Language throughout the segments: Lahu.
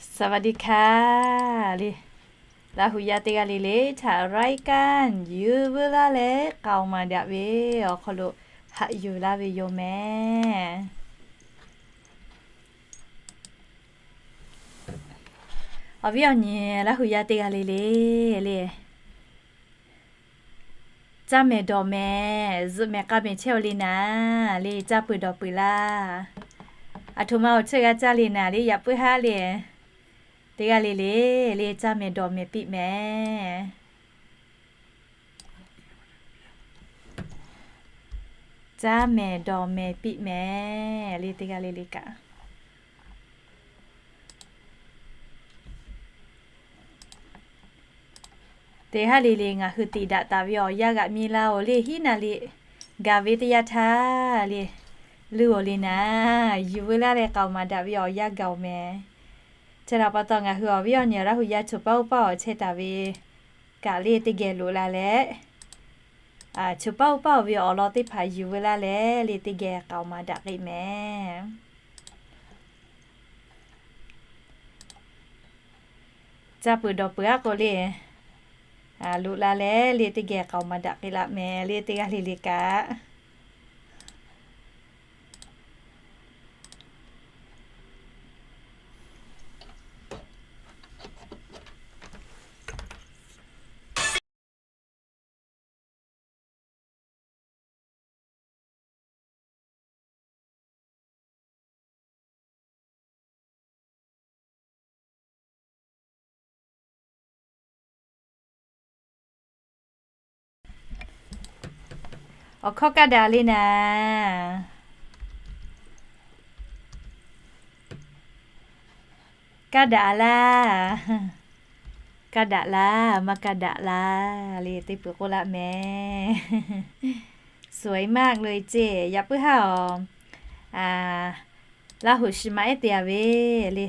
สวัสดีค่ะ le. Laˇ hu yaˇ teˇ g'aˇ le le htaꞈ รายการ yuˬ veu laˇ leh k'aoˍ maˍ daꞈ ve awˬ hk'aw lo haꞈ yuˬ laˇ ve yoˬ mehˍ. Awˬ viˉ awˬ nyi Laˇ hu yaˇ teˇ g'aˇ le le, le, caˇ mehˍ dawˬ mehˍ zuhꞈ mehˍ k'a mehˍ chehˇ-oˬ le naˍ, le, caˇ peuˬ dawˬ peuˬ laˇ. Aˬ htoꞈ ma awˬ ceuˬ g'a caˇ le naˍ, le, yaꞈ puiˉ haˉ le, teˇ g'aˇ le le, le, caˇ mehˍ dawˬ mehˍ piˇ mehˍ. Caˇ mehˍ dawˬ mehˍ piˇ mehˍ le, teˇ g'aˇ le le kaꞈ. Teˇ g'aˇ le le ngaˬ hui tiꞈ daꞈ taˍ ve awˬ yanˇ g'aꞈ mi la-oˬ le, hiˉ naˍ riˍ gaˬ ve teˇ yanˇ htaˇ le, luˇ-oˬ le naˍ, yuˬ veu laˇ leh k'aoˍ maˍ daꞈ ve awˬ yanˇ gaˬ-oˬ mehˍ. Chi htaꞈ pa taw ngaˬ hui awˬ viˉ awˬ nyi Laˇ hu yaˇ choˬ paˇ oˇ paˇ awˬ chehˇ taˍ ve kaꞈ le teˇ geh loꞈ la leh, choˬ paˇ oˇ paˇ-oˬ ve awˬ lawn teˇ hpaˍ yuˬ veu laˇ leh le teˇ geh k'aoˍ maˍ daꞈ k'ai mehˍ. Caˇ peuˬ dawˬ peuˬ aˉ k'o le, loꞈ la leh le teˇ geh k'aoˍ maˍ daꞈ k'ai laˇ mehˍ le, teˇ g'aˇ le le kaꞈ. Awˬ hkawˇ kaˇ daꞈ le naˍ. Kaˇ daꞈ laˇ. Kaˇ daꞈ laˇ, maˇ kaˇ daꞈ laˇ le, teˇ peuˬ k'oˆ laˇ mehˍ. สวยมากเลย ceˇ, yaꞈ puiˉ haˉ awˬ, Laˇ hu shiˍ ma ehˉ te-a ve le.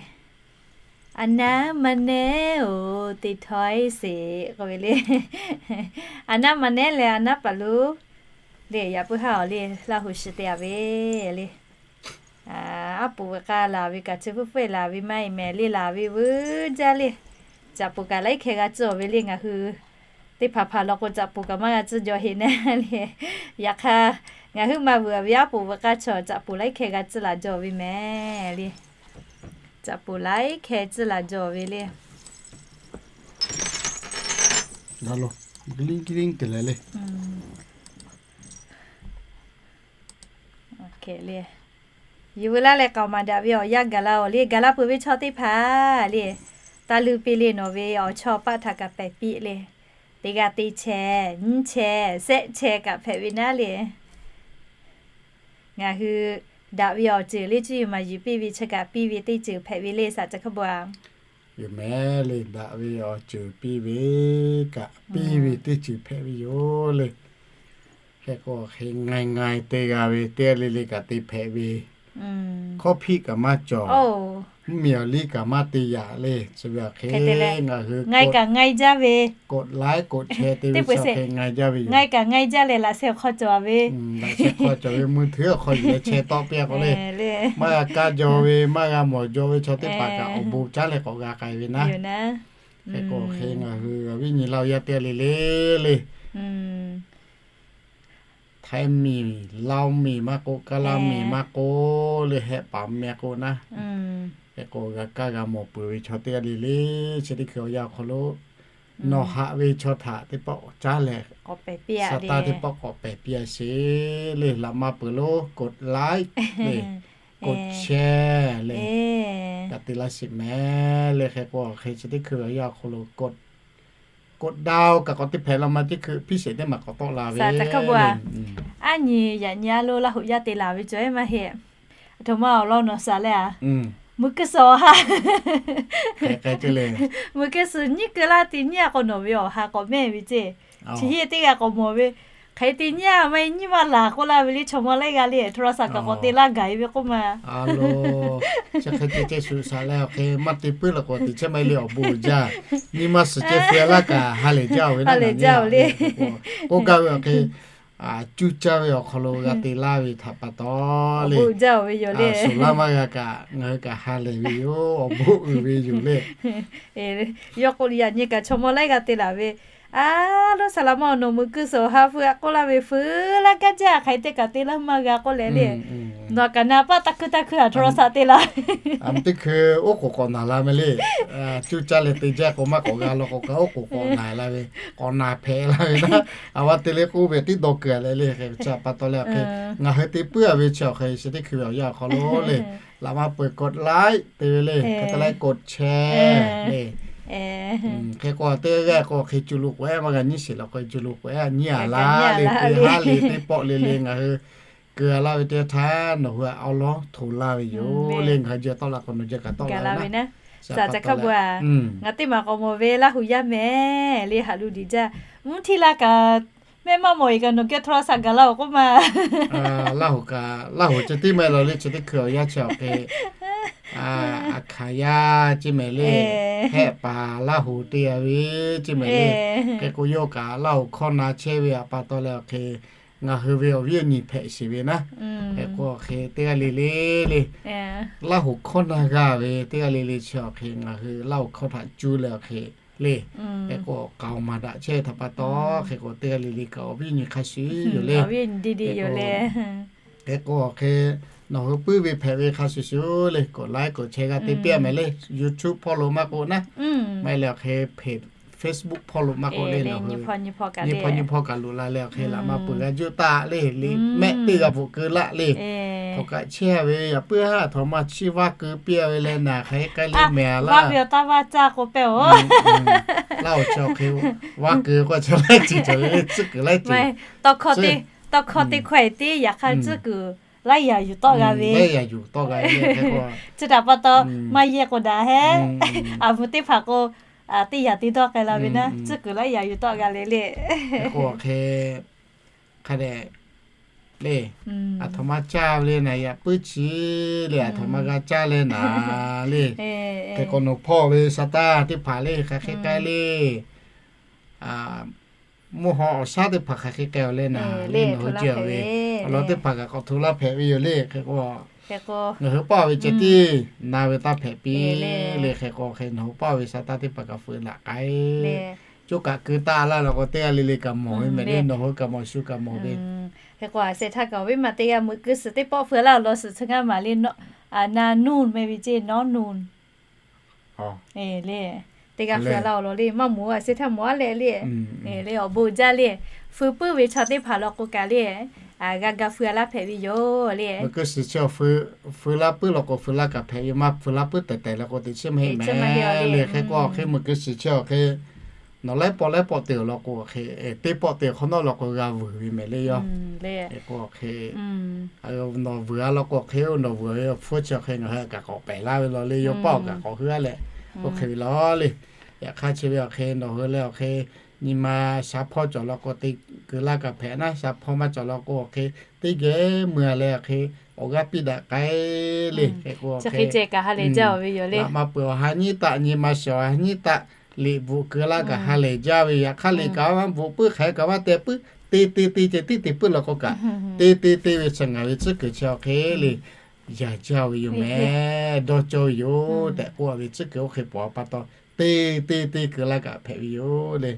A naˉ ma nehˉ-oˬ, teˇ htawˇ-e sheˍ k'oˆ ve le. A naˉ ma nehˉ leh a naˉ paˍ lo le, yaꞈ puiˉ haˉ awˬ le, Laˇ hu shiˍ te-a ve le. Aˉ poꞈ veuꞈ k'a laˬ ve kaꞈ chi fuˉ fuˉ-e laˬ ve maˇ heˆ mehˍ le, laˬ ve veuˬ jaˇ le. Caꞈ poˍ kaꞈ laiˉ hkeh g'a tcuh-oˬ ve le, ngaˬ hui teˇ hpaˍ hpaˍ law k'o caꞈ poˍ kaꞈ maˇ g'a tcuh jaw heꞈ naˉ le. Yaꞈ hk'aˇ, ngaˬ hui maˇ veuꞈ ve aˉ poꞈ veuꞈ k'a chaw caꞈ poˍ laiˉ hkeh g'a tcuh laˬ jaw ve mehˍ le. Caꞈ poˍ laiˉ hkeh tcuh laˬ jaw ve le. Yuˬ veu laˇ leh k'aoˍ maˍ daꞈ ve awˬ yanˇ gaˬ la-oˬ le, gaˬ la peuˬ ve chaw teˇ hpaˍ le, taˇ luˇ piˇ le, nawˬ ve awˬ chawˇ paˆ htaꞈ kaꞈ pehˬ piˇ le. Teˇ g'aˇ teˇ chehˇ, nyiˇ chehˇ, shehˆ chehˇ kaꞈ hpehꞈ ve naˉ le. Ngaˬ hui daꞈ ve awˬ ceuˬ le cuˇ yiˍ maˍ yuˬ piˇ ve chi kaꞈ piˇ ve teˇ ceuˬ hpehꞈ ve le, saˍ ca hk'a bu-a. Yoˬ mehˍ le, daꞈ ve awˬ ceuˬ piˇ ve kaꞈ piˇ ve teˇ ceuˬ hpehꞈ ve yoˬ le. Hk'e k'o hk'e ngai ngai te g'a ve teˇ g'aˇ le le kaꞈ te hpehꞈ ve. Hkawˇ hpiˆ kaꞈ maˇ cawˬ, mvuhˇmiˬ awˬ liˇ kaꞈ maˇ te yaꞈ le. Chi ve awˬ hk'e ngaˬ hui ngai kaꞈ ngai jaˇ ve, กดไลค์ กดแชร์ te ve chi hk'e ngai jaˇ ve yoˬ. Ngai kaꞈ ngai jaˇ leh laꞈ sheh awˬ hk'aw cawˬ ve, laꞈ sheh hk'aw cawˬ ve มือถือ awˬ hk'aw yuˬ leh chehˇ tawˆ piˇ-a k'o le, maˇ g'a kaˇ jaw ve maˇ g'a mawˬ jaw ve chaw teˇ hpaˍ kaꞈ awˬ bon caˉ leh k'awꞈ g'a k'ai ve naˉ. Hk'e k'o hk'e ngaˬ hui awˬ viˉ nyi Laˇ hu yaˇ teˇ g'aˇ le le le, Htaiˇ miˬ, Laˇ miˬ maˇ k'oˆ, Kaˇ laˇ miˬ maˇ k'oˆ le, hehˆ paˍ meh k'o naˉ, hk'e k'o g'a kaˇ g'a mawˬ peuˬ ve chaw teˇ g'aˇ le le, chi teˇ hkui awˬ yanˇ awˬ hk'aw lo nawˬ haꞈ ve chaw htaꞈ teˇ pawˆ caˉ leh, sa taˇ teˇ pawˆ k'awꞈ pehˬ piˇ-a sheˍ le. Laꞈ ma peuˬ lo กดไลค์ le, กดแชร์ le, kaꞈ te laˇ sheˍ mehˍ le. Hk'e k'o hk'e chi teˇ hkui awˬ yanˇ awˬ hk'aw lo กดดาว kaꞈ k'awꞈ teˇ hpehꞈ la ma teˇ hkui พิเศษ teˇ maˬ k'awꞈ tawˆ la ve. Aˉ nyi yaꞈ nyi a lo Laˇ hu yaˇ te laˬ ve cawˬ-e maˇ heˆ. Aˬ htoꞈ ma awˬ lawn nawˬ shaˍ leh-a, meuˇ keu suhˍ awˬ ha, meuˇ keu suhˍ nyiˉ keu laˇ te nyiˉ-a k'o nawˬ ve awˬ ha k'awꞈ mehˆ ve ceˇ. Chi heˆ teˇ g'aˇ k'awꞈ mawˬ ve, hk'e te nyiˉ-a maˇ nyiˉ maˇ laˬ k'oˆ laˇ ve le. Chaw mawˇ laiˉ g'aˇ le, โทรศัพท์ kaꞈ k'awꞈ te laˇ gaˬ-e ve k'oˆ ma. Chi hk'e te ceh shuˍ shaˍ leh awˬ hk'e maˇ te puiˉ la k'o te chehˇ maˇ heˆ le, awˬ bon jaˇ. Nyi ma suhˍ ceh te laˇ kaꞈ ha lehˬ jaˇ-oˬ ve, ha lehˬ jaˇ-oˬ le. K'oˆ gaˇ ve awˬ hk'e cuˇ caˇ ve awˬ hk'aw lo g'a te laˇ ve htaꞈ pa taw le, suhˍ laˇ maˇ g'a kaꞈ ngaˬ hui kaꞈ ha lehˬ ve yoˬ. Awˬ bon uiˍ ve yoˬ le. Yawˇ k'o yaꞈ nyi kaꞈ chaw mawˇ laiˉ g'a te laˬ ve, a, loˉ saˍ laꞈ ma awˬ nawˬ muiˬ kuiˬ suhˍ awˬ ha hpu a k'oˆ laˇ ve, feu laˇ gaˇ jaˇ hk'aˬ hk'e te kaꞈ te laˇ maˇ g'a k'oˆ leh le. Nawˬ kaꞈ na paˆ taˇ hkuiˇ taˇ hkuiˇ a htaꞈ htawˇ saꞈ te laˇ. Aˬ, teˇ hkui oˉ k'oˍ k'awꞈ naˬ la meh le. Cuˇ caˇ leh te jaˇ k'o maˇ k'awꞈ g'a law k'o kaꞈ oˉ k'oˍ k'awꞈ naˬ la ve, k'awꞈ naˬ hpehꞈ la ve naˉ, a, va te le k'oˆ ve tiˉ dawˇ keu leh le. Hk'e chi pa taw leh awˬ hk'e ngaˬ hui te puiˉ a ve chi awˬ hk'e chi teˇ hkui ve awˬ yanˇ awˬ hk'aw lo le, laꞈ maˇ peuˬ กดไลค์ te ve le, hk'e te leh กดแชร์ le. Hk'e k'o teˇ g'aˇ k'o hk'e cu lo k'o ehˉ maˇ g'a nyiˇ shiˍ law k'o cu lo k'o ehˉ nyiˇ a laˇ le, teˇ haˉ le teˇ pawˆ le le ngaˬ hui keu a laˇ ve teˇ htaˇ nawˬ hui awˉ lawˉ hto laˇ ve yoˬ le. Ngaˬ hui jeh tawˆ la k'o nawˬ jeh kaꞈ tawˆ la ve naˉ. Ca hkaˇ bu a, ngaˬ teˇ maˬ k'awꞈ mawˬ ve Laˇ huˍ yaˇ mehˍ le, haꞈ lu diˍ jaˇ. Mvuhˇ htiˇ la kaꞈ mehˆ maˇ mawˬ e kaꞈ nawˬ geh โทรศัพท์ gaˬ la awˬ k'oˆ ma. Laˇ huˍ kaꞈ Laˇ huˍ chi teˇ mehˍ law le, chi teˇ hkui awˬ yanˇ chi awˬ hk'e, a, hkanˍ yaˇ ceˇ mehˍ le, hehˆ paˍ Laˇ huˍ te a ve ceˇ mehˍ le. Hk'e k'o yawˇ kaꞈ Laˇ huˍ hkawˇ na chehˇ ve a pa taw leh awˬ hk'e ngaˬ hui ve awˬ viˉ awˬ nyi hpehꞈ sheˍ ve naˉ. Hk'e k'o awˬ hk'e teˇ g'aˇ le le le, Laˇ huˍ hkawˇ na g'a ve teˇ g'aˇ le le chi awˬ hk'e ngaˬ hui Laˇ huˍ hkawˇ htaꞈ cuˇ leh awˬ hk'e le. Hk'e k'o k'aoˍ maˍ daꞈ chehˇ htaꞈ pa taw hk'e k'o teˇ g'aˇ le le kaꞈ awˬ viˉ awˬ nyi hk'a shuˍ yoˬ le. Hk'e k'o awˬ hk'e nawˬ hui puiˉ ve hpehꞈ ve hk'a shuˍ shuˍ le, กดไลค์ กดแชร์ g'a te piˇ a mehˍ le. YouTube hpawˇ lo maˇ k'oˆ naˉ, maˇ heˆ leh awˬ hk'e Facebook hpawˇ lo maˇ k'oˆ le, nawˬ hui nyi hpawˇ nyi hpawˇ kaꞈ loꞈ la leh awˬ hk'e laꞈ maˇ peuˬ g'a juˇ taˆ le, liꞈ mehˆ teˇ g'a bvuhꞈ keu laˆ le. Hk'aˬ kaꞈ chehˇ ve yaꞈ puiˉ haˉ a htaꞈ maˇ chiˇ vaˇ keu piˇ a ve leh naˍ hk'aˬ hk'e k'ai le mehˍ laˇ. Vaˇ ve awˬ taˇ vaˇ caˇ k'o pehˇ oˬ. Laˇ awˬ chi awˬ hk'e vaˇ keu k'o chi laiˉ ceuˬ cawˬ ve le, tcuhˉ kuiˬ laiˉ ceuˬ. Tawˇ hkawˇ teˇ hkawˇ e tiˉ yaꞈ hk'aˇ tcuhˉ kuiˬ laiˉ yaꞈ yuˬ tawˆ g'a ve. Chi htaꞈ pa taw maˇ yehˇ k'o daꞈ hehˉ. Aˬ mvuh teˇ hpaˍ k'o teˇ yaꞈ te dawˇ k'ai la ve naˉ, tcuhˉ kuiˬ laiˉ yaꞈ yuˬ tawˆ g'a le le. Hk'e k'o hk'e hk'a dehꞈ le, aˬ htoꞈ ma caˇ ve le naˍ, yaꞈ puiˉ chi le, aˬ htoꞈ ma g'a caˇ le naˍ le. Hk'e k'o nawˬ hpawˇ ve sa taˇ teˇ hpaˍ le hk'aˬ hk'e k'ai le. Mvuhˇ haw awˬ shaˉ teˇ hpaˍ hk'aˬ hk'e k'ai awˬ le naˍ le, nawˬ hui jehˬ ve awˬ lawn teˇ hpaˍ kaꞈ k'awꞈ hto laˇ hpehꞈ ve yoˬ le. Hk'e k'o ngaˬ hui paˇ ve ceh tiˉ na ve taˇ hpehꞈ piˇ le. Hk'e k'o hk'e nawˬ hui paˇ ve sa taˇ teˇ hpaˍ kaꞈ feu laꞈ k'ai. Coˇ kaꞈ keu taˆ laˇ law k'o teˇ g'aˇ le le kaꞈ mawˬ ve mehˍ le, nawˬ hui kaꞈ mawˬ shu kaꞈ mawˬ ve. Hk'e k'o a sheh htaˇ kaꞈ awˬ viˉ ma teˇ g'aˇ meuꞈ keu suhˍ teˇ pawˆ feu laˇ awˬ lawn suhˍ chi ngaˇ maˍ le, na nuˇ meh ve ceˇ, nawˉ nuˇ le. Teˇ g'aˇ feu laˇ awˬ lawn le, maˇ mawˬ a sheh htaˇ mawˬ a leh le. Le awˬ bon jaˇ le. Feu puiˉ ve chaw teˇ hpaˍ law k'o kaꞈ le, g'a ga feu laˇ hpehꞈ ve yoˬ le. Meuꞈ keu suhˍ chi awˬ feu laˇ puiˉ law k'o feu laˇ kaꞈ hpehꞈ ve, maˇ feu laˇ puiˉ tehꞈ tehꞈ law k'o teꞈ chiˉ maˇ heˆ mehˍ le. Hk'e k'o hk'e meuꞈ keu suhˍ chi awˬ hk'e nawˬ laiˉ pawˆ laiˉ pawˆ te awˬ lawn k'o hk'e, teˇ pawˆ te awˬ hk'awꞈ nawˉ law k'o g'a vuiˬ ve mehˍ le yoˬ. Hk'e k'o hk'e nawˬ vuiˬ a law k'o hk'e nawˬ vuiˬ ve awˬ hpfuhˇ chi awˬ hk'e ngaˬ hui kaꞈ k'awꞈ pehˬ laˇ ve law le, yawˇ paˇ awˬ kaꞈ k'awꞈ hui a leh, oˇ hk'e ve law le. Yaꞈ hk'aˇ chi ve awˬ hk'e nawˬ hui leh awˬ hk'e nyi ma sha hpawˇ cawˬ law k'o te keu laˇ kaꞈ hpehꞈ naˉ, sha hpawˇ maˇ cawˬ law k'o awˬ hk'e teˇ geh mui a leh awˬ hk'e awˬ g'aˇ piˇ daꞈ k'ai le. Hk'e k'o hk'e laꞈ maˇ peuˬ awˬ ha nyiˉ taˆ, nyi ma shiˍ awˬ ha nyiˉ taˆ, liꞈ bvuhꞈ keu laˇ kaꞈ ha lehˬ jaˇ ve, yaꞈ hk'aˇ liꞈ kaꞈ maˇ bvuhꞈ puiˉ hk'aˬ hk'e kaꞈ maˇ teh puiˉ, te te te ceh tiˉ te puiˉ law k'o kaꞈ, te te te ve chi ngaˬ ve tcuhˉ kuiˬ chi awˬ hk'e le, yaꞈ jaˇ ve yoˬ mehˍ, dawˇ cawˇ ve yoˬ tehꞈ k'oˆ a ve tcuhˉ kuiˬ oˇ hk'e pawˍ a pa taw, te te te keu laˇ kaꞈ hpehꞈ ve yoˬ le.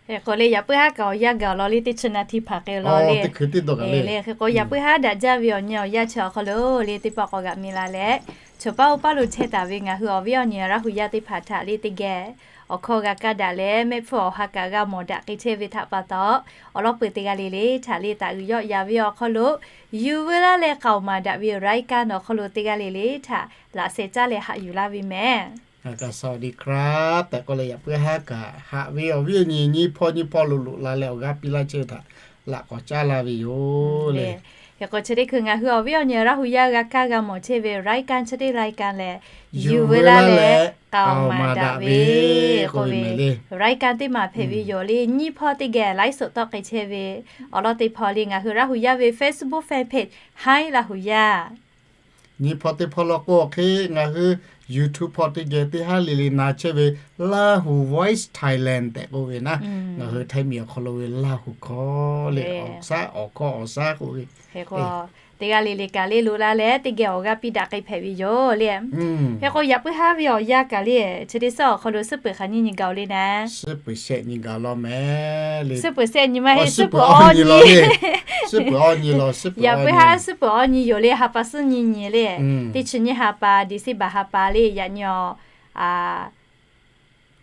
Hk'e k'o le yaꞈ puiˉ haˉ kaꞈ awˬ yanˇ gaˬ awˬ lawn le teˇ chi na hti hpaˍ k'ai law le. Hk'e k'o yaꞈ puiˉ haˉ daꞈ jaˇ ve awˬ nyi awˬ yanˇ chi awˬ hk'aw lo le teˇ pawˆ k'awꞈ g'aꞈ mi la leh, chaw paˇ oˇ paˇ lo chehˇ taˍ ve ngaˬ hui awˬ viˉ awˬ nyi Laˇ huˍ yaˇ teˇ hpaˍ htaꞈ le teˇ geh awˬ hkawˇ g'a kaˇ daꞈ leh mehˆ hpfuhˇ awˬ ha kaꞈ g'a mawˬ daꞈ k'ai chehˇ ve htaꞈ pa taw, awˬ lawn peuˬ teˇ g'aˇ le le htaꞈ le taꞈ g'uiˬ yawˆ ya ve awˬ hk'aw lo, yuˬ veu laˇ leh k'aoˍ maˍ daꞈ ve รายการ awˬ hk'aw lo teˇ g'aˇ le le htaꞈ laꞈ sheh caˇ leh haꞈ yuˬ laˇ ve mehˍ. สวัสดีครับ tehꞈ k'oˆ leh yaꞈ puiˉ haˉ kaꞈ haꞈ ve awˬ viˉ awˬ nyi nyiˇ hpawˇ nyiˇ hpawˇ lo loꞈ la leh awˬ g'aˇ piˇ laˇ chehˇ ve htaꞈ laꞈ k'awꞈ caˉ la ve yoˬ le. Hk'e k'o chi teˇ hkui ngaˬ hui awˬ viˉ awˬ nyi Laˇ huˍ yaˇ g'a kaˇ g'a mawˬ chehˇ ve รายการ chi teˇ รายการ lehˬ, yuˬ veu laˇ leh k'aoˍ maˍ daꞈ ve k'oˆ ve mehˍ le. รายการ teˇ maˬ hpehꞈ ve yoˬ le. Nyiˇ hpawˇ teˇ geh ไลฟ์สด tawˆ k'ai chehˇ ve awˬ lawn teˇ hpawˇ le ngaˬ hui Laˇ huˍ yaˇ ve Facebook fanpage Hi Laˇ huˍ yaˇ Nyi hpaw teˇ hpaw law k'o hk'e ngaˬ hui YouTube hpaw teˇ geh teˇ haˉ le le na chehˇ ve Lahu Voice Thailand tehꞈ k'oˆ ve naˉ, ngaˬ hui Htaiˍ miˬ awˬ hk'aw lo ve Lahu hkawˇ le, awˬ shaˉ awˬ hkawˇ awˬ shaˉ k'oˆ ve, teˇ g'aˇ le le kaꞈ le loꞈ la leh teˇ geh awˬ g'aˇ piˇ daꞈ k'ai hpehꞈ ve yoˬ le. Hk'e k'o yaꞈ puiˉ haˉ ve awˬ yanˇ kaꞈ le, chi teˇ suhˉ awˬ hk'aw lo suhˉ peuˬ hk'aˬ nyi nyi gaˬ-oˬ le naˉ. Suhˉ peuˬ shehˆ nyi gaˬ law mehˍ le. Suhˉ peuˬ shehˆ nyi maˇ heˆ, suhˉ peuˬ awˇ nyi. Yaꞈ puiˉ haˉ suhˉ peuˬ awˇ nyi yoˬ le, ha pa suhˉ nyi nyi le. Teˇ chi nyiˇ ha pa, December ha pa le, yaꞈ nyi awˬ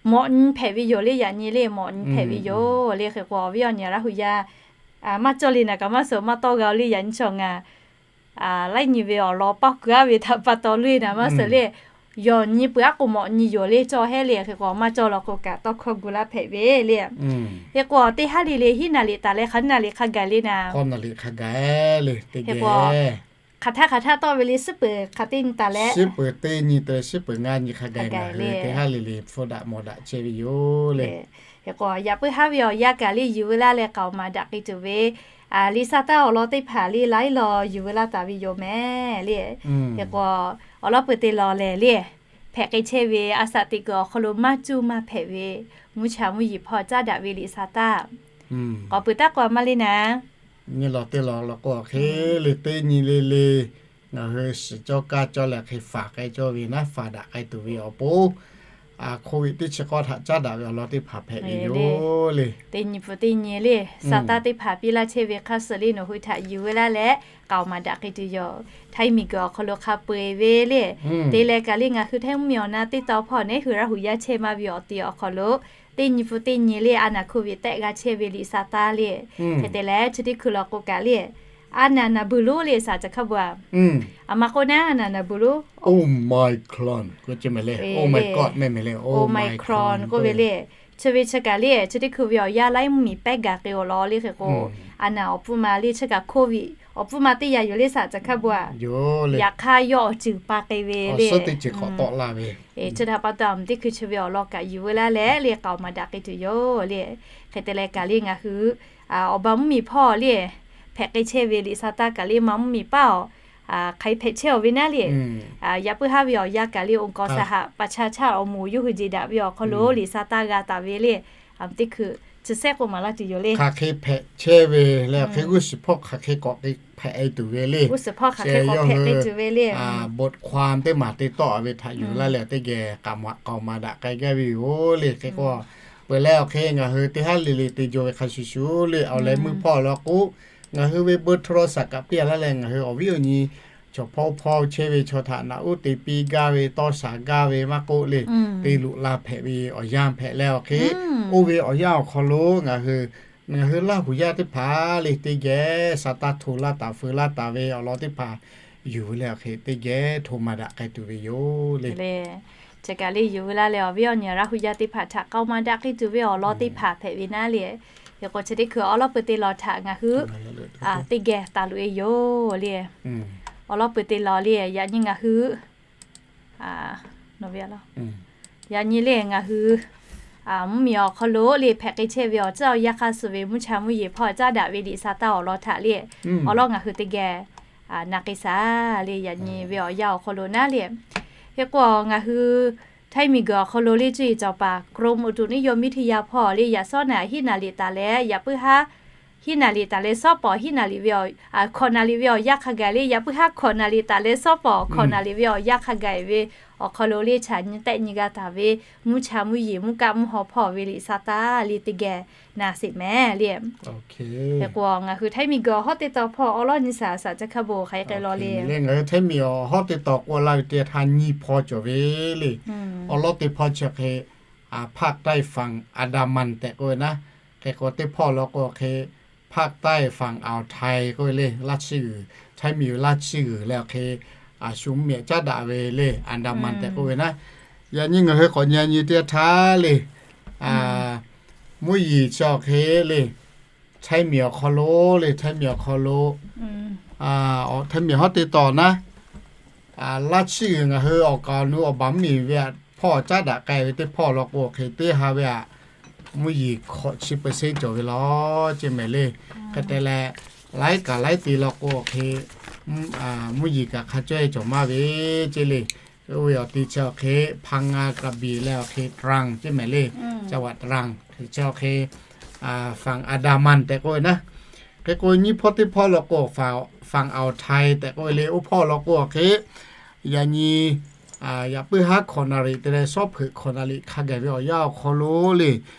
mawꞈ nyi hpehꞈ ve yoˬ le, yaꞈ nyi le mawꞈ nyi hpehꞈ ve yoˬ le. Hk'e k'o awˬ viˉ awˬ nyi Laˇ hu yaˇ maˇ cawˇ le naˍ kaꞈ maˇ suhˍ maˇ tawˇ g'a-o le, yaꞈ nyi chaw ngaˬ laiˉ nyi ve awˬ lawn paˇ kuiˬ aˉ ve htaꞈ pa taw loˇ e naˍ maˇ suhˍ le. Yawˬ nyi peuˬ aˉ k'o mawꞈ nyi yoˬ le, cawˇ hehˉ le. Hk'e k'o maˇ cawˇ law k'o kaꞈ tawˇ hkawˇ gu laˇ hpehꞈ ve le. Hk'e k'o teˇ haˉ le le hiˉ naˍ liꞈ taˍ leh hk'aˬ naˍ liꞈ hk'a gaˬ le naˍ. Hk'e k'o hk'aˬ htaˇ hk'aˬ htaˇ tawˆ ve le, suhˉ peuˬ hk'aˬ teˇ nyi taˍ leh, suhˉ peuˬ teˇ nyi te suhˉ peuˬ ngaˇ nyi hk'a gaˬ ngaˬ hui teˇ haˉ le le hpfuhˇ daꞈ mawˬ daꞈ chehˇ ve yoˬ le. Yaꞈ puiˉ haˉ ve awˬ yanˇ kaꞈ le yuˬ ve laˇ leh k'aoˍ maˍ daꞈ k'ai tuˬ ve liꞈ sa taˇ awˬ lawn teˇ hpaˍ le laiˉ law yuˬ ve laˇ taˍ ve yoˬ mehˍ le. Hk'e k'o awˬ lawn peuˬ te law lehˬ le, hpehꞈ k'ai chehˇ ve a shaꞈ teꞈ kuiˬ awˬ hk'aw lo maˇ cuˇ maˇ hpehꞈ ve mvuhˇ cha mvuhˇ yeˬ hpawˇ caˉ daꞈ ve liꞈ sa taˇ k'awꞈ peuˬ taˉ k'o a maˇ le naˍ. Nyi lawˬ te lawˬ law k'o hk'e le teˇ nyi le le ngaˬ hui shiˍ cawˇ kaˇ cawˇ leh hk'e faˍ k'ai cawˇ ve naˉ, faˍ daꞈ k'ai tuˬ ve awˬ pon, COVID teˇ chi k'awˇ htaꞈ caˉ daꞈ ve awˬ lawn teˇ hpaˍ hpehꞈ ve yoˬ le. Teˇ nyi pfuhˍ teˇ nyi le, sa taˇ teˇ hpaˍ piˇ laˇ chehˇ ve hk'a suhˍ le nawˬ hui htaꞈ yuˬ ve laˇ leh k'aoˍ maˍ daꞈ k'ai tuˬ yoˬ. Htaiˍ miˬ guiˬ awˬ hk'aw lo hk'a peu-eˬ ve le, te leh kaꞈ le ngaˬ hui Htaiˍ mvuhˇmiˬ awˬ na teˇ tawn hpawˇ neˉ hui Laˇ hu yaˇ chehˇ maˇ ve awˬ te awˬ hk'aw lo teˇ nyi pfuhˍ teˇ nyi le a naˍ COVID tehˆ g'a chehˇ ve liꞈ sa taˇ le. Hk'e te leh chi teˇ hkui law k'o kaꞈ le, a naˍ naˍ beuˬ lonˉ le saˍ ca hk'a bvuhꞈ a maˍ k'o naˉ a naˍ naˍ beuˬ lonˉ Omicron k'oˆ ve le. Chi ve chi kaꞈ le chi teˇ hkui ve awˬ yanˇ laiˉ mvuhˇmiˬ pehˇ gaˬ k'ai-o law le. Hk'e k'o a naˍ awˬ pfuhˇ ma le chi kaꞈ COVID awˬ pfuhˇ ma teˇ yanˇ yoˬ le saˍ ca hk'a bvuhꞈ. Yaꞈ hk'aˇ yawˇ awˬ ceuˬ pa k'ai ve le. Chi htaꞈ pa taw a mvuhˇ teˇ hkui chi ve awˬ lawn kaꞈ yuˬ ve laˇ leh le k'aoˍ maˍ daꞈ k'ai tuˬ yoˬ le. Hk'e te leh kaꞈ le ngaˬ hui awˬ ba mvuhˇmiˬ hpawˇ le hpehꞈ k'ai chehˇ ve liꞈ sa taˇ kaꞈ le ma mvuhˇmiˬ paˇ awˬ hk'aˬ hpehꞈ chehˇ-oˬ ve naˉ le. Yaꞈ puiˉ haˉ ve awˬ yanˇ kaꞈ le องค์กรสหประชาชาติ awˬ moˍ yawˇ hui jeˬ daꞈ ve awˬ hk'aw lo liꞈ sa taˇ g'a taˍ ve le. A mvuhˇ teˇ hkui chi sehˉ k'oˆ maˍ laˇ tuˬ yoˬ le. Hk'aˬ hk'e hpehꞈ chehˇ ve le, hk'e g'uˇ suhˍ hpawˇ hk'aˬ hk'e k'awꞈ hk'e hpehꞈ-e tuˬ ve le. Botkhwam teˇ maˬ te tawˆ ve htaꞈ yuˬ laˇ leh teˇ geh k'aoˍ maˍ daꞈ k'ai gaˇ ve yoˬ le. Hk'e k'o peuˬ leh awˬ hk'e ngaˬ hui teˇ haˉ le le te jaw ve hk'a shuˍ shuˍ le awˬ leh meuˇ hpawˇ law k'o, ngaˬ hui ve เบอร์โทรศัพท์ kaꞈ piˇ laˇ leh ngaˬ hui awˬ viˉ awˬ nyi chaw hpawˇ hpawˇ chehˇ ve chaw htaꞈ naꞈ uˉ te piˇ gaˇ ve, tawˇ shaˍ gaˇ ve maˇ k'oˆ le, te loꞈ la hpehꞈ ve awˬ yanˇ hpehꞈ leh awˬ hk'e, oˇ ve awˬ yanˇ awˬ hk'aw lo ngaˬ hui, ngaˬ hui Laˇ hu yaˇ teˇ hpaˍ le teˇ geh sa taˇ hto laˇ taˍ feu laˇ taˍ ve awˬ lawn teˇ hpaˍ yuˬ ve leh awˬ hk'e teˇ geh hto maˍ daꞈ k'ai tuˬ ve yoˬ le. Chi kaꞈ le yuˬ ve laˇ leh awˬ viˉ awˬ nyi Laˇ hu yaˇ teˇ hpaˍ htaꞈ k'aoˍ maˍ daꞈ k'ai tuˬ ve awˬ lawn teˇ hpaˍ hpehꞈ ve naˉ le. Hk'e k'o chi teˇ hkui awˬ lawn peuˬ te law htaꞈ ngaˬ hui teˇ geh taˍ loꞈ-e yoˬ le. Awˬ lawn peuˬ te law le yaꞈ nyi ngaˬ hui Yaꞈ nyi le ngaˬ hui mvuhˇmiˬ awˬ hk'aw lo le hpehꞈ k'ai chehˇ ve awˬ tcuhˉ awˬ yanˇ hk'a suh ve mvuhˇ cha mvuhˇ yeˬ hpawˇ caˉ daꞈ ve liꞈ sa taˇ awˬ lawn htaꞈ le, awˬ lawn ngaˬ hui teˇ geh na k'ai shaˍ le. Yaꞈ nyi ve awˬ yanˇ awˬ hk'aw lo naˉ le, hk'e k'o ngaˬ hui Htaiˇ miˬ guiˬ awˬ hk'aw lo le cuˇ yiˍ cawˬ paˍ กรมอุตุนิยมวิทยา hpawˇ le yaꞈ shawˉ naˍ hiˉ naˍ liꞈ taˍ leh yaꞈ puiˉ haˉ hiˉ naˍ liꞈ taˍ leh shawˉ pawˍ hiˉ naˍ liꞈ ve, hkawꞈ naˍ liꞈ ve awˬ yanˇ hk'a gaˬ le yaꞈ puiˉ haˉ hkawꞈ naˍ liꞈ taˍ leh shawˉ pawˍ hkawꞈ naˍ liꞈ ve awˬ yanˇ hk'a gaˬ ve awˬ hk'aw lo le chaꞈ nyi tehˆ nyi g'a taˍ ve mvuhˇ cha mvuhˇ yeˬ mvuhˇ kaˆ mvuhˇ haw hpawˇ ve liꞈ sa taˇ le teˇ geh na sheˍ mehˍ le. Hk'e k'o ngaˬ hui Htaiˇ miˬ guiˬ awˬ hawˉ teˇ tawn hpawˇ awˬ lawn nyi shaˍ shaˍ ca hk'a bon hk'aˬ hk'e law le. Ngaˬ hui Htaiˇ miˬ awˬ hawˉ teˇ tawn k'oˆ laˇ ve teˇ htaˇ nyiˇ hpawˇ cawˬ ve le. Awˬ lawn teˇ hpawˇ chi hk'e hpaˆ taiˇ faˍ Andaman tehꞈ k'oˆ ve naˉ, hk'e k'o teˇ hpawˇ law k'o hk'e hpaˆ taiˇ faˍ Awˬ htaiˍ k'oˆ ve le, Laˇ chiˇ g'uiˬ, Htaiˇ miˬ Laˇ chiˇ g'uiˬ leh awˬ hk'e shu mvuhˇmiˬ caˉ daꞈ ve le, Andaman tehꞈ k'oˆ ve naˉ. Yaꞈ nyi ngaˬ hui k'awꞈ nyi nyi teˇ htaˇ le, mvuhˇ yeˬ chi awˬ hk'e le, Htaiˇ miˬ awˬ hk'aw lo le, Htaiˇ miˬ awˬ hk'aw lo, Htaiˇ miˬ hawˉ teˇ tawn naˉ, Laˇ chiˇ g'uiˬ ngaˬ hui awˬ kaˍ awˬ nu awˬ baˬ mvuhˇmiˬ ve hpawˇ caˉ daꞈ k'ai ve teˇ hpawˇ law k'o hk'e teˇ ha ve aꞈ mvuhˇ yeˬ hkawꞈ chi เปอร์เซ็นต์ cawˬ ve law ceˇ mehˍ le. Hk'e te leh laiˉ kaꞈ laiˉ te law k'o hk'e mvuhˇ yeˬ kaꞈ hk'a cawehˇ cawˬ maˇ ve ceˇ le. Oˇ ve awˬ ti chi awˬ hk'e พังงา กระบี่ leh awˬ hk'e ตรัง ceˇ mehˍ le. จังหวัดตรัง chi awˬ hk'e ฝั่งอันดามัน tehꞈ k'oˆ ve naˉ. Hk'e k'o nyiˇ hpawˇ teˇ hpawˇ law k'o ฝั่งอ่าวไทย tehꞈ k'oˆ ve le. Oˇ hpawˇ law k'o awˬ hk'e yaꞈ nyi yaꞈ puiˉ haˉ hkawꞈ naˍ riˍ te leh shawˉ hpeuꞈ hkawꞈ naˍ riˍ hk'a gaˬ ve awˬ yanˇ awˬ hk'aw lo le,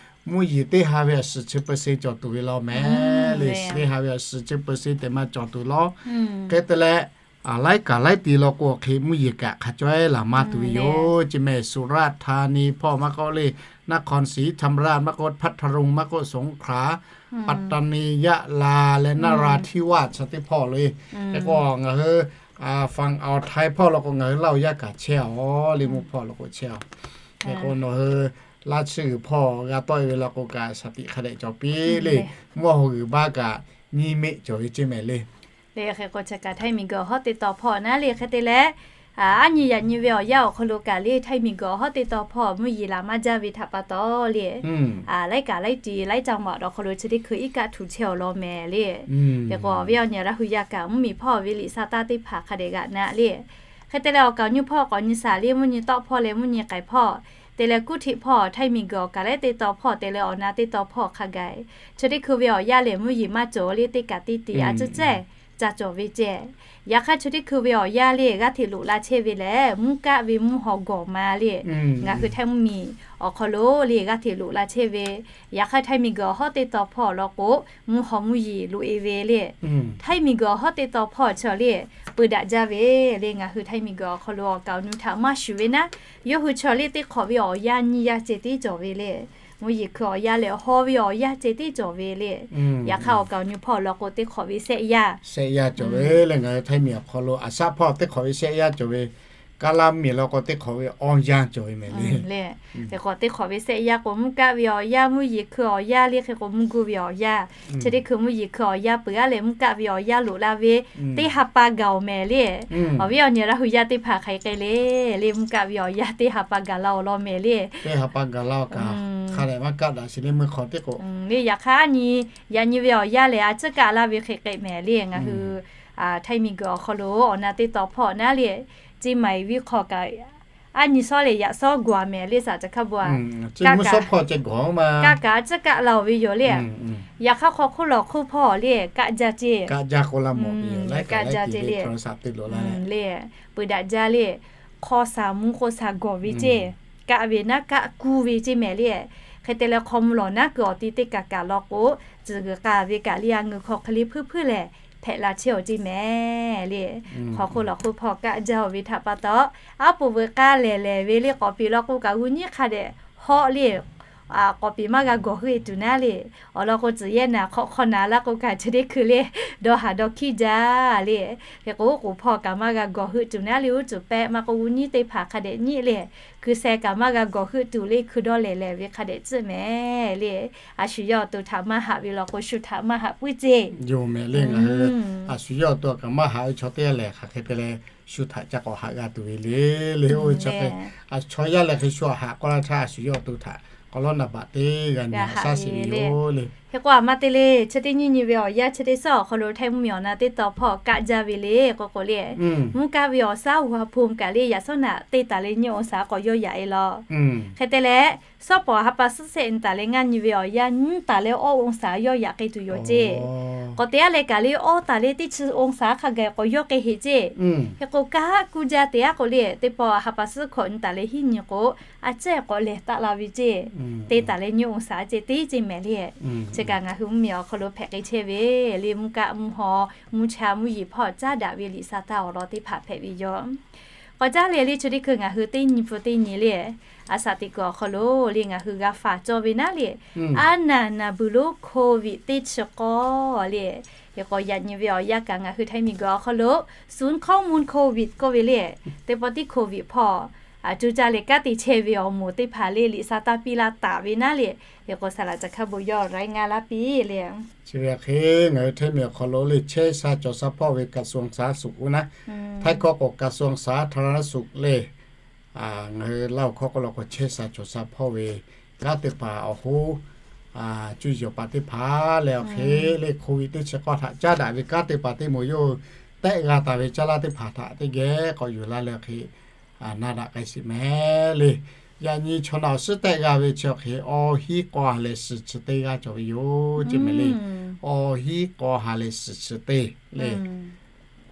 mvuhˇ yeˬ teˇ ha ve awˬ suhˍ chi เปอร์เซ็นต์ cawˬ tuˬ ve law mehˍ le. Teˇ ha ve awˬ suhˍ chi เปอร์เซ็นต์ tehꞈ maˇ cawˬ tuˬ law. Hk'e te leh laiˉ kaꞈ laiˉ ti law k'o awˬ hk'e mvuhˇ yeˬ kaꞈ hk'a cawehˇ laˬ maˇ tuˬ ve yoˬ ceˇ mehˍ. สุราษฎร์ธานี hpawˇ maˇ k'oˆ le, นครศรีธรรมราช maˇ k'oˆ, พัทลุง maˇ k'oˆ, สงขลา ปัตตานี ยะลา leh นราธิวาส chi teˇ hpawˇ le. Hk'e k'o ngaˬ hui ฝั่งอ่าวไทย hpawˇ law k'o ngaˬ hui Laˇ huˍ yaˇ kaꞈ chehˇ-oˬ le, mvuhˇ hpawˇ law k'o chehˇ-oˬ. Hk'e k'o nawˬ hui Laˇ chi g'uiˬ hpawˇ g'a tawˆ e ve law k'o kaꞈ shaˍ tiꞈ hk'a dehꞈ cawˬ piˇ le. Mvuhˇ haw g'uiˬ baˆ kaꞈ nyiˇ meˆ cawˬ ve ceˇ mehˍ le. Le hk'e k'o chi kaꞈ Htaiˇ miˬ guiˬ awˬ hawˉ teˇ taw hpawˇ naˉ le. Hk'e te leh aˉ nyi yaꞈ nyi ve awˬ yanˇ awˬ hk'aw lo kaꞈ le Htaiˇ miˬ guiˬ awˬ hawˉ teˇ taw hpawˇ mvuhˇ yeˬ laˬ maˇ jaˇ ve htaꞈ pa taw le, laiˉ kaꞈ laiˉ ti laiˉ caˇ maꞈ awˬ hk'aw lo chi teˇ hkui iˉ kaˆ htuꞈ chehˇ awˬ lawn mehˍ le. Hk'e k'o awˬ viˉ awˬ nyi Laˇ huˍ yaˇ kaꞈ mvuhˇ miˬ hpawˇ ve liꞈ sa taˇ teˇ hpaˍ hk'a dehꞈ g'aꞈ naˆ le. Hk'e te leh awˬ kaˍ awˬ nyi hpawˇ k'awꞈ nyi shaˍ le, mvuhˇ nyi tawˆ hpawˇ leh mvuhˇ nyi k'ai hpawˇ te leh kuˇ htiꞈ hpawˇ Htaiˇ miˬ guiˬ awˬ kaˍ laiˉ teˇ taw hpawˇ te leh awˬ na teˇ taw hpawˇ hk'a gaˬ, chi teˇ hkui ve awˬ yanˇ lehˬ mvuhˇ yeˬ maˇ cawˬ le, teˇ kaꞈ teˇ ti a ciˉ cehˇ ca cawˬ ve cehˇ. Yaꞈ hk'aˇ chi teˇ hkui ve awˬ yanˇ le g'aˇ hteꞈ loꞈ la chehˇ ve lehˬ, mvuhˇ kaˆ ve mvuhˇ haw gawˬ ma le. Ngaˬ hui Htaiˇ mvuhˇ miˬ awˬ hk'aw lo le g'aˇ hteꞈ loꞈ la chehˇ ve, yaꞈ hk'aˇ Htaiˇ miˬ guiˬ awˬ hawˉ teˇ taw hpawˇ law k'o mvuhˇ haw mvuhˇ yeˬ loꞈ e ve le. Htaiˇ miˬ guiˬ awˬ hawˉ teˇ taw hpawˇ chaw le peu daꞈ jaˇ ve le. Ngaˬ hui Htaiˇ miˬ guiˬ awˬ hk'aw lo awˬ kaˍ awˬ nyi htaꞈ maˇ shuˍ ve naˉ, yawˇ hui chaw le teˇ hk'awꞈ ve awˬ yanˇ nyiˇ yanˇ ceh tiˉ cawˬ ve le. Mvuhˇ yeˬ hkui awˬ yanˇ leh haw ve awˬ yanˇ ceh tiˉ cawˬ ve le. Yaꞈ hk'aˇ awˬ kaˍ awˬ nyi hpawˇ law k'o teˇ hk'awꞈ ve shehˆ yanˇ, shehˆ yanˇ cawˬ ve le. Ngaˬ hui Htaiˇ miˬ awˬ hk'aw lo aˍ shaˆ hpawˇ teˇ hk'awꞈ ve shehˆ yanˇ cawˬ ve, Kaˇ laˇ miˬ law k'o teˇ hk'awꞈ ve awˇ yanˇ cawˬ ve mehˍ le. Le, hk'e k'o teˇ hk'awꞈ ve shehˆ yanˇ k'o mvuhˇ kaˆ ve awˬ yanˇ, mvuhˇ yeˬ hkui awˬ yanˇ le hk'e k'o mvuhˇ guˇ ve awˬ yanˇ, chi teˇ hkui mvuhˇ yeˬ hkui awˬ yanˇ peuˬ aˉ leh mvuhˇ kaˆ ve awˬ yanˇ loꞈ la ve teˇ ha pa gaˬ awˬ mehˍ le. Awˬ viˉ awˬ nyi Laˇ huˍ yaˇ teˇ hpaˍ hk'aˬ hk'e le, le mvuhˇ kaˆ ve awˬ yanˇ teˇ ha pa gaˬ la awˬ lawn mehˍ le. Teˇ ha pa gaˬ la awˬ kaꞈ hk'a dehꞈ maˇ kaˆ daꞈ shiˍ le mvuhˇ hk'aw teˇ k'o. Le yaꞈ hk'aˇ nyi, yaꞈ nyi ve awˬ yanˇ lehˬ a ciˉ kaˆ laˇ ve hk'e k'ai mehˍ le. Ngaˬ hui Htaiˇ miˬ guiˬ awˬ hk'aw lo awˬ na teˇ taw hpawˇ naˉ le, ceˇ maiˍ viˇ hk'aw kaꞈ aˉ nyi shawˉ leh yaꞈ shawˉ gawˬ mehˍ le. Shaˍ ca hk'a bu a, kaˆ kaꞈ a ciˉ kaˆ la awˬ ve yoˬ le. Yaꞈ hk'aˇ hk'aw hk'oˆ lawˬ hk'oˆ hpawˇ le kaˆ jaˇ ceˇ, kaˆ jaˇ k'oˆ laˇ mawˬ ve yoˬ. Laiˉ kaꞈ laiˉ ti le, le peu daꞈ jaˇ le, hk'aw shaˍ mvuhˇ k'o shaˍ gawˬ ve ceˇ, kaˆ ve naˉ kaˆ kuˇ ve ceˇ mehˍ le. Hk'e te leh hk'aw mvuh lawˬ naˉ kuiˬ awˬ ti teˇ kaˬ kaˬ law k'o, tcuhˬ g'uiˬ k'a ve kaꞈ le a ngeuˬ hk'aw hk'e le hpuiˇ hpuiˇ lehˬ hpehꞈ la chehˇ awˬ ceˇ mehˍ le. Hk'aw hk'oˆ lawˬ hk'oˆ hpawˇ kaˆ jaˇ awˬ ve htaꞈ pa taw, aˉ poꞈ veuꞈ k'aˇ lehˬ lehˬ ve le k'awꞈ peˍ law k'o kaꞈ g'uˇ nyiˉ hk'a dehꞈ hawˆ le. K'awꞈ peˍ maˇ g'a gawˬ heuˆ e tuˬ naˉ le. Awˬ lawn k'o tcuhˬ yehˇ naˍ hk'awꞈ hk'aw naˍ laˇ k'o kaꞈ chi teˇ hkui le dawˇ haˍ dawˇ hkiˉ jaˇ le. Hk'e k'o oˉ k'oˍ hpawˇ kaꞈ maˇ g'a gawˬ heuˆ tuˬ naˉ le, uˉ cuˬ pehˆ maˇ k'o g'uˇ nyiˉ teˇ hpaˍ hk'a dehꞈ nyiˆ le, hkui sheh kaꞈ maˇ g'a gawˬ heuˆ tuˬ le, hkui dawˇ lehˬ lehˬ ve hk'a dehꞈ tcuhˆ mehˍ le. A shu yawˇ awˬ to htaꞈ maˇ haꞈ ve law k'o shu htaꞈ maˇ haꞈ puiˉ ceˇ yoˬ mehˍ le. Ngaˬ hui a shu yawˇ awˬ to kaꞈ maˇ haꞈ ve chaw teˇ g'aˇ lehˬ hk'aˬ hk'e te leh shu htaꞈ ca k'awꞈ haꞈ g'a tuˬ ve le. Le oˇ ve chaw yaˇ lehˬ hk'e shu a haꞈ k'aw laˇ htaˇ a shu yawˇ awˬ to htaꞈ k'awꞈ lawˉ naˍ baꞈ teˇ g'aˇ nyi a shaˉ sheˍ ve yoˬ le. Hk'e k'o a ma te le, chi teˇ nyiˇ nyi ve awˬ yanˇ chi teˇ shaˉ awˬ hk'aw lo Htaiˇ mvuhˇ miˬ awˬ na teˇ taw hpawˇ kaˆ jaˇ ve le k'o k'o le, mvuhˇ kaˆ ve awˬ shaˉ อุณหภูมิ kaꞈ le yaꞈ shawˉ naꞈ teˇ taˍ leh nyiˇ องศา k'awꞈ yawˇ yaꞈ e law. Hk'e te leh, shawˉ pawˍ ha pa suhˉ shehˆ nyi taˍ leh ngaˇ nyi ve awˬ yanˇ nyiˇ taˍ leh awˇ องศา yawˇ yaꞈ k'ai tuˬ yoˬ ceˇ. K'awꞈ te aˉ leh kaꞈ le awˇ taˍ leh teˇ chi องศา hk'a gaˬ k'awꞈ yawˇ k'ai heꞈ ceˇ. Hk'e k'o kaˆ kuˇ jaˇ te aˉ k'o le, teˇ pawˆ ha pa suhˉ hkawꞈ nyi taˍ leh hiˉ nyi k'o, a ciˉ k'awꞈ lehˬ taˆ la ve ceˇ. Teˇ taˍ leh nyiˇ องศา ceˇ teˇ ceˇ mehˍ le. Chi kaꞈ ngaˬ hui mvuhˇ miˬ awˬ hk'aw lo hpehꞈ k'ai chehˇ ve le, mvuhˇ kaˆ mvuhˇ haw mvuhˇ cha mvuhˇ yeˬ hpawˇ caˉ daꞈ ve liꞈ sa taˇ awˬ lawn teˇ hpaˍ hpehꞈ ve yoˬ. K'awꞈ caˉ leh le chi teˇ hkui ngaˬ hui teˇ nyi pun teˇ nyi le, a shaꞈ teꞈ kuiˬ awˬ hk'aw lo le ngaˬ hui g'a faˍ cawˇ ve naˉ le, aˉ naˬ naˬ buiˬ lonˉ โควิด teˇ chi k'awˇ le. Hk'e k'o yaꞈ nyi ve awˬ yanˇ kaꞈ ngaˬ hui Htaiˇ miˬ guiˬ awˬ hk'aw lo ศูนย์ข้อมูลโควิด k'oˆ ve le, teˇ pawˆ tiˉ โควิด hpawˇ a cuˇ caˇ leh kanˉ te chehˇ ve awˬ moˍ teˇ hpaˍ le liꞈ sa taˇ piˇ laˇ taˍ ve naˉ le. Hk'e k'o shaˍ laꞈ ca hk'a bon yawˇ raiˉ ngaˇ laˇ piˇ le. Chi ve hk'e ngaˬ hui Htaiˇ miˬ awˬ hk'aw lo le chehˇ sha cawˬ sha hpawˇ ve กระทรวงสาธารณสุข naˉ, Htaiˇ hkawˇ k'o กระทรวงสาธารณสุข le. Ngaˬ hui Laˇ huˍ hkawˇ k'oˆ law k'o chehˇ sha cawˬ sha hpawˇ ve kanˉ te paˍ awˬ hoˉ cuˇ yiˍ awˬ paˍ teˇ hpaˍ leh awˬ hk'e le โควิด teˇ chi k'awˇ htaꞈ caˉ daꞈ ve kanˉ te paˍ teˇ moˍ yawˇ hui tehˆ g'a taˍ ve caˇ laˇ teˇ hpaˍ htaꞈ teˇ geh k'awꞈ yuˬ laˇ leh hk'e, na daꞈ k'ai sheˍ mehˍ le. Yaꞈ nyi chaw naꞈ awˬ suhˉ tehˆ g'a ve chi awˬ hk'e, awˬ hinˉ k'aw ha leh suhˍ chi teˇ g'aˇ cawˬ ve yoˬ ceˇ mehˍ le. Awˬ hinˉ k'aw ha leh suhˍ chi teˇ le.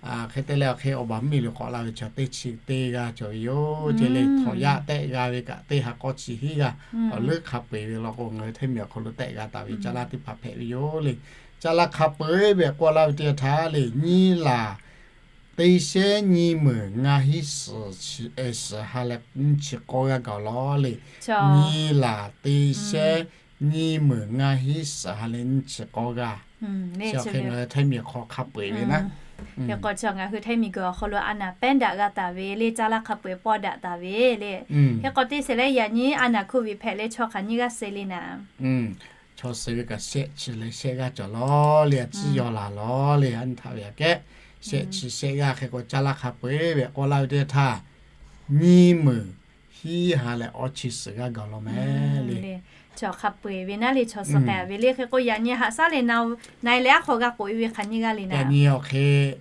Hk'e te leh awˬ hk'e awˬ baˬ mvuhˇ miˬ lo k'awꞈ la ve chaw teˇ chi teˇ g'aˇ cawˬ ve yoˬ ceˇ le. Htawnˍ yaˇ tehˆ g'a ve kaꞈ teˇ ha k'awˇ chi hinˉ g'aˇ. Awˬ leuˉ hk'a peu-eˬ ve law k'o, ngaˬ hui htaiˇ miˬ awˬ hk'aw lo tehˆ g'a taˍ ve caˇ laˇ teˇ hpaˍ hpehꞈ ve yoˬ le. Caˇ laˇ hk'a peu-eˬ ve k'oˆ laˇ ve teˇ htaˇ le, nyiˇ laˬ teˇ shehnˉ nyiˇ meunˍ ngaˇ hinˉ suhˍ ha leh nyiˇ chi k'awˇ g'aˇ gaˬ lawˬ le. Nyiˇ laˬ teˇ shehnˉ nyiˇ meunˍ ngaˇ hinˉ suhˍ ha leh nyiˇ chi k'awˇ g'aˇ. Chi awˬ hk'e ngaˬ hui htaiˇ miˬ awˬ hk'aw hk'a peu-eˬ ve naˉ. Hk'e k'o chi ngaˬ hui htaiˇ miˬ guiˬ awˬ hk'aw lo a naˍ pehˉ daꞈ g'a taˍ ve le, caˇ laˇ hk'a peu-eˬ pawˇ daꞈ taˍ ve le. Hk'e k'o teˇ sheˍ leh yaꞈ nyi a naˍ hko viꞈ hpehꞈ leh chaw hk'aˬ nyiˇ g'aˇ suh le naˍ. Chaw suh ve kaꞈ shehˆ chi leh shehˆ g'aˇ cawˬ lawˬ le. A ciˉ yaw laˬ lawˬ le. A nyi htaꞈ ve aꞈ kehˉ shehˆ chi shehˆ g'aˇ. Hk'e k'o caˇ laˇ hk'a peu-eˬ ve k'oˆ laˇ ve teˇ htaˇ, nyiˇ meunˍ hiˉ ha leh awˇ chi suhˍ g'aˇ gaˬ lawˬ mehˍ le. Chaw hk'a peu-eˬ ve naˉ le, chaw suh k'ai ve le. Hk'e k'o yaꞈ nyi haꞈ shaˉ leh na-e leh aˉ hk'aw g'a k'oꞈ-e ve hk'aˬ nyiˇ g'aˇ le naˍ. Yaꞈ nyi awˬ hk'e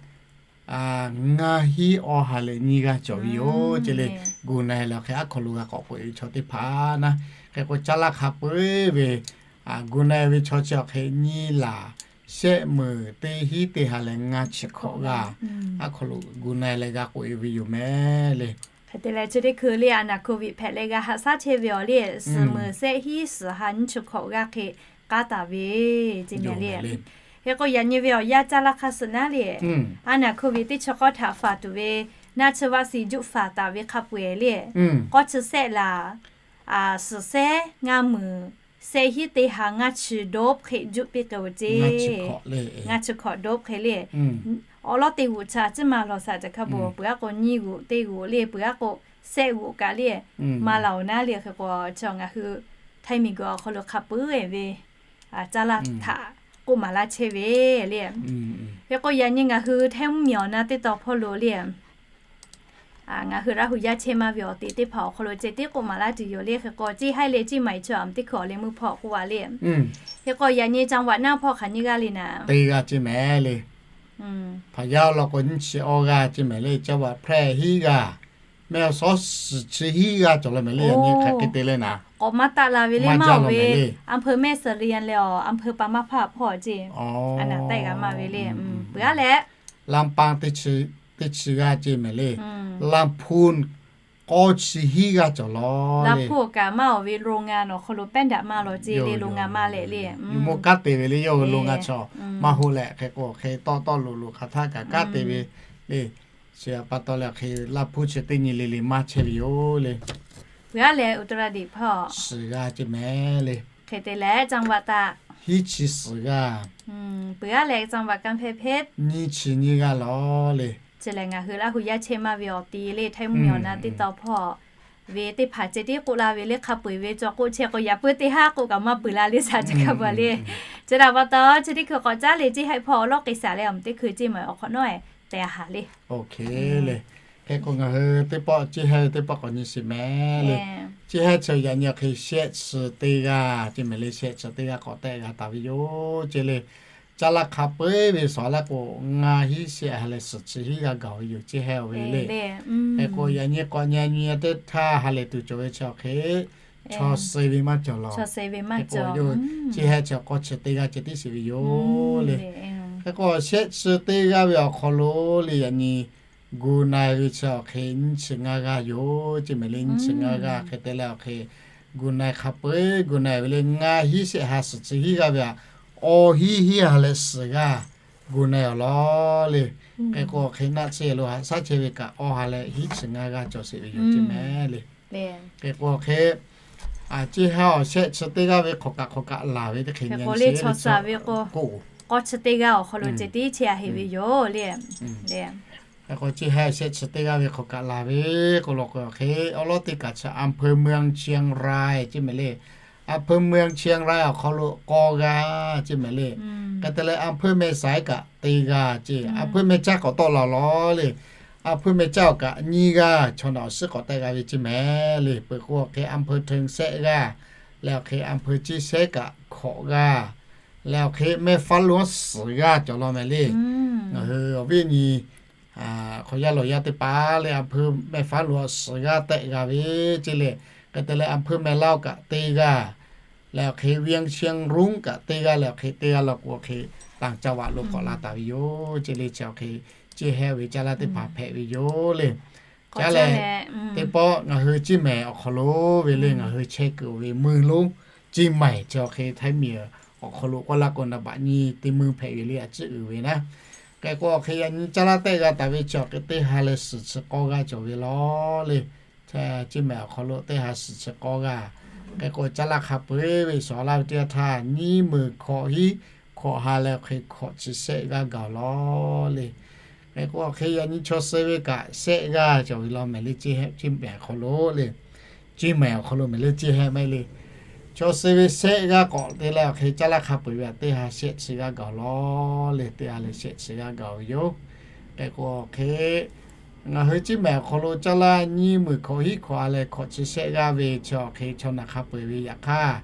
ngaˇ hinˉ awˇ ha leh nyiˇ g'aˇ cawˬ ve yoˬ ceˇ le. Gu na-e leh awˬ hk'e aˉ hk'aw lo g'a k'awꞈ k'oꞈ-e ve chaw teˇ hpaˍ naˉ. Hk'e k'o caˇ laˇ hk'a peu-eˬ ve gu na-e ve chaw chi awˬ hk'e nyiˇ laˬ shehˆ meunˍ teˇ hinˉ teˇ ha leh ngaˇ chi hkawꞈ g'aˇ aˉ hk'aw lo gu na-e leh g'a k'oꞈ-e ve yoˬ mehˍ le. Hk'e te leh chi teˇ hkui le a naˍ hko viꞈ hpehꞈ leh g'a haꞈ shaˉ chehˇ ve awˬ le, suhˍ meunˍ shehˆ hinˉ suhˍ ha nyiˇ chi hkawꞈ g'aˇ hk'e k'aˉ taˍ ve ceˇ mehˍ le. Hk'e k'o yaꞈ nyi ve awˬ yanˇ caˇ laˇ hk'a suh naˉ le, a naˍ hko viꞈ teˇ chi k'awˇ htaꞈ faˍ tuˬ ve naˆ chi vaˆ siˍ juˆ faˍ taˍ ve hk'a peu-eˬ le, k'awˇ chi shehˆ laˬ suhˍ shehˉ ngaˇ meunˍ shehˆ hinˉ teˇ ha ngaˇ chi dawˇ hk'e juˆ piˇ k'ai-o ceˇ. Ngaˇ chi hkawꞈ dawˇ hk'e le. Awˬ lawn teˇ g'uꞈ chaꞈ ciˉ maˬ lawˬ shaˍ caꞈ hk'a beuꞈ, peuˬ aˉ k'o nyiˇ g'uꞈ teˇ g'uꞈ le, peuˬ aˉ k'o shehˆ g'uꞈ kaꞈ le, maˇ laˬ-oˬ naˉ le. Hk'e k'o chi ngaˬ hui htaiˇ miˬ guiˬ awˬ hk'aw lo hk'a peu-eˬ ve caˇ laˇ htaꞈ k'oˆ maˍ laˇ chehˇ ve le. Hk'e k'o yaꞈ nyi ngaˬ hui htaiˇ mvuhˇ miˬ awˬ na teˇ tawn hpawˇ lo le, ngaˬ hui Laˇ hu yaˇ chehˇ maˇ ve awˬ te teˇ hpaˍ awˬ hk'aw lo ceh tiˉ k'oˆ maˍ laˇ tuˬ yoˬ le. Hk'e k'o ceˇ haiˉ leh ceˇ maˍ-e chi a teˇ hkui awˬ leh meuˇ hpawˇ k'oˆ a le. Hk'e k'o yaꞈ nyi จังหวัด naˆ hpawˇ hk'aˬ nyiˇ g'aˇ le naˍ. Teˇ g'aˇ ceˇ mehˍ le. Hpaˍ yaˇ law k'o nyiˇ chi awˇ g'aˇ ceˇ mehˍ le. จังหวัดแพร่ hiˉ g'aˇ, Mehˬ awˬ shawˉ suhˍ chi hiˉ g'aˇ cawˬ law mehˍ le. Yaꞈ nyi hk'aˬ hk'e te le naˍ. K'awꞈ maˇ taˆ la ve le maˇ-oˬ ve. อำเภอแม่เสรียง leh awˬ อำเภอปางมะผ้า hpawˇ ceˇ. A naˍ tehˆ g'a maˇ ve le. Peuˬ aˉ leh ลำปาง teˇ chi g'aˇ ceˇ mehˍ le. ลำพูน k'awˇ chi hiˉ g'aˇ cawˬ law le. ลำพูน kaꞈ maˇ-oˬ ve โรงงาน awˬ hk'aw lo pehˉ daꞈ maˇ law ceˇ le. โรงงาน maˇ leh le. Yuˬ mawˇ kanˉ te ve le yawˇ ve โรงงาน chaw maˇ hoˆ leh hk'e k'o hk'e tawˆ tawˆ loꞈ loꞈ hk'aˬ htaˇ kaꞈ kanˉ te ve le. Chi pa taw leh hk'e ลำพูน chi teˇ nyi le le maˇ chehˇ ve yoˬ le. Peuˬ aˉ leh อุตรดิตถ์ hpawˇ suhˍ g'aˇ ceˇ mehˍ le. Hk'e te leh จังหวัดตาก hiˉ chi suhˍ g'aˇ. Peuˬ aˉ leh จังหวัดกำแพงเพชร nyiˇ chi nyiˇ g'aˇ law le. Chi lehˬ ngaˬ hui Laˇ hu yaˇ chehˇ maˇ ve awˬ te le, htaiˇ mvuhˇ miˬ awˬ na teˇ tawn hpawˇ ve teˇ hpaˍ ceh tiˉ k'oˆ la ve le. Hk'a peu-eˬ ve cawˬ k'o chehˇ k'o yaꞈ puiˉ teˇ haˉ k'oˆ kaꞈ maˇ peuˬ la le shaˍ chi hk'a peu-eˬ le. Chi htaꞈ pa taw chi teˇ hkui k'awꞈ caˉ le ceˇ haiˉ hpawˇ awˬ lawˉ k'ai shaˍ leh awˬ teˇ hkui ceˇ maˬ awˬ hk'awꞈ nawˉ te haˍ le. Hk'e k'o ngaˬ hui teˇ pawˆ ceˇ haiˉ teˇ pawˆ k'awꞈ nyi sheˍ mehˍ le. Ceˇ haiˉ chi yaꞈ nyi awˬ hk'e shehˆ chi teˇ g'aˇ ceˇ mehˍ le. Shehˆ chi teˇ g'aˇ k'awꞈ tehˆ g'a taˍ ve yoˬ ceˇ le. Caˇ laˇ hk'a peu-eˬ ve shawˍ laˇ k'o, ngaˇ hiˉ shehˆ ha leh suhˍ chi hiˉ g'aˇ gaˬ ve yoˬ ceˇ haiˉ-oˬ ve le. Hk'e k'o yaꞈ nyi k'awꞈ nyi nyi teˇ htaˇ ha lehˬ tuˬ cawˬ ve chi awˬ hk'e chaw suh ve maˇ cawˬ law. Ceˇ haiˉ chi k'awˇ chi teˇ g'aˇ ceh tiˉ sheˍ ve yoˬ le. Hk'e k'o shehˆ chi teˇ g'aˇ ve awˬ hk'aw lo le yaꞈ nyi gu na-e ve chi awˬ hk'e nyiˇ chi ngaˇ g'aˇ yoˬ ceˇ mehˍ le. Nyiˇ chi ngaˇ g'aˇ hk'e te leh awˬ hk'e gu na-e hk'a peu-eˬ gu na-e ve le. Ngaˇ hiˉ shehˆ ha suhˍ chi hiˉ g'aˇ ve aꞈ, awˬ hiˉ hiˉ ha leh suhˍ g'aˇ gu na-e awˬ lawn le. Hk'e k'o hk'e naˆ tsuhˇ lo haꞈ shaˉ chehˇ ve kaꞈ awˬ ha leh hiˉ chi ngaˇ g'aˇ cawˬ sheˍ ve yoˬ ceˇ mehˍ le. Hk'e k'o hk'e ceˇ haiˉ awˬ shehˆ chi teˇ g'aˇ ve hk'awꞈ kaꞈ hk'awꞈ kaꞈ laˬ ve teˇ hk'e nyi le. K'awˇ chi teˇ g'aˇ awˬ hk'aw lo ceh tiˉ chehˇ a heˍ ve yoˬ le. Hk'e k'o ceˇ haiˉ shehˆ chi teˇ g'aˇ ve hk'awꞈ kaꞈ laˬ ve k'o law k'o hk'e awˬ lawˉ teˇ kaꞈ chi อำเภอเมืองเชียงราย ceˇ mehˍ le. อำเภอเมืองเชียงราย awˬ hk'aw lo k'awˇ g'aˇ ceˇ mehˍ le. Hk'e te leh อำเภอแม่สาย kaꞈ teˇ g'aˇ ceˇ. อำเภอแม่สาย k'awꞈ tawˆ la law le. อำเภอแม่สาย awˬ kaꞈ nyiˇ g'aˇ chaw naꞈ awˬ suhˉ k'awꞈ tehˆ g'a ve ceˇ mehˍ le. Peuˬ k'o awˬ hk'e อำเภอเทิง shehˆ g'aˇ, leh awˬ hk'e อำเภอเชียงแสน kaꞈ hkawꞈ g'aˇ, leh awˬ hk'e แม่ฟ้าหลวง suhˍ g'aˇ cawˬ law mehˍ le. Ngaˬ hui awˬ viˉ nyi hk'aw yaˇ lawˬ yaˇ teˇ hpaˍ leh อำเภอแม่ฟ้าหลวง suhˍ g'aˇ tehˆ g'a ve ceˇ le. Hk'e te leh อำเภอแม่ลาว kaꞈ teˇ g'aˇ leh awˬ hk'e เวียงเชียงรุ้ง kaꞈ teˇ g'aˇ leh awˬ hk'e teˇ g'aˇ law k'o awˬ hk'e ต่างจังหวัด lo k'awꞈ la taˍ ve yoˬ ceˇ le. Chi awˬ hk'e ceˇ hehˆ ve caˇ laˇ teˇ hpaˍ hpehꞈ ve yoˬ le. Caˇ leh teˇ pawˆ ngaˬ hui Ciˇ mehˍ awˬ hk'aw lo ve le ngaˬ hui chehˇ kuiˬ ve mui lonˉ Ciˇ mehˍ chi awˬ hk'e ไทย miˬ awˬ hk'aw lo k'oˆ laˇ k'o นครนายก nyiˇ teˇ mui hpehꞈ ve le a ciˉ uiˍ ve naˉ. Hk'e k'o awˬ hk'e yaꞈ nyi caˇ laˇ tehˆ g'a taˍ ve chi awˬ hk'e teˇ ha leh suhˍ chi k'awˇ g'aˇ cawˬ ve law le. Ciˇ mehˍ awˬ hk'aw lo teˇ ha suhˍ chi k'awˇ g'aˇ. Hk'e k'o caˇ laˇ hk'a peu-eˬ ve shawˍ laˇ ve teˇ yanˇ htaˇ nyiˇ meunˍ hkawꞈ hiˉ hkawꞈ ha leh awˬ hk'e hkawꞈ chi shehˆ g'aˇ gaˬ law le. Hk'e k'o awˬ hk'e yaꞈ nyi chaw suh ve kaꞈ shehˆ g'aˇ cawˬ ve law mehˍ le Ciˇ mehˍ awˬ hk'aw lo le. Ciˇ mehˍ awˬ hk'aw lo mehˍ le Ciˇ hehˆ maˇ heˆ le. Chaw suh ve shehˆ g'aˇ k'awꞈ te leh awˬ hk'e caˇ laˇ hk'a peu-eˬ ve teˇ ha shehˆ chi g'aˇ gaˬ law le. Teˇ ha leh shehˆ chi g'aˇ gaˬ ve yoˬ. Hk'e k'o awˬ hk'e ngaˬ hui Ciˇ mehˍ awˬ hk'aw lo caˇ laˇ nyiˇ meunˍ hkawꞈ hiˉ hkawꞈ ha leh hkawꞈ chi shehˆ g'aˇ ve chi awˬ hk'e chaw naˬ hk'a peu-eˬ ve yaꞈ hk'aˇ,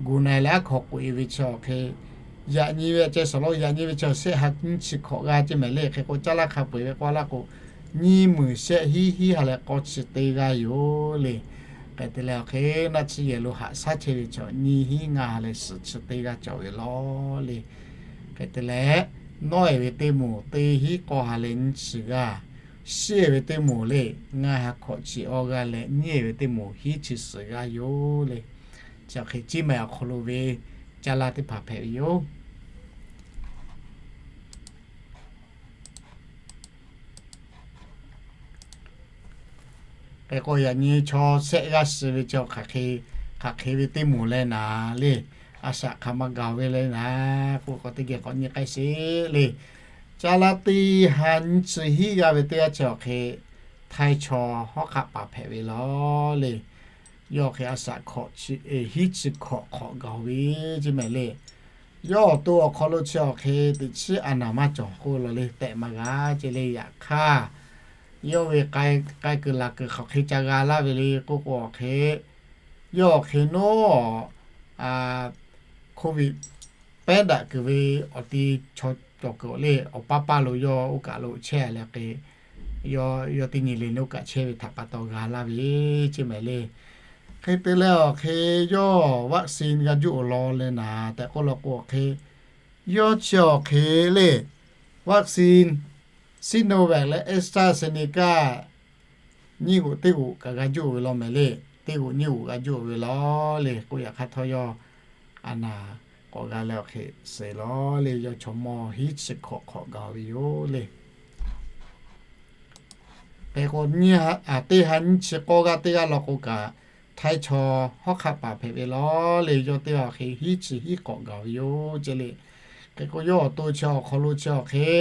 guˬ na leh aˉ hkawꞈ k'oꞈ-e ve chi awˬ hk'e yaꞈ nyi ve a ceh shawˍ lo yaꞈ nyi ve chi shehˆ ha nyiˇ chi hkawꞈ g'aˇ ceˇ mehˍ le. Hk'e k'o caˇ laˇ hk'a peu-eˬ ve k'oˆ laˇ k'o nyiˇ meunˍ shehˆ hiˉ hiˉ ha leh k'awˇ chi teˇ g'aˇ yoˬ le. Hk'e te leh awˬ hk'e naˆ tsuhˇ yehˬ lo haꞈ shaˉ chehˇ ve chi nyiˇ hiˉ ngaˇ ha leh suhˍ chi teˇ g'aˇ cawˬ ve law le. Hk'e te leh nawˉ-e ve teˇ moˍ teˇ hiˉ k'awˇ ha leh nyiˇ chi g'aˇ, shiˉ-e ve teˇ moˍ le ngaˇ ha hkawꞈ chi awˇ g'aˇ leh nyiˇ-e ve teˇ moˍ hiˉ chi suhˍ g'aˇ yoˬ le. Chi awˬ hk'e Ciˇ mehˍ awˬ hk'aw lo ve caˇ laˇ teˇ hpaˍ hpehꞈ ve yoˬ. Hk'e k'o yaꞈ nyi chaw shehˆ g'aˇ suh ve chi hk'aˬ hk'e ve teˇ moˍ leh naˍ le, a shaꞈ hk'aˬ ma gaˬ ve le naˍ k'oˆ k'o teˇ geh k'awꞈ nyi k'ai sheˍ le. Caˇ laˇ teˇ ha nyiˇ chi hiˉ g'aˇ ve teˇ g'aˇ chi awˬ hk'e Htaiˇ chaw hawˉ hk'aˆ paˍ hpehꞈ ve law le. Yawˇ hk'e a shaꞈ hkawꞈ hiˉ chi hkawꞈ hk'awꞈ gaˬ ve ceˇ mehˍ le. Yawˇ awˬ to awˬ hk'aw lo chi awˬ hk'e teꞈ chiˉ a naˍ maˇ cawˬ k'oˆ law le tehꞈ maˇ g'a ceˇ le. Yaꞈ hk'aˇ yawˇ ve k'ai kuiˬ laˬ kuiˬ hk'aˬ hk'e ca g'a laˇ ve le k'oˆ k'o awˬ hk'e, yawˇ awˬ hk'e nawˉ COVID pehˉ daꞈ kuiˬ ve awˬ ti chaw cawˬ kuiˬ le awˬ paˇ paˇ lo yawˇ oˇ kaˬ lo chehˇ leh hk'e, yawˇ teˇ nyi le oˇ kaˬ chehˇ ve htaꞈ pa taw g'a laˇ ve ceˇ mehˍ le. Hk'e te leh awˬ hk'e yawˇ vaccine g'a juˇ-oˬ law le naˍ tehꞈ k'oˆ law k'o awˬ hk'e, yawˇ chi awˬ hk'e le vaccine Sinovac leh AstraZeneca nyiˇ g'uꞈ teˇ g'uꞈ kaꞈ g'a juˇ-oˬ ve law mehˍ le. Teˇ g'uꞈ nyiˇ g'uꞈ g'a juˇ-oˬ ve law le k'oˆ yaꞈ hk'aˇ htawˇ yawˇ a naˍ k'awꞈ g'a leh awˬ hk'e suh law le. Yawˇ chaw mawˇ hiˉ chi hkawꞈ hk'awꞈ gaˬ ve yoˬ le. Hk'e k'o teˇ ha nyiˇ chi k'awˇ g'aˇ teˇ g'aˇ law k'o kaꞈ Htaiˇ chaw hawˉ hk'aˆ paˍ hpehꞈ ve law le. Yawˇ teˇ g'aˇ awˬ hk'e hiˉ chi hiˉ hk'awꞈ gaˬ ve yoˬ ceˇ le. Hk'e k'o yawˇ awˬ to chi awˬ hk'aw lo chi awˬ hk'e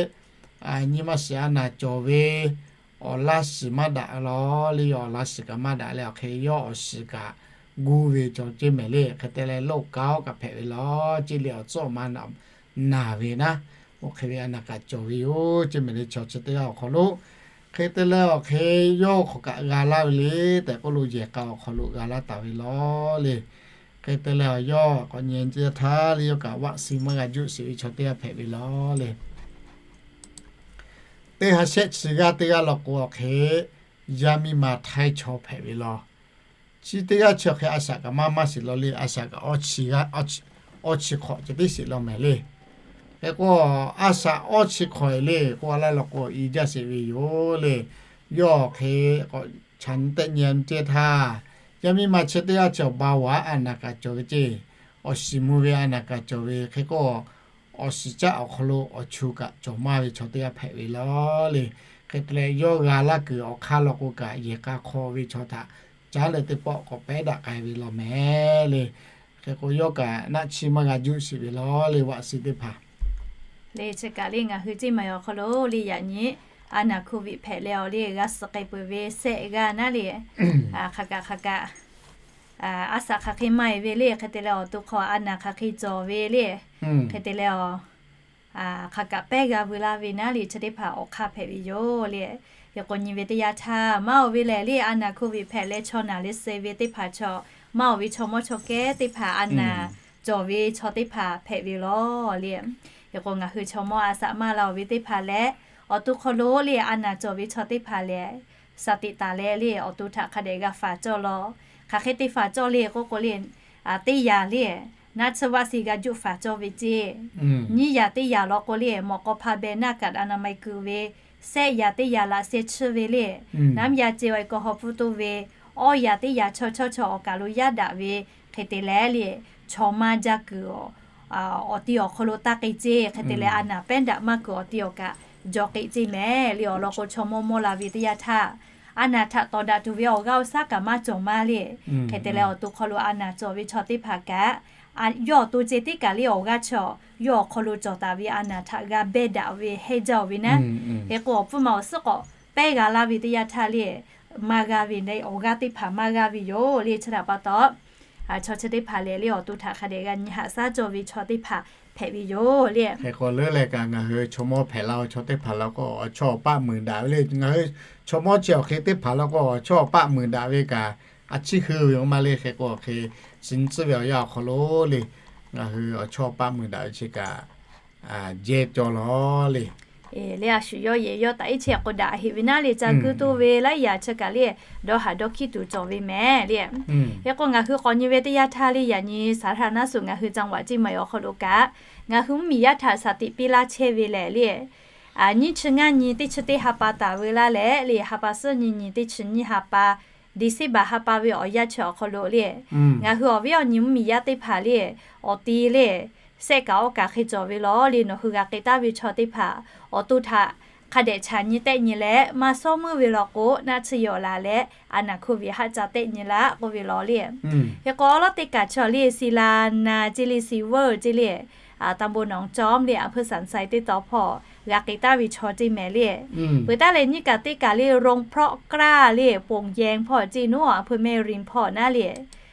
nyi ma shiˍ a naˍ cawˬ ve awˬ laˇ shiˍ maˇ daꞈ law le. Yawˇ awˬ laˇ shiˍ kaꞈ maˇ daꞈ leh awˬ hk'e yawˇ awˬ shiˍ kaꞈ gu ve cawˬ ceˇ mehˍ le. Hk'e te leh โรคเกาต์ kaꞈ hpehꞈ ve law ceˇ le. Awˬ tcuhˉ awˬ ma naˍ ve naˉ oˇ hk'e ve a naˍ kaꞈ cawˬ ve yoˬ ceˇ mehˍ le. Chaw chi teˇ g'aˇ awˬ hk'aw lo hk'e te leh awˬ hk'e yawˇ hk'awꞈ kaꞈ g'a laˇ ve le tehꞈ k'oˆ lo yehˬ k'a awˬ hk'aw lo g'a laˇ taˍ ve law le. Hk'e te leh awˬ yawˇ k'awꞈ nyi teˇ yanˇ htaˇ le yawˇ kaꞈ vaccine maˇ g'a juˇ sheˍ ve chaw teˇ g'aˇ hpehꞈ ve law le. Teˇ ha shehˆ chi g'aˇ teˇ g'aˇ law k'o awˬ hk'e yaˇ miˇ ma Htaiˇ chaw hpehꞈ ve law. Chi teˇ g'aˇ chi awˬ hk'e a shaꞈ kaꞈ maˇ maˇ shiˍ law le. A shaꞈ kaꞈ awˇ chi hk'awꞈ ceh tiˉ shiˍ law mehˍ le. Hk'e k'o a shaꞈ awˇ chi hk'awꞈ e le k'oˆ a laˇ law k'o i jaˇ sheˍ ve yoˬ le. Yawˇ awˬ hk'e k'awꞈ chaꞈ nyi tehˆ nyi a nyi teˇ htaˇ, yaˇ miˇ ma chi teˇ g'aˇ chi awˬ ba waꞈ a naˍ kaꞈ cawˬ ve ceˇ, awˬ shiˍ mvuh ve a naˍ kaꞈ cawˬ ve hk'e k'o awˬ shiˍ caˆ awˬ hk'aw lo awˬ chu kaꞈ cawˬ maˇ ve chaw teˇ g'aˇ hpehꞈ ve law le. Hk'e te leh yawˇ g'a laˇ kuiˬ awˬ hk'aˇ law k'o kaꞈ yehˬ k'a hk'aw ve chaw htaꞈ caˉ leh teˇ pawˆ k'awꞈ pehˉ daꞈ k'ai ve law mehˍ le. Hk'e k'o yawˇ kaꞈ naˆ chi maˇ g'a juˇ sheˍ ve law le vaccine teˇ hpaˍ le. Chi kaꞈ le ngaˬ hui Ciˇ mehˍ awˬ hk'aw lo le yaꞈ nyi a naˍ COVID hpehꞈ leh awˬ le g'a suh k'ai peuˬ ve shehˆ g'aˇ naˉ le. Hk'aˬ kaꞈ hk'aˬ kaꞈ a shaꞈ hk'aˬ hk'e maˇ e ve le. Hk'e te leh awˬ to hk'aw a naˍ hk'aˬ hk'e cawˬ ve le. Hk'e te leh awˬ hk'aˬ kaꞈ pehˉ g'a veu laˇ ve naˉ le chi teˇ hpaˍ awˬ hk'aˇ hpehꞈ ve yoˬ le. Hk'e k'o nyi ve teˇ yanˇ htaˇ maˇ oˬ ve lehˬ le a naˍ COVID hpehꞈ leh chaw naˬ leh suh ve teˇ hpaˍ chaw, maˇ oˬ ve chaw mawˇ chaw kehˉ teˇ hpaˍ a naˍ cawˬ ve chaw teˇ hpaˍ hpehꞈ ve law le. Hk'e k'o ngaˬ hui chaw mawˇ a shaꞈ maˇ la oˬ ve teˇ hpaˍ leh Awˬ to hk'aw lo le a naˍ cawˬ ve chaw teˇ hpaˍ lehˬ, saˍ tiꞈ taˍ leh le awˬ to htaꞈ hk'a dehꞈ g'a faˍ cawˇ law. Hk'aˬ hk'e te faˍ cawˇ le k'oˆ k'o le, teˇ yanˇ le, naˆ tsuhˇ vaˆ si g'a juˆ faˍ cawˇ ve ceˇ. Nyiˇ yanˇ teˇ yanˇ law k'o le, mawꞈ k'aw hpa beh naˇ kaꞈ a naˍ mai kuiˬ ve, sehˆ yanˇ teˇ yanˇ laꞈ seh chiˇ ve le, naˉ yaˇ ce awˬ e kaw haw pfuhˇ toˇ ve, awˇ yanˇ teˇ yanˇ chaw chawˇ chaw awˬ kaˬ lo yaˇ daꞈ ve, hk'e te leh le, chaw maˇ jaˇ kuiˬ awˬ ti awˬ hk'aw lo taˇ k'ai ceˇ. Hk'e te leh a naˍ pehˉ daꞈ maˇ kuiˬ awˬ ti awˬ kaꞈ jaw k'ai ceˇ mehˍ le. Awˬ lawn k'o chaw mawˇ mawˇ la ve teˇ yanˇ htaˇ, a naˍ htaꞈ tawˍ daꞈ tuˬ ve awˬ g'aˇ awˬ shaˉ kaꞈ maˇ cawˬ maˇ le. Hk'e te leh awˬ to hk'aw lo a naˍ cawˬ ve chaw teˇ hpaˍ kaꞈ, yawˇ awˬ to ceh tiˉ kaꞈ le awˬ g'aˇ chaw yawˇ awˬ hk'aw lo cawˬ taˍ ve a naˍ htaꞈ g'a behˇ daꞈ ve hehnˇ jaˇ-oˬ ve naˉ. Hk'e k'o awˬ pfuhˇ ma awˬ suhˉ k'awꞈ pehˇ g'a laˇ ve teˇ yanˇ htaˇ le, maˇ g'a ve le awˬ g'aˇ teˇ hpaˍ maˇ g'a ve yoˬ le. Chi htaꞈ pa taw, chaw chi teˇ hpaˍ lehˬ le awˬ to htaꞈ hk'a dehꞈ g'a nyi haꞈ shaˉ cawˇ ve chaw teˇ hpaˍ hpehꞈ ve yoˬ le. Hk'e k'o leuˉ leh kaꞈ ngaˬ hui chaw mawˇ hpehꞈ la-o chaw teˇ hpaˍ la k'o awˬ chawˇ awˬ paˆ muiˬ daꞈ ve le. Ngaˬ hui chaw mawˇ chi awˬ hk'e teˇ hpaˍ la k'o awˬ chawˇ awˬ paˆ muiˬ daꞈ ve kaꞈ a ciˉ hui ve maˇ le. Hk'e k'o hk'e chi nyi tcuhˉ ve awˬ yanˇ awˬ hk'aw lo le, ngaˬ hui awˬ chawˇ awˬ paˆ muiˬ daꞈ ve chi kaꞈ jehˇ cawˇ law le. Le a shu yawˇ yehˬ yawˇ taꞈ iˉ chehˇ k'o daꞈ heꞈ ve naˉ le, ca guˇ toˇ ve laiˉ yaꞈ chi kaꞈ le, dawˇ haˍ dawˇ hkiˉ tuˬ cawˬ ve mehˍ le. Hk'e k'o ngaˬ hui k'awꞈ nyi ve teˇ yanˇ htaˇ le, yaꞈ nyi สาธารณสุข ngaˬ hui จังหวัด Chiang Mai awˬ hk'aw lo kaꞈ, ngaˬ hui mvuhˇmiˬ yaˇ htaꞈ shaˍ tiꞈ piˇ laˇ chehˇ ve lehˬ le, nyiˇ chi ngaˇ nyi teˇ chi teˇ ha pa taˍ veu laˇ leh le, ha pa suhˉ nyi nyi teˇ chi nyiˇ ha pa, December ha pa ve awˬ yanˇ chi awˬ hk'aw lo le, ngaˬ hui awˬ viˉ awˬ nyi mvuhˇmiˬ yaˇ teˇ hpaˍ le, awˬ ti le, sehˆ kaꞈ awˇ kaꞈ hk'e cawˬ ve law le, nawˬ hui g'a k'ai taˍ ve chaw teˇ hpaˍ awˬ to htaꞈ hk'a dehꞈ chaꞈ nyi tehˆ nyi leh maˇ sawˉ meuˇ ve law k'o, naˆ tsuhˇ yehˬ awˬ laˬ leh a naˍ โควิด haˆ ca tehˆ nyi laˇ k'oˆ ve law le. Hk'e k'o awˉ lawˉ teˇ kaꞈ chaw le ศิลานา ceˇ le, ศรีเวียง ceˇ le, ตำบลหนองจอม le, อำเภอสันทราย teˇ taw hpawˇ g'a k'ai taˍ ve chaw ceˇ mehˍ le. Peuˬ taˉ leh nyiˇ kaꞈ teˇ kaꞈ le โรงเพาะกล้า le, ป่งแยง hpawˇ ceˇ naˉ, อำเภอแม่ริม hpawˇ naˉ le,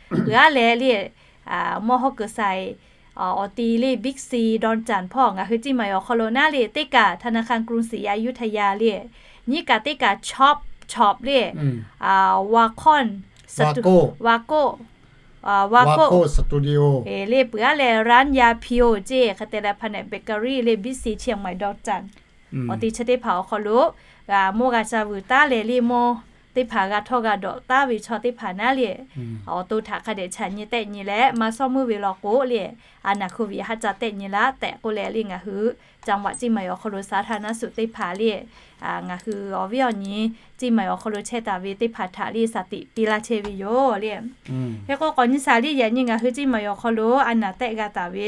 peuˬ aˉ leh le, mawˇ hawˉ kuiˬ sai awˬ ti le บิ๊กซี ดอนจันทน์ hpawˇ ngaˬ hui Chiang Mai awˬ hk'aw lo naˉ le, teˇ kaꞈ ธนาคารกรุงศรีอยุธยา le, nyiˇ kaꞈ teˇ kaꞈ ช็อป ช็อป le, วาคอน สตู- วาโก้ วาโก้ วาโก้ สตูดิโอ le, peuˬ aˉ leh ร้านยาเพียว ceˇ, hk'e te leh แผนกเบเกอรี่ le, บิ๊กซี เชียงใหม่ ดอนจันทน์ awˬ ti chi teˇ hpaˍ awˬ hk'aw lo g'a mawˇ g'a ca vuiˬ taˉ leh le, mawˇ teˇ hpaˍ g'a htawˇ g'a dawꞈ taˍ ve chaw teˇ hpaˍ naˉ le, awˬ to htaꞈ hk'a dehꞈ chaꞈ nyi tehˆ nyi leh maˇ sawˉ meuˇ ve law k'o le, a naˍ โควิด haˆ ca tehˆ nyi laˇ tehꞈ k'oˆ leh le, ngaˬ hui จังหวัด Chiang Mai awˬ hk'aw lo สาธารณสุข teˇ hpaˍ le, ngaˬ hui awˬ viˉ awˬ nyi Chiang Mai awˬ hk'aw lo chehˇ taˍ ve teˇ hpaˍ htaꞈ le shaˍ tiꞈ piˇ laˇ chehˇ ve yoˬ le. Hk'e k'o k'awꞈ nyi shaˍ le, yaꞈ nyi ngaˬ hui Chiang Mai awˬ hk'aw lo a naˍ tehˆ g'a taˍ ve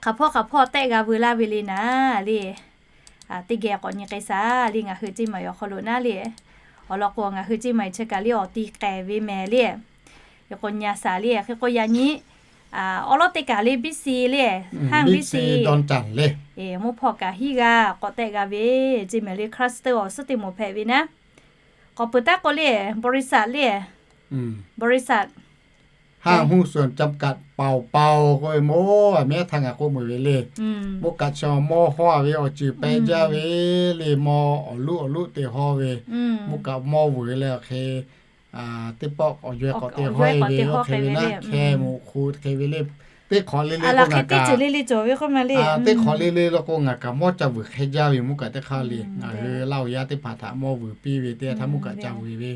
hk'aˬ hpawˇ hk'aˬ hpawˇ tehˆ g'a veu laˇ ve le naˉ le, teˇ geh k'awꞈ nyi k'ai shaˍ le, ngaˬ hui Chiang Mai awˬ hk'aw lo naˉ le. Awˬ lawn k'o ngaˬ hui Chiang Mai chi kaꞈ le awˬ ti k'ehˬ ve mehˍ le. Hk'e k'o nyi a shaˍ le, hk'e k'o yaꞈ nyi awˉ lawˉ teˇ kaꞈ le บิ๊กซี le, ห้าง บิ๊กซี ดอนจันทน์ le, mvuhˇ hpawˇ kaꞈ hiˉ g'aˇ k'awꞈ tehˆ g'a ve ceˇ mehˍ le, cluster awˬ suhˉ teˇ moˍ hpehꞈ ve naˉ. K'awꞈ peuˬ taˉ k'o le, บริษัท le, บริษัท ห้างหุ้นส่วนจำกัด เป่าเปา k'oˆ ve mawˇ a mehˉ htaˇ ngaˬ k'oˆ meuˬ ve le. Mvuhˇ kaꞈ chi mawˇ hawˇ ve awˬ ceuˬ pehꞈ jaˇ ve le, mawˇ awˬ luˆ awˬ luˆ te hawˇ ve, mvuhˇ kaꞈ mawˇ vuiˬ leh awˬ hk'e teˇ pawˆ awˬ yaweh k'awꞈ te hawˇ e ve, hk'e ve naˉ hkeh moˍ hk'u hk'e ve le, teˇ hk'awꞈ le le k'o ngaˬ kaꞈ, teˇ hk'awꞈ le le law k'o ngaˬ kaꞈ mawˇ ca vuiˬ hk'e jaˇ ve mvuhˇ kaꞈ teˇ hk'aˇ le. Ngaˬ hui Laˇ huˍ yaˇ teˇ hpaˍ htaꞈ mawˇ vuiˬ piˇ ve teˇ htaˇ mvuhˇ kaꞈ ca vuiˬ ve.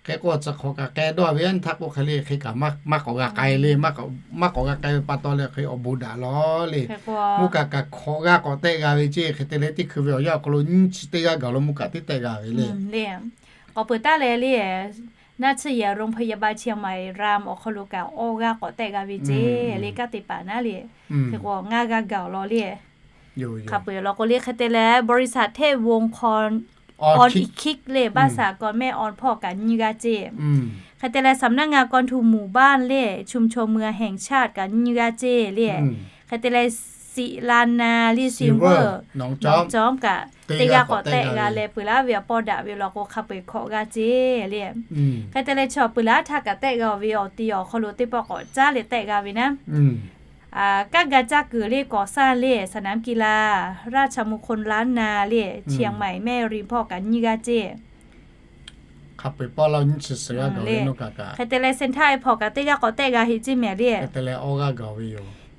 Hk'e k'o chi hk'awꞈ kaꞈ k'ai dawˇ ve yaˇ nyi htaˇ k'oˆ hk'e le, hk'e kaꞈ maˇ k'awꞈ g'a k'ai le, maˇ k'awꞈ g'a k'ai ve pa taw leh hk'e awˬ bon daꞈ law le. Mvuhˇ kaꞈ kaꞈ hk'awꞈ g'aˇ k'awꞈ tehˆ g'a ve ceˇ, hk'e te leh teˇ hkui ve awˬ yanˇ awˬ hk'aw lo nyiˇ chi teˇ g'aˇ gaˬ lo mvuhˇ kaꞈ teˇ tehˆ g'a ve le. K'awꞈ peuˬ taˉ leh le, naˉ chi yehˬ โรงพยาบาลเชียงใหม่ราม awˬ hk'aw lo kaꞈ awˇ g'aˇ k'awꞈ tehˆ g'a ve ceˇ le, kaˇ te paˍ naˉ le. Hk'e k'o ngaˇ g'aˇ gaˬ awˬ lawn le. Hk'a peu-eˬ law k'o le, hk'e te leh บริษัท เทพวงศ์คอน ออนอีคิก le, บ้านสหกรณ์แม่ออน hpawˇ kaꞈ nyiˇ g'aˇ ceˇ. Hk'e te leh สำนักงานกองทุนหมู่บ้าน le, ชุมชนเมืองแห่งชาติ kaꞈ nyiˇ g'aˇ ceˇ le. Hk'e te leh ศิลานา le, ศิลานา kaꞈ teˇ g'aˇ k'awꞈ tehˆ g'a leh peuˬ laˇ ve awˬ pawˇ daꞈ ve law k'o hk'a peu-eˬ hk'awꞈ g'aˇ ceˇ le. Hk'e te leh chi awˬ peuˬ laˇ htaˇ kaꞈ tehˆ g'a ve awˬ ti awˬ hk'aw lo teˇ pawˆ k'awꞈ caˉ leh tehˆ g'a ve naˉ. Kaˇ ga caˇ kuiˬ le, ก่อสร้าง le, สนามกีฬาราชมงคลล้านนา le, เชียงใหม่แม่ริม hpawˇ kaꞈ nyiˇ g'aˇ ceˇ. Hk'e te leh เซ็นทรัลแอร์พอร์ต kaꞈ teˇ g'aˇ k'awꞈ tehˆ g'a heˆ ceˇ mehˍ le.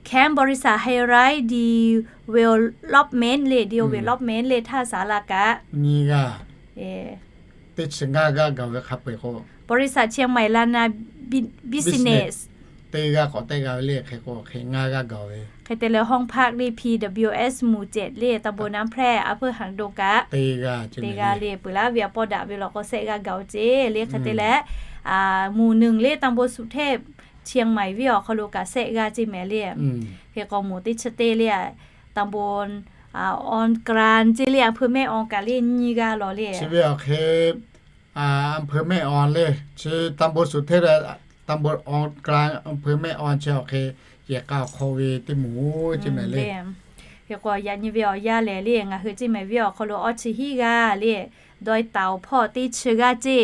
Camp บริษัท High Rise Development เลย Development เลย ท่าสารา kaꞈ nyiˇ g'aˇ, teˇ chi ngaˇ g'aˇ gaˬ ve hk'a peu-eˬ k'o, บริษัท Chiang Mai Lana Business teˇ g'aˇ k'awꞈ tehˆ g'a ve le. Hk'e k'o hk'e ngaˇ g'aˇ gaˬ ve. Hk'e te leh ห้องพัก le, P W S หมู่เจ็ด le, ตำบลน้ำแพร่ อำเภอหางดง kaꞈ teˇ g'aˇ le. Peuˬ laˇ ve a pawˇ daꞈ ve law k'o shehˆ g'aˇ gaˬ-oˬ ceˇ le. Hk'e te leh หมู่หนึ่ง le, ตำบลสุเทพ Chiang Mai ve awˬ hk'aw lo kaꞈ shehˆ g'aˇ ceˇ mehˍ le. Hk'e k'o หมู่ teˇ chi teˇ le, ตำบล ออนกลาง ceˇ le, อำเภอแม่ออน kaꞈ le nyiˇ g'aˇ law le. Chi ve awˬ hk'e อำเภอแม่ออน le, chi ตำบลสุเทพ le, ตำบลออนกลาง อำเภอแม่ออน chi awˬ hk'e yehˬ k'a awˬ hk'aw ve teˇ moˍ ceˇ mehˍ le. Hk'e k'o yaꞈ nyi ve awˬ yanˇ lehˬ le, ngaˬ hui ceˇ mehˍ ve awˬ hk'aw lo awˇ chi hiˉ g'aˇ le, ดอยเต่า hpawˇ teˇ chi g'aˇ ceˇ,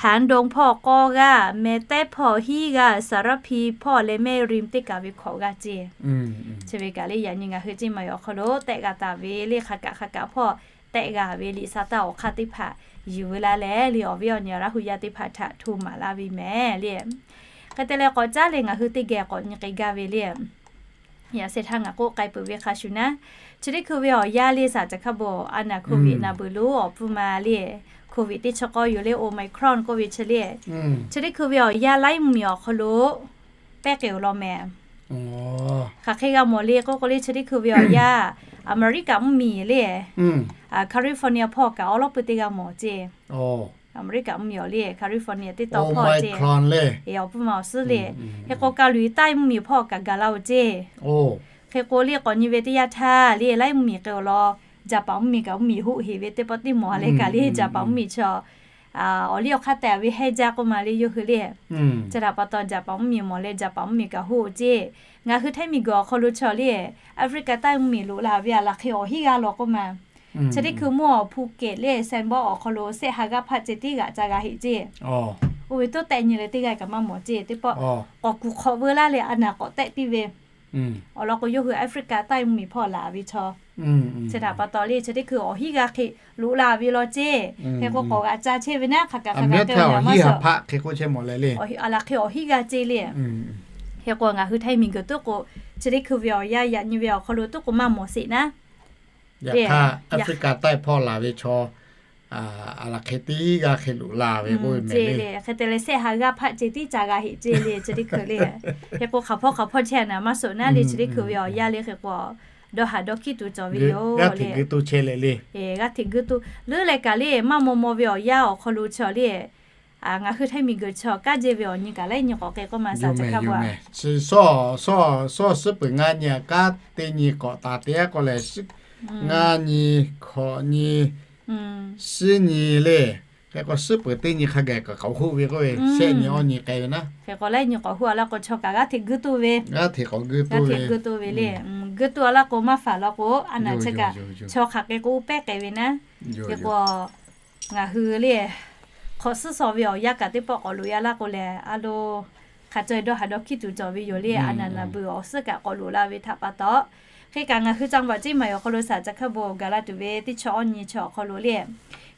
หางดง hpawˇ k'awˇ g'aˇ, Mehˉ tehˉ hpawˇ hiˉ g'aˇ, Saˍraˍhpiˆ hpawˇ leh Mehˉ riˆ teˇ kaꞈ ve hkawꞈ g'aˇ ceˇ. Chi ve kaꞈ le yaꞈ nyi ngaˬ hui ceˇ mehˍ awˬ hk'aw lo tehˆ g'a taˍ ve le, hk'a kaꞈ hk'a kaꞈ hpawˇ tehˆ g'a ve liꞈ sa taˇ awˬ hk'aˇ teˇ hpaˍ yuˬ ve laˇ leh le, awˬ viˉ awˬ nyi Laˇ hu yaˇ teˇ hpaˍ htaꞈ hto maˍ laˇ ve mehˍ le. Hk'e te leh k'awꞈ caˉ leh ngaˬ hui teˇ geh k'awꞈ nyi k'ai gaˇ ve le. Yaꞈ shehˍ htaˇ ngaˬ k'oˆ k'ai peuˬ ve hk'a shuˍ naˉ, chi teˇ hkui ve awˬ yanˇ le saˍ ca hkaˇ bawˬ a naˍ โควิด naˍ beuˬ lo awˬ pfuhˇ ma le, โควิด teˇ chi k'awˇ yoˬ le, Omicron k'oˆ ve chi le. Chi teˇ hkui ve awˬ yanˇ laiˉ mvuhˇmiˬ awˬ hk'aw lo pehˇ k'ai-oˬ law mehˍ. Hk'aˬ hk'e g'a mawˬ le k'oˆ k'o le, chi teˇ hkui ve awˬ yanˇ Aˍmeˍriˆkaꞈ mvuhˇmiˬ le, California hpawˇ kaꞈ awˉ lawˉ pui teˇ g'a mawˬ ceˇ. Aˍmeˍriˆkaꞈ mvuhˇmiˬ awˬ le California teˇ taw hpawˇ ceˇ, awˬ pfuhˇ ma awˬ suhˉ le. Hk'e k'o ka luˬ taiˇ mvuhˇmiˬ hpawˇ kaꞈ gaˬ laˇ-oˬ ceˇ. Hk'e k'o le k'awꞈ nyi ve teˇ yanˇ htaˇ le, laiˉ mvuhˇmiˬ k'ai-oˬ law, Jaˍpaˍ mvuhˇmiˬ kaꞈ mvuhˇmiˬ hoˆ heˍ ve teˇ pawˆ teˇ mawˬ a leh kaꞈ le, Jaˍpaˍ mvuhˇmiˬ chaw awˬ liˇ awˬ hk'aˇ tehꞈ ve hehnˇ jaˇ k'oˆ ma le yawˇ hui le. Chi htaꞈ pa taw Jaˍpaˍ mvuhˇmiˬ mawˬ leh Jaˍpaˍ mvuhˇmiˬ kaꞈ hoˆ ceˇ. Ngaˬ hui htaiˇ miˬguiˬ awˬ hk'aw lo chaw le, Aˍfriˆkaˍ taiˇ mvuhˇmiˬ loꞈ la ve a laˬ hk'e awˬ hiˉ g'aˇ law k'oˆ ma. Chi teˇ hkui mawˇ Phuket le, Sanbawˇ awˬ hk'aw lo shehˆ ha g'aˇ hpaˆ ceh tiˉ g'aꞈ ca g'a heˆ ceˇ. Oˇ ve toˉ tehˆ nyi leh teˇ g'aˇ kaꞈ maˇ mawˬ ceˇ. Teˇ pawˆ k'awꞈ kuˬ hk'awꞈ veu laˇ leh a naˍ k'awꞈ tehˆ piˇ ve awˬ lawn k'o, yawˇ hui Aˍfriˆkaˍ taiˇ mvuhˇmiˬ hpawˇ laˬ ve chaw. Chi htaꞈ pa taw le, chi teˇ hkui awˬ hiˉ g'aˇ hk'e loꞈ la ve law ceˇ. Hk'e k'o k'awꞈ g'aꞈ ca chehˇ ve naˉ, hk'aˬ kaꞈ hk'aˬ kaꞈ k'ai ve maˇ suh. A laˬ hk'e awˬ hiˉ g'aˇ ceˇ le. Hk'e k'o ngaˬ hui htaiˇ miˬguiˬ tuˉ k'o, chi teˇ hkui ve awˬ yanˇ yaꞈ nyi ve awˬ hk'aw lo tuˉ k'o maˇ mawˬ sheˍ naˉ. Yaꞈ hk'aˇ Aˍfriˆkaˍ taiˇ hpawˇ laˬ ve chaw a laˬ hk'e teˇ g'aˇ hk'e loꞈ la ve k'oˆ ve mehˍ le. Hk'e te leh shehˆ ha g'aˇ hpaˆ ceh tiˉ ca g'a heˆ ceˇ le, chi teˇ hkui le. Hk'e k'o hk'aˬ hpawˇ hk'aˬ hpawˇ chehˇ naˍ maˇ suh naˉ le, chi teˇ hkui ve awˬ yanˇ le hk'e k'o dawˇ haˍ dawˇ hkiˉ tuˬ cawˬ ve yoˬ le. G'aˇ hteꞈ guiˇ tuˬ leuˉ leh kaꞈ le, maˇ maw maw ve awˬ yanˇ awˬ hk'aw lo chaw le, ngaˬ hui htaiˇ miˬguiˬ chaw kaˉ jehˇ ve awˬ nyi kaꞈ laiˉ nyi k'awꞈ k'ai k'oˆ ma saˍ ca hkaˇ bawˬ a. Sawˇ suhˉ peuˬ ngaˇ nyi a kanˉ teˇ nyi k'awꞈ taˍ te a k'o lehˬ, ngaˇ nyi, hkawꞈ nyi, shiˉ nyi le. Hk'e k'o suhˉ peuˬ teˇ nyi hk'a gaˬ kaꞈ k'awꞈ hoˆ ve k'oˆ ve, shehˆ nyi awˇ nyi k'ai ve naˉ. Hk'e k'o laiˉ nyi k'awꞈ hoˆ a laˇ k'o chaw kaꞈ g'aˇ hteꞈ guiˇ tuˬ ve, g'aˇ hteꞈ k'awꞈ guiˇ tuˬ ve le. Guiˇ tuˬ a laˇ k'o maˇ faˍ law k'o a naˍ chi kaꞈ chaw hk'aˬ k'ai k'o pehˇ k'ai ve naˉ. Hk'e k'o ngaˬ hui le hk'awꞈ suhˉ shaw ve awˬ yanˇ kaꞈ teˇ pawˆ k'awꞈ loꞈ e a laˇ k'o lehˬ, a lo hk'a caweh dawˇ haˍ dawˇ hkiˉ tuˬ cawˬ ve yoˬ le. A naˍ naˍ beuˬ awˬ suhˉ kaꞈ k'awꞈ loꞈ la ve htaꞈ pa taw, hk'e kaꞈ ngaˬ hui จังหวัด ceˇ maˬ awˬ hk'aw lo saˍ ca hkaˇ bawˬ gaˬ la tuˬ ve teˇ chaw awˇ nyi chaw awˬ hk'aw lo le,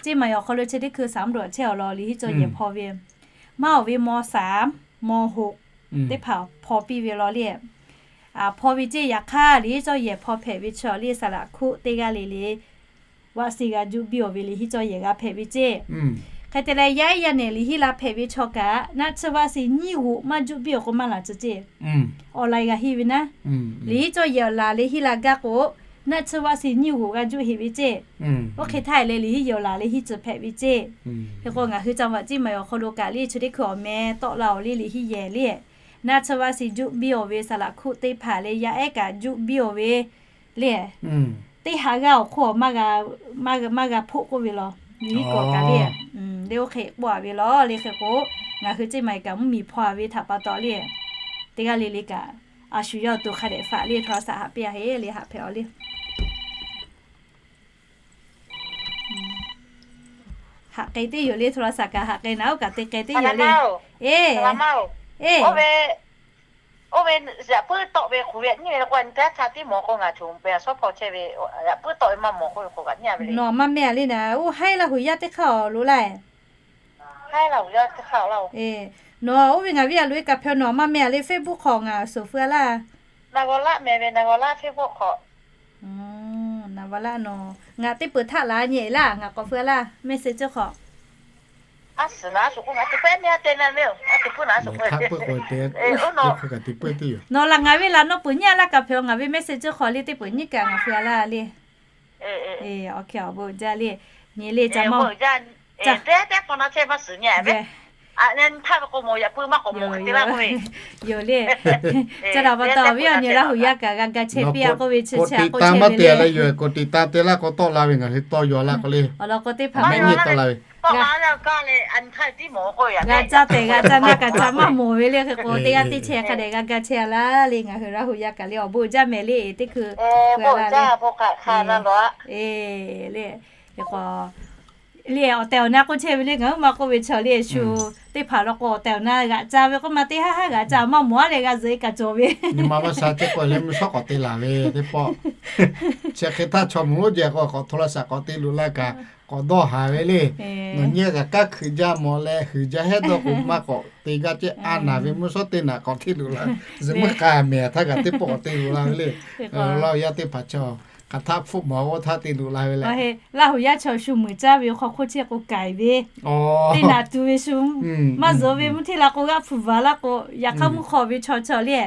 ceˇ maˬ awˬ hk'aw lo chi teˇ hkui saˍ mvuhˇ loꞈ chehˇ awˬ lawn liꞈ hiˉ cawˇ yehˬ hpaw ve maˇ awˬ ve ม.สาม ม.หก teˇ hpaˍ hpaw piˇ ve law le. Hpaw ve ceˇ. Yaꞈ hk'aˇ liꞈ hiˉ cawˇ yehˬ hpaw hpehꞈ ve chaw le saˍ laꞈ hkuˆ teˇ g'aˇ le le วัคซีน g'a juˆ biˇ awˬ ve liꞈ hiˉ cawˇ yehˬ g'a hpehꞈ ve ceˇ. Hk'e te leh yaˇ ehˉ yaˇ nehˬ liꞈ hiˉ la hpehꞈ ve chaw kaꞈ naˆ tsuhˇ วัคซีน nyiˇ g'oꞈ maˇ juˆ biˇ awˬ k'o maˇ laˬ tcuh ceˇ. Awˬ lai g'a hiˆ ve naˉ, liꞈ hiˉ cawˇ yehˬ awˬ laˬ leh hiˆ la gaˇ k'o, naˆ tsuhˇ วัคซีน nyiˇ g'oꞈ g'a juˆ heˆ ve ceˇ. Oˇ hk'e htaˇ leh liꞈ hiˉ yehˬ awˬ laˬ leh hiˆ tcuh hpehꞈ ve ceˇ. Hk'e k'o ngaˬ hui จังหวัด ceˇ maˬ awˬ hk'aw lo kaꞈ le chi teˇ hkui awˬ meh tawˆ la awˬ le liꞈ hiˉ yehˬ le, naˆ tsuhˇ วัคซีน juˆ biˇ awˬ ve saˍ laꞈ hkuˆ teˇ hpaˍ leh yaˇ ehˉ kaꞈ juˆ biˇ awˬ ve le, teˇ ha g'aˇ awˬ hk'oˆ maˇ g'a hpoˆ k'oˆ ve law. Liꞈ hiˉ kawꞈ kaꞈ le, le oˇ hk'e k'oˆ a ve law le. Hk'e k'o ngaˬ hui ceˇ maˬ kaꞈ mvuhˇmiˬ hpaw a ve htaꞈ pa taw le, teˇ g'aˇ le le kaꞈ a shu yawˇ to hk'a dehꞈ faꞈ le โทรศัพท์ haꞈ piˇ a heˆ le, haꞈ hpehꞈ a le. Haꞈ k'ai teˇ yoˬ le, โทรศัพท์ kaꞈ haꞈ k'ai naˉ, oˇ kaꞈ te k'ai teˇ yoˬ le. Eˇ, eˇ, oˇ ve yaꞈ puiˉ tawˆ ve hk'oꞈ ve nyiˇ ve k'o, a nyi teˇ ha ca tiˉ mawˬ k'o ngaˬ choˬ ve a shawˉ hpaw chehˇ ve, yaꞈ puiˉ tawˆ ve maˇ mawˬ k'o ve k'o kaꞈ nyi a ve le. Nawˬ maˇ meh a le naˉ, oˇ haiˉ laˇ hui yaˇ teˇ hk'aˇ awˬ loꞈ laˇ. Haiˉ laˇ hui yaˇ teˇ hk'aˇ awˬ laˇ. Eˇ, nawˬ oˇ ve ngaˬ viˉ a loꞈ e kaꞈ hpehꞈ nawˬ maˇ meh a le, Facebook hk'aw ngaˬ suhˍ feu a laˇ. Naˍ g'awˬ laˆ mehˍ ve, naˍ g'awˬ laˆ Facebook hk'aw. Naˍ g'awˬ laˆ nawˬ ngaˬ teˇ peuˬ htaˆ laˬ nyi laˇ, ngaˬ k'awꞈ feu laˇ message cawˇ hk'aw. Nawˬ laˬ ngaˬ ve laˬ nawˇ peuˬ nyi laˇ kaꞈ hpehꞈ, ngaˬ ve message cawˇ hk'aw le teˇ peuˬ nyi kaꞈ ngaˬ feu laˇ le. Awˬ hk'e awˬ bon jaˇ le. Nyi le ca mawˇ. Yoˬ le. Ca daꞈ pa taw ve awˬ nyi Laˇ huˍ yaˇ kaꞈ g'a ga chehˇ piˇ a k'oˆ ve chi chi a k'oˆ chehˇ ve le. K'awꞈ tiꞈ taˇ maˇ te leh yoˬ, k'awꞈ tiꞈ taˇ te laˇ k'o tawˆ la ve ngaˬ hui tawˇ yaw laˇ k'o le. Awˬ lawn k'o teˇ hpaˍ maˇ nyi taˇ la ve. G'a caˇ tehꞈ g'a caˇ naˇ kaꞈ ca maˇ mawˬ ve le. Hk'e k'o teˇ g'aˇ teˇ chehˇ hk'a dehꞈ g'a ga chehˇ laˇ le. Ngaˬ hui Laˇ huˍ yaˇ kaꞈ le awˬ bon jaˇ mehˍ le. Teˇ hkui la le. Le, hk'e k'o le awˬ tehˬ awˬ na k'oˆ chehˇ ve le. Ngaˬ hui maˇ k'oˆ ve chaw le shu teˇ hpaˍ law k'o awˬ tehˬ awˬ na g'aꞈ ca ve k'oˆ ma teˇ haˉ haˉ g'aꞈ ca maˇ mawˬ a leh g'a zuhꞈ e kaꞈ cawˬ ve. Nyi ma maˇ sha ceˇ k'o leh mvuhˇ shawˉ k'awꞈ te laˬ ve teˇ pawˆ. Chi hk'e htaˇ chaw mvuhˇ lonˉ jehˬ k'o k'awꞈ hto la shaꞈ k'awꞈ te luꞈ la kaꞈ k'awꞈ dawˇ haˍ ve le. Nawˬ nyi kaꞈ kanˉ hkuiꞈ jaˇ mawˬ leh huiˍ jaˇ hehˉ dawˇ k'o maˇ k'awꞈ te gaˇ ceˇ. A naˍ ve mvuhˇ shawˉ teˇ naꞈ k'awꞈ te luꞈ la. Zuhꞈ muiˉ k'a mehˍ htaˇ kaꞈ teˇ pawˆ k'awꞈ te luꞈ la ve le. Laˇ huˍ yaˇ teˇ hpaˍ chaw hk'aˬ htaˆ hpfuhˆ mawˬ k'o htaˇ te luꞈ la ve le. Laˇ huˍ yaˇ chaw shu muiˬ caˇ ve hk'aw hk'oˆ chehˇ k'o k'aiˍ ve teˇ naꞈ tu ve shu maˇ zuhꞈ ve mvuhˇ hteˇ la k'o g'aˆ hpu vaˬ laˇ k'o yaꞈ hk'aˇ mvuhˇ hk'aw ve chaw chaw le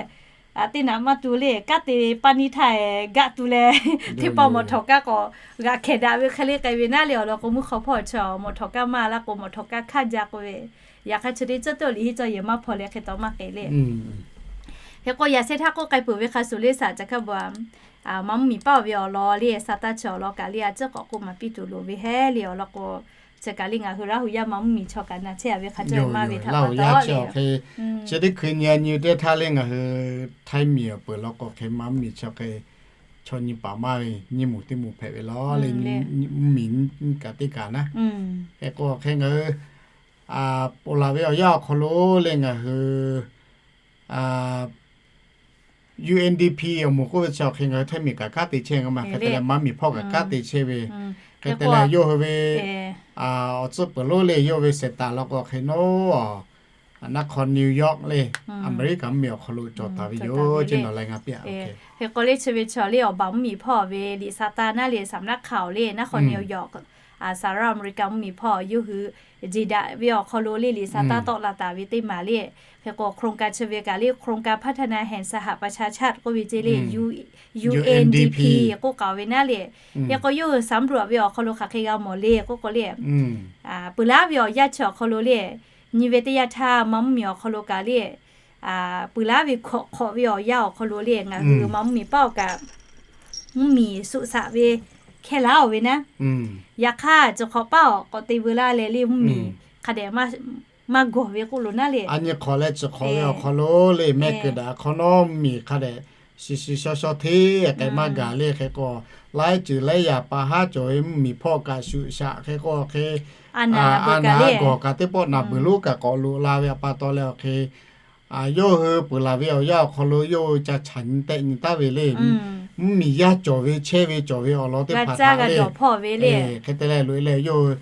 teˇ naꞈ maˇ tu le. Kanˉ te paˇ niˇ htaˇ gaˆ tu leh teˇ pawˆ mawˬ htawˍ kaˇ k'awꞈ g'aꞈ hkehˍ daꞈ ve hk'e le k'ai ve naˉ le. Awˬ lawn k'o mvuhˇ hk'aw hpawˇ chaw mawˬ htawˍ kaˇ maˇ laˇ k'o mawˬ htawˍ kaˇ hk'aˇ jaˇ k'oˆ ve. Yaꞈ hk'aˇ chi teˇ ceuˬ toˆ liꞈ henˇ cawˇ yehˬ maˇ hpaw leh hk'e taw maˇ k'ehꞈ le. Hk'e k'o yaꞈ sheh htaˇ k'oˆ k'ai peuˬ ve hk'a shuˍ le saˍ ca hkaˇ ba maˇ mvuhˇ miˬ paˇ ve awˬ lawn le sa taˇ chi awˬ lawn kaꞈ le a ciˉ k'awꞈ k'oˆ maˍ piˇ tuˬ loˍ ve hehˉ le. Awˬ lawn k'o chi kaꞈ le ngaˬ hui Laˇ huˍ yaˇ maˇ mvuhˇ miˬ chaw kaꞈ na chehˇ a ve hk'a cawˇ maˇ ve htaꞈ pa taw le. Chi teˇ hkui nyi nyi teˇ htaˇ le ngaˬ hui Htaiˇ miˬ awˬ peuˬ law k'o hk'e maˇ mvuhˇ miˬ chaw hk'e chaw nyi paˍ maˇ ve nyiˇ moˍ teˇ moˍ hpehꞈ ve law le. Mvuhˇ miˬ kaꞈ teˇ kaꞈ naˉ. Hk'e k'o hk'e ngaˬ hui ponˬ laˬ ve awˬ yanˇ awˬ hk'aw lo le ngaˬ hui UNDP awˬ moˍ k'oˆ ve chi awˬ hk'e ngaˬ hui Htaiˇ miˬ kaꞈ kanˉ te chehˇ ve maˇ hk'e te leh maˇ miˬ hpawˇ kaꞈ kanˉ te chehˇ ve. Hk'e te leh yawˇ hui ve awˬ tcuhˉ peuˬ lonˉ le yawˇ ve sehˍ taˍ law k'o hk'e naˉ, naˉ hk'aw New York le, America mvuhˇ miˬ awˬ hk'aw lo cawˬ taˍ ve yoˬ. Ceˇ nawˬ leh ngaˬ piˇ a. Hk'e k'o le chi ve chaw le awˬ baˬ mvuhˇ miˬ hpawˇ ve liꞈ sa taˇ naˉ le saˍ naˉ hk'a awˬ le naˉ hk'aw New York, saˍ raˇ America mvuhˇ miˬ hpawˇ yawˇ hui jeˬ daꞈ ve awˬ hk'aw lo le liꞈ sa taˇ tawˆ la taˍ ve teˇ maˬ le. Hk'e k'o โครงการ chi ve kaꞈ le โครงการพัฒนาแห่งสหประชาชาติ k'oˆ ve ceˇ le UNDP k'oˆ k'aoˍ ve naˉ le. Hk'e k'o yawˇ hui สำรวจ ve awˬ hk'aw lo hk'aˬ hk'e g'a mawˬ le k'oˆ k'o le, peuˬ laˉ ve awˬ yanˇ chi awˬ hk'aw lo le, nyi ve teˇ yanˇ htaˇ maˇ mvuhˇ miˬ awˬ hk'aw lo kaꞈ le peuˬ laˉ ve hkawꞈ hk'awꞈ ve awˬ yanˇ awˬ hk'aw lo le ngaˬ hui maˇ mvuhˇ miˬ paˇ awˬ kaꞈ mvuhˇ miˬ suꞈ shaꞈ ve hkehˇ laˇ oˬ ve naˉ. Yaꞈ hk'aˇ ciˬ hk'awꞈ paˇ awˬ k'awꞈ te veu laˇ leh le mvuhˇ miˬ hk'a dehꞈ maˇ gawˬ ve k'oˆ lo naˉ le. A nyi hk'awꞈ leh ciˬ hk'awꞈ ve awˬ hk'aw lo le mehˆ kuiˬ daꞈ hk'awꞈ nawˉ mvuhˇ miˬ hk'a dehꞈ shiˍ shiˍ shaw shaw hteˇ k'ai maˇ gaˬ le. Hk'e k'o laiˉ ceuˬ laiˉ yaꞈ pa haˉ cawˬ ve mvuhˇ miˬ hpawˇ kaꞈ shuꞈ shaꞈ hk'e k'o hk'e a naˍ gawˬ kaꞈ teˇ pawˆ naˍ beuˬ lonˉ kaꞈ k'awꞈ loꞈ la ve awˬ pa taw leh awˬ hk'e yawˇ hui peuˬ laˬ ve awˬ yanˇ awˬ hk'aw lo yawˇ hui ca chaꞈ nyi tehˆ nyi taˉ ve le. Mvuhˇ miˬ yaˇ cawˬ ve chehˇ ve cawˬ ve awˬ lawn teˇ hpaˍ htaꞈ le hk'e te leh loꞈ e leh yawˇ hui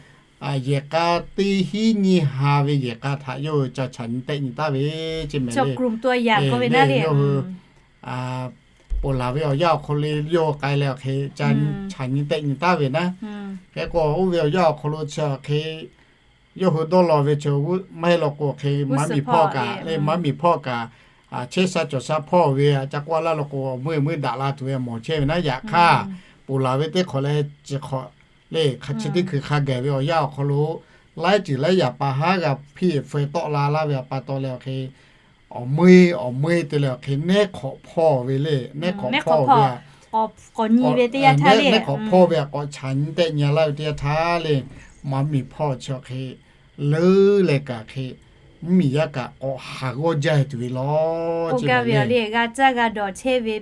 yehˬ k'a teˇ hinˉ nyiˇ ha ve yehˬ k'a htaꞈ yawˇ hui ca chaꞈ nyi tehˆ nyi taˉ ve ceˇ mehˍ le. Yawˇ hui ponˬ laˬ ve awˬ yanˇ awˬ hk'aw lo yawˇ hui k'ai leh awˬ hk'e ca chaꞈ nyi tehˆ nyi taˉ ve naˉ. Hk'e k'o oˇ ve awˬ yanˇ awˬ hk'aw lo chi awˬ hk'e yawˇ hui dawˇ law ve chi maˇ heˆ law k'o hk'e maˇ miˬ hpawˇ kaꞈ le maˇ miˬ hpawˇ kaꞈ chehˇ sha cawˬ sha hpawˇ ve ca k'oˆ laˇ law k'o awˬ meuˇ meuˇ daꞈ la tuˬ ve mawˬ chehˇ ve naˉ. Yaꞈ hk'aˇ ponˬ laˬ ve teˇ hk'awꞈ leh ciˬ hk'awꞈ le hk'a chi teˇ hkui hk'a gaˬ ve awˬ yanˇ awˬ hk'aw lo laiˉ ceuˬ laiˉ yaꞈ pa haˉ g'a hpiˇ hpfuh tawˆ la laˇ ve awˬ pa taw leh awˬ hk'e awˬ meuˇ awˬ meuˇ te leh awˬ hk'e nehˉ hk'awꞈ hpawˇ ve le. Nehˉ hk'awꞈ hpawˇ ve a, nehˉ hk'awꞈ hpawˇ ve a k'awꞈ chaꞈ nyi tehˆ nyi laˇ ve teˇ yanˇ htaˇ le maˇ miˬ hpawˇ chi awˬ hk'e leuˉ leh kaꞈ hk'e mvuhˇ miˬ yaˇ kaꞈ k'awꞈ haˍ g'awˇ jaˇ tuˬ ve law. K'oˆ gaˇ ve le g'a caˇ g'a dawˬ chehˇ ve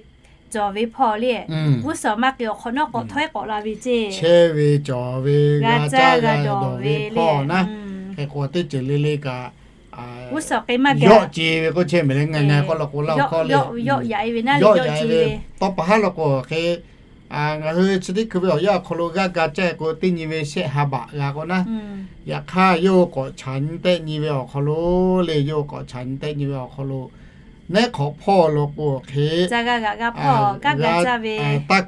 cawˬ ve hpawˇ le g'uˇ suhˍ maˇ k'e awˬ hk'awꞈ nawˉ k'awꞈ htawˇ k'awꞈ la ve ceˇ. Chehˇ ve cawˬ ve g'a caˇ g'a dawˬ ve hpawˇ naˉ. Hk'e k'o teˇ ceuˬ le le kaꞈ g'uˇ suhˍ k'e maˇ g'a yawˆ ce ve k'oˆ chehˇ mehˍ le. Ngaˬ ngaˬ k'aw law k'o laˇ hkawˇ le yawˆ yaꞈ e ve naˉ le yawˆ ce ve tawˇ pa haˉ law k'o hk'e ngaˬ hui chi teˇ hkui ve awˬ yanˇ awˬ hk'aw lo g'a ga caˇ k'o teˇ nyi ve shehˆ ha baꞈ g'a k'o naˉ. Yaꞈ hk'aˇ yawˇ hui k'awꞈ chaꞈ nyi tehˆ nyi ve awˬ hk'aw lo le yawˇ hui k'awꞈ chaꞈ nyi tehˆ nyi ve awˬ hk'aw lo Nehˉ hk'awꞈ hpawˇ law k'o hk'e, taˇ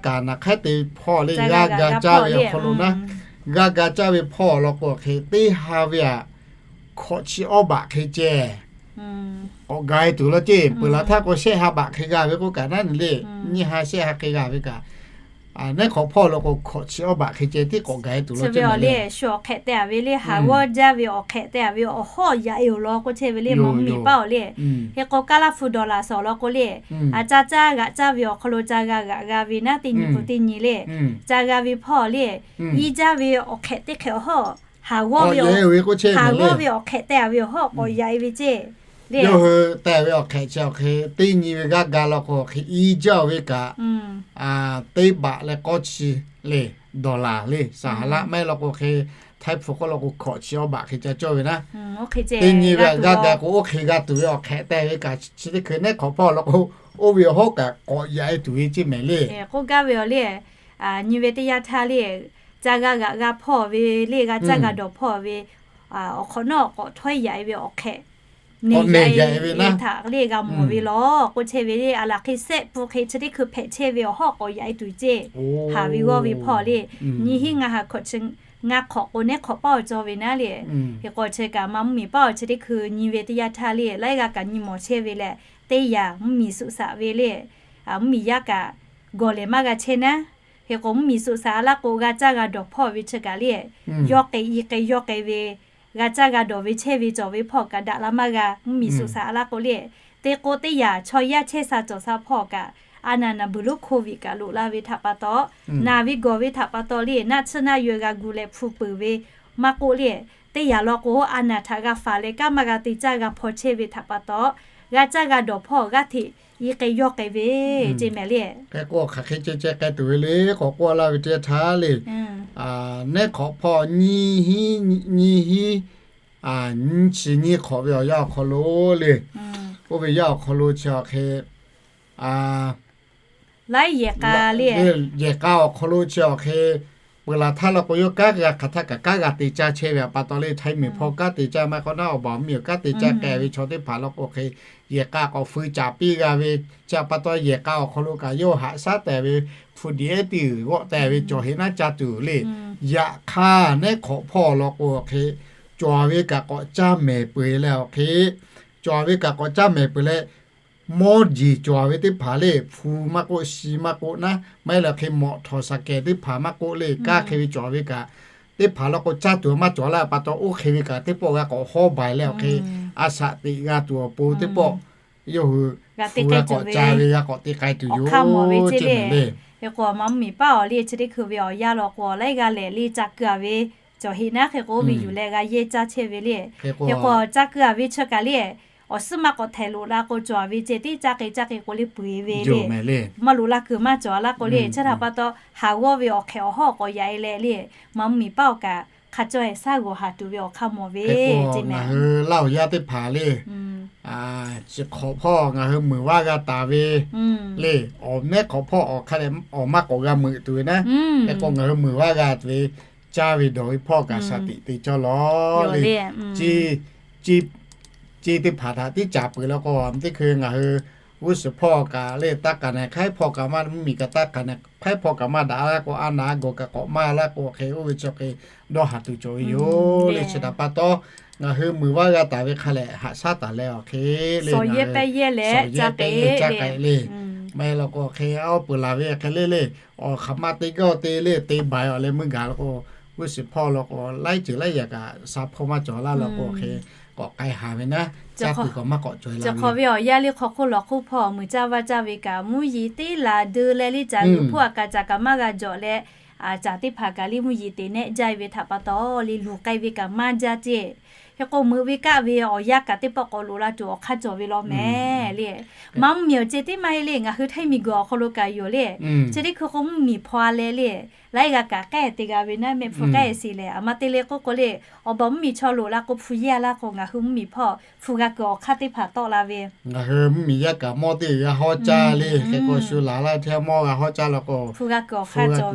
kaˍ naˍ hk'aˉ te hpawˇ le g'a ga caˇ ve awˬ hk'aw lo naˉ, g'a ga caˇ ve hpawˇ law k'o hk'e, teˇ ha ve aꞈ hkawꞈ chi awˇ baꞈ hk'e ceh k'awꞈ ga e tuˬ law ceˇ. Peuˬ laˬ htaˇ k'o shehˆ ha baꞈ hk'e g'a ve k'oˆ kaꞈ naˉ nyi le, nyiˇ ha shehˆ ha hk'e g'a ve kaꞈ, nehˉ hk'awꞈ hpawˇ law k'o hkawꞈ chi awˇ baꞈ hk'e ceh tiˉ k'awꞈ ga e tuˬ law ceˇ le. Shu awˬ hk'ehꞈ te a ve le, haˍ g'awˇ jaˇ ve awˬ hk'ehꞈ te a ve awˬ hawˉ yaꞈ e awˬ lawn k'oˆ chehˇ ve le, maˇ mvuhˇmiˬ paˉ awˬ le. Hk'e k'o kaˇ laˇ hpu dawˬ laꞈ shawˍ law k'o le, a caˇ caˇ g'aꞈ caˇ ve awˬ hk'aw lo ca g'a g'aꞈ g'a ve naˉ, teˇ nyi peuˬ teˇ nyi le, ca g'a ve hpawˇ le, iˉ jaˇ ve awˬ hk'ehꞈ teˇ hk'ehꞈ awˬ hawˉ haˍ g'awˇ ve, haˍ g'awˇ ve awˬ hk'ehꞈ te a ve awˬ hawˉ k'awꞈ yaꞈ e ve ceˇ le. Yawˇ hui te ve awˬ hk'ehꞈ chi awˬ hk'e teˇ nyi ve g'aˇ ga law k'o hk'e iˉ jaˇ ve kaꞈ, teˇ baꞈ leh k'awˇ chi le, dawˬ laˬ le, saˍ haˍ laˆ maˇ heˆ law k'o hk'e, htaiˇ hpu k'oˆ law k'o hkawꞈ chi awˇ baꞈ hk'e ca cawˇ ve naˉ. Teˇ nyi ve g'aˇ ga k'o oˇ hk'e g'a tuˬ ve awˬ hk'ehꞈ te ve kaꞈ chi teˇ hkui nehˉ hk'awꞈ hpawˇ law k'o, oˇ ve awˬ hawˉ kaꞈ k'awꞈ yaꞈ e tuˬ ve ceˇ mehˍ le. K'oˆ gaˇ ve awˬ le, nyi ve teˇ yanˇ htaˇ le, ca g'a g'aꞈ g'a hpawˇ ve le, g'a caˇ g'a dawˬ hpawˇ ve awˬ hk'awꞈ nawˉ k'awꞈ htawˇ yaꞈ e ve awˬ hk'ehꞈ neˬ yaꞈ e ve htaꞈ le g'a mawˬ ve law k'oˆ chehˇ ve le. A laˬ hk'e sehˆ pun hk'e chi teˇ hkui hpehꞈ chehˇ ve awˬ hawˉ k'awꞈ yaꞈ e tuˬ ceˇ. Haˍ ve g'awˇ ve hpawˇ le, nyiˇ hinˉ ngaˇ ha hkawꞈ chi ngaˇ hk'awꞈ k'o nehˉ hk'awꞈ paˉ awˬ cawˇ ve naˉ le. Hk'e k'o chi kaꞈ maˇ mvuhˇmiˬ paˉ awˬ chi teˇ hkui nyi ve teˇ yanˇ htaˇ le, laiˉ g'aˇ kaꞈ nyi mawˬ chehˇ ve leh, teˇ yanˇ mvuhˇmiˬ suꞈ shaꞈ ve le, mvuhˇmiˬ yaˇ kaꞈ gawˬ lehˬ maˇ g'a chehˇ naˉ. Hk'e k'o mvuhˇmiˬ suꞈ shaꞈ laˇ k'o g'a caˇ g'a dawˬ hpawˇ ve chi kaꞈ le, yawˇ k'ai i k'ai yawˇ k'ai ve, g'a caˇ g'a dawˬ ve chehˇ ve cawˬ ve hpawˇ kaꞈ daꞈ la maˇ g'a. Mvuhˇmiˬ suꞈ shaꞈ laˇ k'o le, teˇ k'o teˇ yanˇ chaw yaˇ chehˇ sha cawˬ sha hpawˇ kaꞈ, a naˍ naˍ buiˬ lonˉ โควิด kaꞈ loꞈ la ve htaꞈ pa taw, naˬ ve gawˬ ve htaꞈ pa taw le, naˆ tsuhˇ naˆ yaweh g'a gu leh hpu peuˬ ve maˇ k'oˆ le, teˇ yanˇ law k'o a naˍ htaꞈ g'a faˍ leh kanˉ maˇ g'a te caˇ g'a hpaw chehˇ ve htaꞈ pa taw, g'a caˇ g'a dawˬ hpawˇ g'aˇ hteꞈ i k'ai yawˇ k'ai ve ceˇ mehˍ le. Hk'e k'o hk'aˬ hk'e ceh ceh k'ai tuˬ ve le k'awꞈ k'oˆ laˇ ve teˇ yanˇ htaˇ le, nehˉ hk'awꞈ hpawˇ nyiˇ hinˉ nyiˇ hinˉ nyiˇ chi nyiˇ hk'awꞈ ve awˬ yanˇ awˬ hk'aw lo le, oˇ ve yanˇ awˬ hk'aw lo chi awˬ hk'e laiˉ yehˬ k'a le, yehˬ k'a awˬ hk'aw lo chi awˬ hk'e peuˬ laˬ htaˇ law k'o yawˇ kanˉ g'a hk'aˬ htaˇ kaꞈ kanˉ g'a te caˇ chehˇ ve htaꞈ pa taw le, htaiˇ miˬ hpawˇ kanˉ te caˇ maˇ k'awꞈ naˉ awˬ baˬ awˬ miˬ awˬ kanˉ te caˇ k'ai ve chaw teˇ hpaˍ law k'o hk'e, yehˬ k'a k'awꞈ feu caˍ piˇ g'a ve chi htaꞈ pa taw yehˬ k'a awˬ hk'aw lo kaꞈ yawˇ haꞈ shaˉ tehˬ ve hpu diꞈ ehˉ teˇ g'uiˬ g'awˆ tehˬ ve cawˬ heˆ naˉ caˇ tuˬ le. Yaꞈ hk'aˇ nehˉ hk'awꞈ hpawˇ law k'o hk'e cawˬ ve kaꞈ k'awꞈ caˇ mehˍ peuˬ leh awˬ hk'e, cawˬ ve kaꞈ k'awꞈ caˇ mehˍ peuˬ leh, mawˇ jeˬ cawˬ ve teˇ hpaˍ le, hpu maˇ k'oˆ shi maˇ k'oˆ naˉ, maˇ heˆ leh hk'e mawꞈ htawˍ shaˍ kehˬ teˇ hpaˍ maˇ k'oˆ le, kanˉ hk'e ve cawˬ ve kaꞈ teˇ hpaˍ law k'o caˇ tuˬ maˇ cawˬ laˇ pa taw oˇ hk'e ve kaꞈ teˇ pawˆ g'a k'awꞈ hawˉ baiˬ leh awˬ hk'e, a shaꞈ teꞈ g'a tuˬ awˬ pon teˇ pawˆ yawˇ hui hpu g'a k'awꞈ ca ve g'a k'awꞈ te k'ai tuˬ yoˬ ceˇ le. Hk'e k'o maˇ mvuhˇmiˬ paˉ awˬ le chi teˇ hkui ve awˬ yanˇ law k'o laiˉ g'aˇ lehˬ le ca keu a ve cawˬ heˆ naˉ hk'e k'o oˇ ve yuˬ leh g'a yehˇ caˇ chehˇ ve le. Hk'e k'o ca keu a ve chi kaꞈ le, awˬ suhˉ maˇ k'awꞈ htehꞈ loꞈ la k'o cawˬ a ve ceh tiˉ caˇ k'ai caˇ k'ai k'o le peuˬ e ve le. Maˇ loꞈ la kuiˬ maˇ cawˬ a laˇ k'o le, chi htaꞈ pa taw haˍ g'awˇ ve awˬ hk'ehꞈ awˬ hawˉ k'awꞈ yaꞈ e leh le, maˇ mvuhˇmiˬ paˉ awˬ kaꞈ hk'a cawˇ e shaˉ g'awˬ haˍ tuˬ ve awˬ hk'aˇ mawˬ ve ceˇ mehˍ. Ngaˬ hui Laˇ huˍ yaˇ teˇ hpaˍ le, chi hk'awꞈ hpawˇ ngaˬ hui muiˬ vaˇ g'a taˍ ve le, awˬ mehˉ hk'awꞈ hpawˇ awˬ hk'a dehꞈ awˬ maˇ k'awꞈ g'a meuꞈ tuˬ ve naˉ. Hk'e k'o ngaˬ hui muiˬ vaˇ g'a tuˬ ve caˇ ve dawˬ ve hpawˇ kaꞈ shaˍ tiꞈ te cawˇ lawˬ le. Ceˇ teˇ hpaˍ htaꞈ tiˉ caˍ peuˬ law k'o, teˇ hkui ngaˬ hui g'uˇ suhˍ hpawˇ kaꞈ le taˇ k'aˍ nehˬ hk'aiˉ hpawˇ kaꞈ maˇ mvuhˇmiˬ kaꞈ taˇ k'aˍ nehˬ hk'aiˉ hpawˇ kaꞈ maˇ daꞈ laˇ k'o, a naˍ a gawˬ kaꞈ k'awꞈ maˇ laˇ k'o hk'e oˇ ve chi hk'e dawˇ haˍ tuˬ cawˬ ve yoˬ le. Chi htaꞈ pa taw ngaˬ hui muiˬ vaˇ g'a taˍ ve hk'a lehˬ haꞈ shaˉ taˍ leh awˬ hk'e le, sawˍ yehˇ pehˇ yehˇ leh caˇ k'ai le. Maˇ heˆ law k'o hk'e a oˇ peuˬ laˬ ve hk'e le le, awˬ hk'aˬ ma te gaˇ te le te baiˬ awˬ leh meuˇ gaˬ law k'o, g'uˇ suhˍ hpawˇ law k'o laiˉ ceuˬ laiˉ yaꞈ kaꞈ sha hpawˇ maˇ cawˬ laˇ law k'o hk'e k'awꞈ k'ai haˍ ve naˉ, caˇ tuˬ kaꞈ maˇ k'awꞈ cawˬ e la ve. Chi hk'awꞈ ve awˬ yanˇ le hk'aw hk'oˆ lawˬ hk'oˆ hpawˇ muiˬ caˇ vaˇ caˇ ve kaꞈ mvuhˇ yeˬ teˇ laˬ deu leh le caꞈ g'uiˬ hpawˇ a kaꞈ caꞈ kaꞈ maˇ g'a jawꞈ leh, caꞈ teˇ hpaˍ kaꞈ le mvuhˇ yeˬ teꞈ nehˆ jaˇ ve htaꞈ pa taw le luˬ k'ai ve kaꞈ maˇ jaˇ ceˇ. Hk'e k'o meuꞈ ve kaˆ ve awˬ yanˇ kaꞈ teˇ pawˆ k'awꞈ loꞈ la tuˬ awˬ hk'aˇ cawˬ ve law mehˍ le. Maˇ mvuhˇmiˬ awˬ ceh tiˉ maˇ heˆ le, ngaˬ hui htaiˇ miˬ guiˬ awˬ hk'aw lo kaꞈ yoˬ le. Chi teˇ hkui k'o mvuhˇmiˬ hpaw a leh le, laiˉ g'aˇ kaꞈ k'ehˉ te g'a ve naˉ mehˆ hpu k'ehˉ shiˍ lehˬ, a ma te le k'oˆ k'o le, awˬ baˬ mvuhˇmiˬ chaw loꞈ la k'o hpu yehˇ laˇ k'o ngaˬ hui mvuhˇmiˬ hpawˇ hpu g'a kuiˬ awˬ hk'aˇ teˇ hpaˍ tawˆ la ve. Ngaˬ hui mvuhˇmiˬ yaˇ kaꞈ mawˇ teˇ g'aˇ hawˉ caˇ le, hk'e k'o shu laˬ laˇ hteˇ mawˇ g'a hawˉ caˇ law k'o, hpu g'a kuiˬ awˬ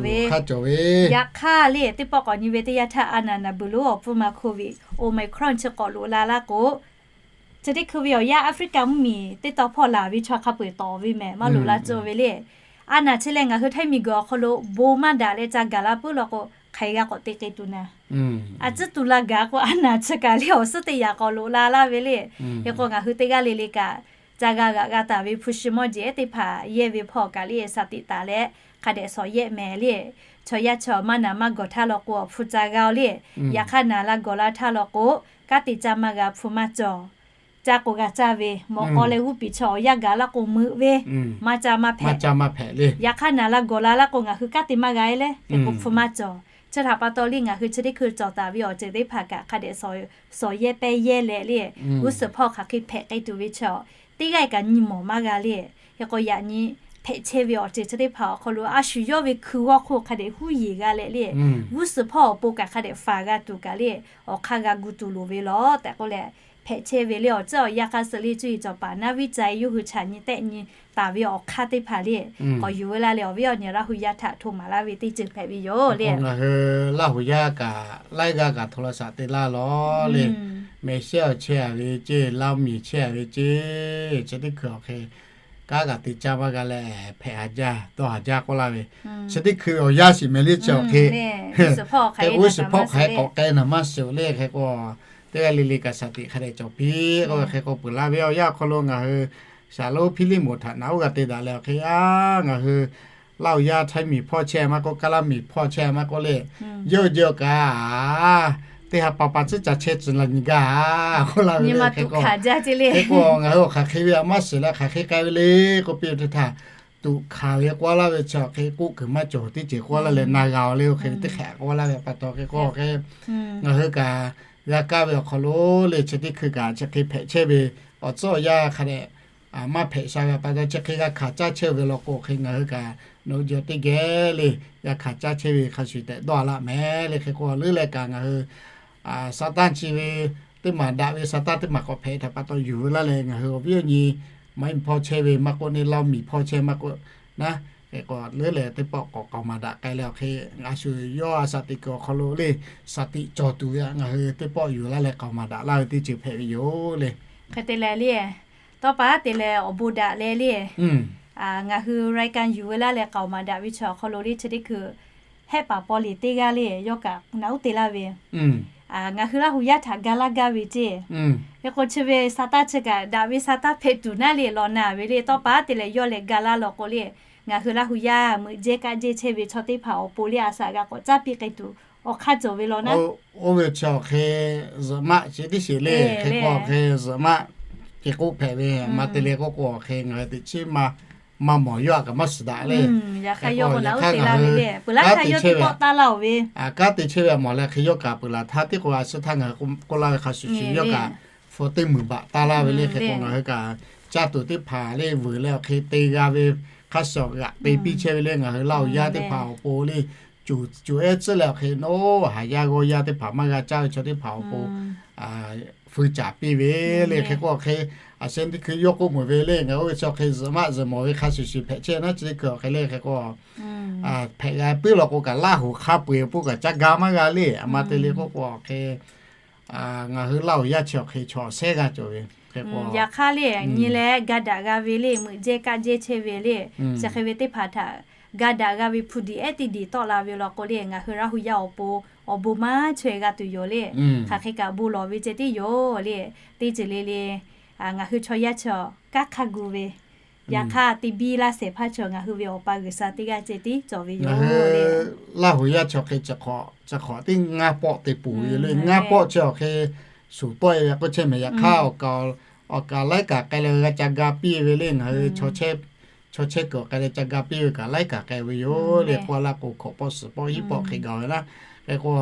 hk'aˇ cawˬ ve. Yaꞈ hk'aˇ le teˇ pawˆ k'awꞈ nyi ve teˇ yanˇ htaˇ a naˍ naˍ buiˬ lonˉ awˬ pfuhˇ ma โควิด Omicron chi k'awꞈ loꞈ la laˇ k'o, chi teˇ hkui ve awˬ yanˇ Africa mvuhˇmiˬ teˇ taw hpawˇ laˬ ve chaw hk'a peu-eˬ tawˍ ve mehˬ, maˇ loꞈ la tcuh ve le. A naˬ chi leh ngaˬ hui Htaiˇ miˬguiˬ awˬ hk'aw lo bon maˇ daꞈ leh ca gaˬ la puiˉ law k'o, hk'aˬ hk'e g'a k'awꞈ te k'ai tuˬ naˍ. A tcuhˉ tuˬ la gaˬ k'o, a naˬ chi kaꞈ le awˬ suhˉ teˇ yaꞈ k'awꞈ loꞈ la laˇ ve le. Hk'e k'o ngaˬ hui teˇ g'aˇ le le kaꞈ ca g'a g'aꞈ g'a taˍ ve hpu shi mawˇ jeˬ ehˉ teˇ hpaˍ yehˇ ve hpawˇ kaꞈ le shaˍ tiꞈ taˍ leh hk'a dehꞈ shawˍ yehˆ mehˍ le. Chaw yaˇ chaw maˇ naˬ maˇ gawˬ htaˇ law k'o awˬ hpu ca g'a-o le. Yaꞈ hk'aˇ naˬ la gawˬ la htaˇ law k'o, kanˉ te caˇ maˇ g'a hpu maˇ cawˬ. Caˇ k'o g'a caˇ ve, mawꞈ k'aw leh g'uˇ piˍ chaw awˬ yanˇ gaˬ laˇ k'o meuꞈ ve, maˇ caˇ maˇ hpehꞈ. Yaꞈ hk'aˇ naˬ la gawˬ la laˇ k'o ngaˬ hui kanˉ te maˇ g'a-e le, hk'e k'o hpu maˇ cawˬ. Chi htaꞈ pa taw le ngaˬ hui chi teˇ hkui cawˬ taˍ ve awˬ ceuˬ teˇ hpaˍ kaꞈ hk'a dehꞈ shawˍ yehˇ pehˇ yehˇ leh le, g'uˇ suhˍ hpawˇ hk'aˬ hk'e hpehꞈ k'ai tuˬ ve chaw teˇ g'aˇ kaꞈ nyi mawˬ maˇ g'a le. Hk'e k'o yaꞈ nyi hpehꞈ chehˇ ve awˬ ceuˬ chi teˇ hpaˍ awˬ hk'aw lo a shu yawˇ ve hkui g'awˇ hk'oˆ hk'a dehꞈ huˉ yeˬ g'a leh le, g'uˇ suhˍ hpawˇ awˬ pon kaꞈ hk'a dehꞈ faˍ g'a tuˬ kaꞈ le, awˬ hk'aˇ g'a gu tuˬ loˍ ve lawˬ tehꞈ k'oˆ leh, hpehꞈ chehˇ ve le awˬ ceuˬ awˬ yanˇ hk'a suh le cuˇ yiˍ cawˬ paˍ naˉ viˉ ca-e yawˇ hui chaꞈ nyi tehˆ nyi taˍ ve awˬ hk'aˇ teˇ hpaˍ le, k'awꞈ yuˬ ve laˇ leh awˬ viˉ awˬ nyi Laˇ hu yaˇ htaꞈ hto maˍ laˇ ve teˇ ceuˬ hpehꞈ ve yoˬ le. Ngaˬ hui Laˇ hu yaˇ kaꞈ laiˉ g'aˇ kaꞈ hto la shaꞈ te laˇ lawˬ le. Mehˬ shehˇ awˬ chehˇ a ve ceˇ, Laˇ miˬ chehˇ a ve ceˇ, chi teˇ hkui awˬ hk'e kanˉ kaꞈ te caˇ maˇ g'a leh hpehꞈ haˍ jaˇ dawˇ haˍ jaˇ k'oˆ laˇ ve, chi teˇ hkui awˬ yanˇ shiˍ mehˍ le chi awˬ hk'e, hk'e g'uˇ suhˍ hpawˇ hk'aˬ hk'e k'awꞈ k'ai naˬ maˇ shiˍ le. Hk'e k'o teˇ g'aˇ le le kaꞈ shaˍ tiꞈ hk'a dehꞈ cawˬ piˇ k'oˆ ve, hk'e k'o peuˬ laˇ ve awˬ yanˇ awˬ hk'aw lo ngaˬ hui Shaˍlonˍ Hpiˇliˇmoˍ htaꞈ naꞈ oˉ g'a te daꞈ leh awˬ hk'e, a, ngaˬ hui Laˇ hu yaˇ Htaiˇ miˬ hpawˇ chehˇ maˇ k'oˆ, Kaˇ laˇ miˬ hpawˇ chehˇ maˇ k'oˆ le, yawˇ hui jehˇ kaꞈ teˇ ha pa pa tcuhˉ ca chehˇ tcuh la nyi gaˇ k'oˆ laˇ ve le. Hk'e k'o ngaˬ hui awˬ hk'aˬ hk'e ve a maˇ shiˍ leh hk'aˬ hk'e k'ai ve le k'oˆ piˇ ve teˇ htaˇ, tuꞈ hkanˍ ve k'oˆ laˇ ve chi awˬ hk'e k'oˆ kuiˬ maˇ cawˬ teˇ ceuˬ k'oˆ laˇ leh na g'a-oˬ le. Oˇ hk'e ve teˇ hk'e k'oˆ laˇ ve pa taw hk'e k'o hk'e, ngaˬ hui kaꞈ g'a kaˇ ve awˬ hk'aw lo le chi teˇ hkui kaꞈ chi hk'e hpehꞈ chehˇ ve awˬ tcuhˉ awˬ yanˇ hk'a dehꞈ maˇ hpehꞈ sha ve pa taw chi hk'e g'a hkanˍ caˇ chehˇ ve law k'o hk'e ngaˬ hui kaꞈ nawˬ hui jehˬ teˇ geh le g'a hkanˍ caˇ chehˇ ve hk'a shuˍ tehꞈ dawˇ a laˇ mehˍ le. Hk'e k'o leuˉ leh kaꞈ ngaˬ hui Saˍtanˍ chi ve teˇ maˬ daꞈ ve Saˍtanˍ teˇ maˬ k'awꞈ hpehꞈ htaꞈ pa taw yuˬ ve laˇ leh ngaˬ hui awˬ viˉ awˬ nyi Maˇ miˬ hpawˇ chehˇ ve maˇ k'oˆ, neˇ Laˇ miˬ hpawˇ chehˇ maˇ k'oˆ, naˉ, hk'e k'o leuˉ leh teˇ pawˆ k'awꞈ k'aoˍ maˍ daꞈ k'ai leh awˬ hk'e, a shu yawˇ a shaˍ tiꞈ kuiˬ awˬ hk'aw lo le, shaˍ tiꞈ cawˬ tuˬ ve ngaˬ hui teˇ pawˆ yuˬ laˇ leh k'aoˍ maˍ daꞈ laˇ ve teˇ ceuˬ hpehꞈ ve yoˬ le. Hk'e te leh le, tawˇ pa te leh awˬ bon daꞈ leh le, ngaˬ hui รายการ yuˬ ve laˇ leh k'aoˍ maˍ daꞈ ve chi awˬ hk'aw lo le chi teˇ hkui hehˆ paˍ paw liˍ teˇ g'aˇ le, yawˇ kaꞈ naꞈ uˉ te laˇ ve, ngaˬ hui Laˇ hu yaˇ htaꞈ ga laˇ gaˇ ve ceˇ. Hk'e k'o chi ve Saˍtanˍ chi kaꞈ daꞈ ve Saˍtanˍ hpehꞈ tuˬ naˉ le lawˬ na ve le, tawˇ pa te leh yawˇ leh ga laˇ law k'o le, ngaˬ hui Laˇ hu yaˇ meuꞈ jehˇ kaˆ jehˇ chehˇ ve chaw teˇ hpaˍ awˬ pon le a shaꞈ g'a k'awꞈ caˇ piˇ k'ai tuˬ awˬ hk'aˇ cawˬ ve law naˉ. Oˇ ve chi awˬ hk'e zuhꞈ maˆ chi tiˉ sheˍ le. Hk'e k'o awˬ hk'e zuhꞈ maˆ ce k'oˆ hpehꞈ ve, maˇ te le k'oˆ k'o awˬ hk'e ngaˬ hui teꞈ chiˉ maˇ maˇ mawˬ yawˇ a kaꞈ maˇ shiˍ daꞈ le. Yaꞈ hk'aˇ ngaˬ hui kanˉ te chehˇ ve, kanˉ te chehˇ ve a mawˬ leh hk'e yawˇ kaꞈ peuˬ laˬ htaˇ tiˉ k'o a shu htaˇ ngaˬ hui k'oˆ laˇ ve hk'a shuˍ shuˍ yawˇ kaꞈ hpu teˇ meunˍ baꞈ taˇ laˇ ve le. Hk'e k'o ngaˬ hui kaꞈ caˇ tuˬ teˇ hpaˍ le vuiˬ leh awˬ hk'e te g'a ve hk'a shuˍ g'aꞈ te piˇ chehˇ ve le. Ngaˬ hui Laˇ hu yaˇ teˇ hpaˍ awˬ pon le, cuˬ cuˬ ehˉ tcuhˉ leh awˬ hk'e naˉ, haˍ yaˇ g'awˇ yaˇ teˇ hpaˍ maˇ g'a caˇ ve chaw teˇ hpaˍ awˬ pon feu caˍ piˇ ve le. Hk'e k'o awˬ hk'e a shu teˇ hkui yawˇ k'oˆ meuˬ ve le, ngaˬ hui ve chi awˬ hk'e zuhꞈ maˆ zuhꞈ mawˬ ve hk'a shuˍ shuˍ hpehꞈ chehˇ naˉ chi teˇ hkui awˬ hk'e le. Hk'e k'o hpehꞈ g'a puiˉ law k'o kaꞈ Laˇ hu hk'a peu-eˬ awˬ pon kaꞈ caˇ ga maˇ g'a le. A ma te le k'oˆ k'o awˬ hk'e ngaˬ hui Laˇ hu yaˇ chi awˬ hk'e chaw shehˉ g'aˇ cawˬ ve. Yaꞈ hk'aˇ le nyi leh ga daꞈ g'a ve le, meuꞈ jehˇ kaˆ jehˇ chehˇ ve le, chi hk'e ve teˇ hpaˍ htaꞈ ga daꞈ g'a ve hpu diˍ ehˉ teˇ diˍ tawˆ la ve law k'o le, ngaˬ hui Laˇ hu yaˇ awˬ pon awˬ bon maˇ chaweh g'a tuˬ yoˬ le. Hk'aˬ hk'e kaꞈ bon lawˬ ve ceh tiˉ yoˬ le. Teˇ ceuˬ le le, ngaˬ hui chaw yaˇ chi awˬ kanˉ hk'a gu ve, yaꞈ hk'aˇ te biˇ laˇ shehˍ hpaˇ chi ngaˬ hui ve Awˬ pa G'uiˬsha teˇ g'aˇ ceh tiˉ cawˬ ve yoˬ le. Laˇ hu yaˇ chi hk'e chi hk'awꞈ tiˉ ngaˇ pawˆ te peuˬ ve le. Ngaˇ pawˆ chi awˬ hk'e shuˍ tawˆ e ve k'oˆ chehˇ mehˍ. Yaꞈ hk'aˇ awˬ kaˍ laiˉ kaꞈ k'ai leh g'a ca ga piˇ ve le. Ngaˬ hui chaw chehˇ kuiˬ k'ai leh ca ga piˇ ve kaꞈ laiˉ kaꞈ k'ai ve yoˬ le. K'oˆ laˇ k'o hkawꞈ pawˆ suhˍ pawˆ hiˉ pawˆ hk'e gaˬ ve laˇ. Hk'e k'o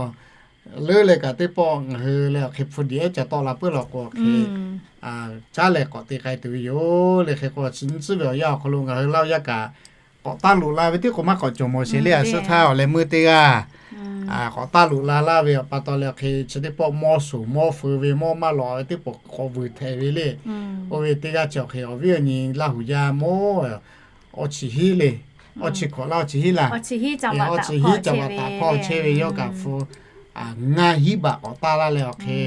leuˉ leh kaꞈ teˇ pawˆ ngaˬ hui leh awˬ hk'e hpu diˍ ehˉ ca tawˆ la puiˉ law k'o hk'e caˉ leh k'awꞈ te k'ai tuˬ ve yoˬ le. Hk'e k'o chi nyi tcuhˉ ve awˬ yanˇ awˬ hk'aw lo ngaˬ hui Laˇ hu yaˇ kaꞈ k'awꞈ taˇ loꞈ la ve teˇ k'o maˇ k'awꞈ cawˬ mawˬ sheˍ le. A suhˉ htaˇ awˬ leh meuˇ teˇ g'aˇ k'awꞈ taˇ loꞈ la laˇ ve awˬ pa taw leh awˬ hk'e chi teˇ pawˆ mawˇ shoˍ mawˇ feu ve mawˇ maˇ lawꞈ ve teˇ pawˆ k'awꞈ vuiˬ htehꞈ ve le. Oˇ ve teˇ g'aˇ chi awˬ hk'e awˬ viˉ awˬ nyi Laˇ hu yaˇ mawˇ awˬ chi hiˉ le, awˬ chi hkawꞈ laˇ awˬ chi hiˉ laˇ, awˬ chi hiˉ ca vaꞈ taˍ hpawˇ chehˇ ve yawˇ kaꞈ hpu ngaˇ hinˉ baꞈ k'awꞈ taˇ laˇ leh awˬ hk'e,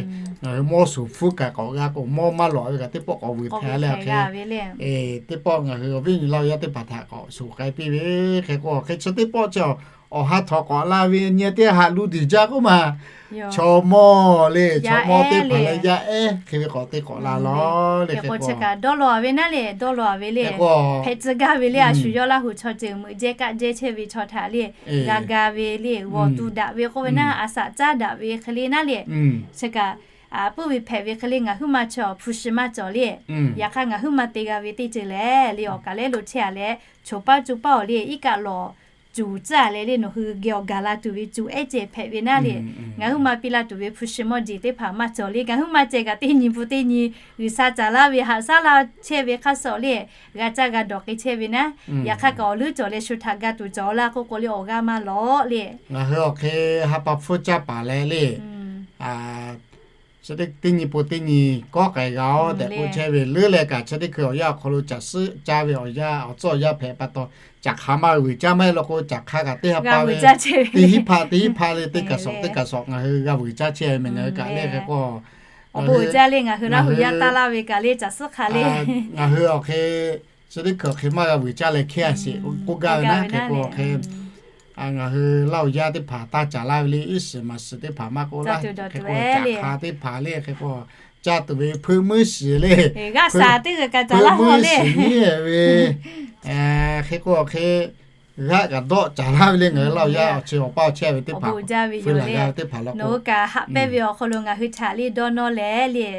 ngaˬ hui mawˇ suˍ hpfuhˇ kaꞈ k'awꞈ g'a k'o, mawˇ maˇ lawꞈ ve kaꞈ teˇ pawˆ k'awꞈ vuiˬ hpehꞈ leh awˬ hk'e, teˇ pawˆ ngaˬ hui awˬ viˉ nyi Laˇ huˍ yaˇ teˇ hpaˍ htaꞈ k'awꞈ shuˍ k'ai piˇ ve. Hk'e k'o hk'e chi teˇ pawˆ chi awˬ ha htawꞈ k'awꞈ la ve nyi teˇ haꞈ lu diˬ jaˇ k'oˆ ma, chaw mawˇ le, chaw mawˇ teˇ hpaˍ leh yaˇ ehˉ hk'e ve k'awꞈ te k'awꞈ la lawˬ le. Hk'e k'o chi kaꞈ dawˇ law ve naˉ le, dawˇ law ve le, hpehꞈ tcuh gaˇ ve le, a shu yawˇ Laˇ huˍ chaw ceuˬ meuꞈ jehˇ kaˆ jehˇ chehˇ ve chaw htaꞈ le, g'a ga ve le, g'awˬ tuˬ daꞈ ve k'oˆ ve naˉ, a shaꞈ caˉ daꞈ ve hk'e le naˉ le, chi kaꞈ puiˉ ve hpehꞈ ve hk'e le ngaˬ huiˉ ma chaw hpu shi maˇ cawˬ le. Yaꞈ hk'aˇ ngaˬ huiˉ ma te g'a ve teˇ ceuˬ lehˬ le, awˬ kaˍ lehˉ lo chehˇ a leh, choˬ paˇ co paˇ awˬ le iˉ kaˆ lawˬ cuˬ tcuhˉ a leh le, nawˬ hui geh awˬ gaˬ la tuˬ ve cuˬ ehˉ ceh hpehꞈ ve naˉ le, ngaˬ huiˉ ma piˇ laˇ tuˬ ve hpu shi mawˇ jeˬ teˇ hpaˍ maˇ cawˬ le. Ngaˬ huiˉ ma ceh kaꞈ teˇ nyi pun teˇ nyi G'uiˬsha caˍ laˇ ve haꞈ shaˉ laˇ chehˇ ve hk'aˇ suh le, g'a caˇ g'a dawˬ k'ai chehˇ ve naˉ. Yaꞈ hk'aˇ kaꞈ awˬ leuˉ cawˬ leh shu htaꞈ ga tuˬ cawˬ laˇ k'oˆ k'o le, awˬ g'aˇ maˇ lawˬ le. Ngaˬ hui awˬ hk'e ha pa hpfuhˇ caˇ paˍ leh le, chi teˇ nyi pon teˇ nyi kawˆ k'ai g'a-oˬ tehꞈ k'oˆ chehˇ ve leuˉ leh kaꞈ, chi teˇ hkui awˬ yanˇ awˬ hk'aw lo caˬ suhˉ caˇ ve awˬ yanˇ awˬ tcuhˉ awˬ yanˇ hpehꞈ pa taw, caˬ hk'a maˇ vuiˬ caˇ maˇ heˆ law k'o, caˬ hk'a kaꞈ teˇ ha pa ve teˇ hinˉ hpaˆ teˇ hinˉ hpaˆ le, teˇ kaꞈ shawˍ teˇ kaꞈ shawˍ ngaˬ hui g'a vuiˬ caˇ chehˇ ve meh. Ngaˬ hui kaꞈ le hk'e k'o, awˬ bon uiˍ jaˇ le, ngaˬ hui Laˇ huˍ yaˇ taˇ laˇ ve kaꞈ le caˬ suhˉ hk'a le, ngaˬ hui awˬ hk'e chi teˇ hkui awˬ hk'e maˇ g'a vuiˬ caˇ leh hkehˇ a sheˍ k'oˆ gaˇ ve naˉ. Hk'e k'o hk'e ngaˬ hui Laˇ huˍ yaˇ teˇ hpaˍ taˇ caˍ laˇ ve le, iˉ shiˍ maˍ shiˍ teˇ hpaˍ maˇ k'oˆ laˇ, hk'e k'o caˬ hk'a teˇ hpaˍ le, hk'e k'o caˇ tuˬ ve hpeuꞈ muiˉ shiˍ le, hpeuꞈ muiˉ shiˍ nyi ve, hk'e k'o hk'e g'aˆ kaꞈ dawˆ caˍ laˇ ve le. Ngaˬ hui Laˇ huˍ yaˇ awˬ chi awˬ paˇ awˬ chehˇ ve teˇ hpaˍ, pu la g'a ve teˇ hpaˍ law k'o, kaꞈ haꞈ pehnˇ ve awˬ hk'aw lo ngaˬ hui htaꞈ le dawˇ nawˇ leh le,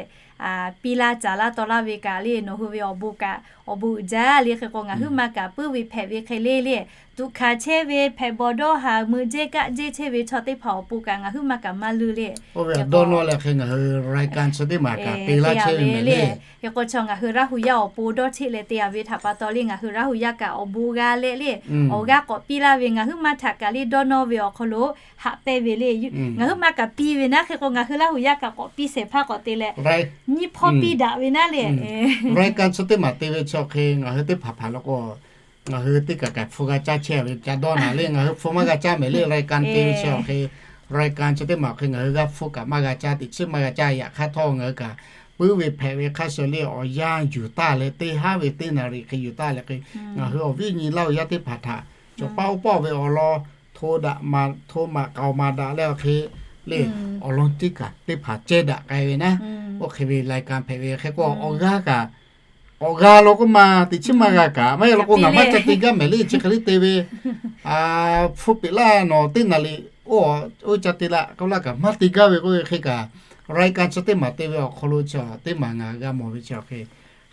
piˇ laˇ caˍ laˇ taw laˇ ve kaꞈ le, nawˬ hui ve awˬ bon kaꞈ awˬ bon uiˍ jaˇ le. Hk'e k'o ngaˬ huiˉ ma kaꞈ puiˉ ve hpehꞈ ve hk'e le le, tuꞈ hkanˍ chehˇ ve hpehꞈ bawˬ dawˇ haˍ meuꞈ jehˇ kaˆ jehˇ chehˇ ve chaw teˇ hpaˍ awˬ pon kaꞈ ngaˬ huiˉ ma kaꞈ maˇ leuˇ le. Oˇ ve dawˇ nawˇ leh hk'e ngaˬ hui รายการ chi teˇ maˬ kaꞈ te laˇ chehˇ ve le. Hk'e k'o chaw ngaˬ hui Laˇ huˍ yaˇ awˬ pon dawˇ cheˆ leh te a ve htaꞈ pa taw le, ngaˬ hui Laˇ huˍ yaˇ kaꞈ awˬ bon g'a leh le, awˬ g'aˇ k'awꞈ piˇ laˇ ve ngaˬ huiˉ ma htaꞈ kaꞈ le dawˇ nawˇ ve awˬ hk'aw lo haꞈ pehnˇ ve le. Ngaˬ huiˉ ma kaꞈ piˇ ve naˉ, hk'e k'o ngaˬ hui Laˇ huˍ yaˇ kaꞈ k'awꞈ piˇ shehˍ hpaˇ k'awꞈ te leh, nyiˇ hpawˇ piˇ daꞈ ve naˉ le. รายการ chi teˇ maˬ te ve chi awˬ hk'e ngaˬ hui teˇ hpaˍ hpaˍ law k'o, ngaˬ hui teˇ kaꞈ kaꞈ hpu g'a caˇ chehˇ ve ca dawˇ naˍ le. Ngaˬ hui hpu maˇ g'a caˇ mehˍ le, รายการ te ve chi awˬ hk'e, รายการ chi teˇ maˬ awˬ hk'e ngaˬ hui g'a hpu kaꞈ maˇ g'a caˇ, teꞈ chiˉ maˇ g'a caˇ. Yaꞈ hk'aˇ htawˇ ngaˬ hui kaꞈ puiˉ ve hpehꞈ ve hk'aˇ suh le, awˬ yanˇ yuˬ taˇ leh teˇ haˉ ve teˇ naˍ riˍ hk'e yuˬ taˇ leh hk'e, ngaˬ hui awˬ viˉ nyi Laˇ huˍ yaˇ teˇ hpaˍ htaꞈ cawˬ paˇ oˇ pawˆ ve awˬ lawn hto daꞈ ma hto maꞈ k'aoˍ maˍ daꞈ leh awˬ hk'e le, awˬ lawn teˇ kaꞈ teˇ hpaˍ cehˇ daꞈ k'ai ve naˉ. Oˇ hk'e ve รายการ hpehꞈ ve hk'e k'o awˬ g'aˇ kaꞈ k'awꞈ g'a law k'oˆ ma, teꞈ chiˉ maˇ g'a kaꞈ maˇ heˆ law k'o ngaˬ maˇ ca te gaˇ mehˍ le, chi hk'e le te ve, hpu peꞈ laˇ nawˬ teˇ naˍ riˍ oˇ, oˇ ca te laˇ k'oˆ laˇ kaꞈ maˇ te gaˇ ve k'oˆ ve hk'e kaꞈ, รายการ chi teˇ maˬ te ve awˬ hk'aw lo chi teˇ maˬ ngaˬ g'a mawˬ ve chi awˬ hk'e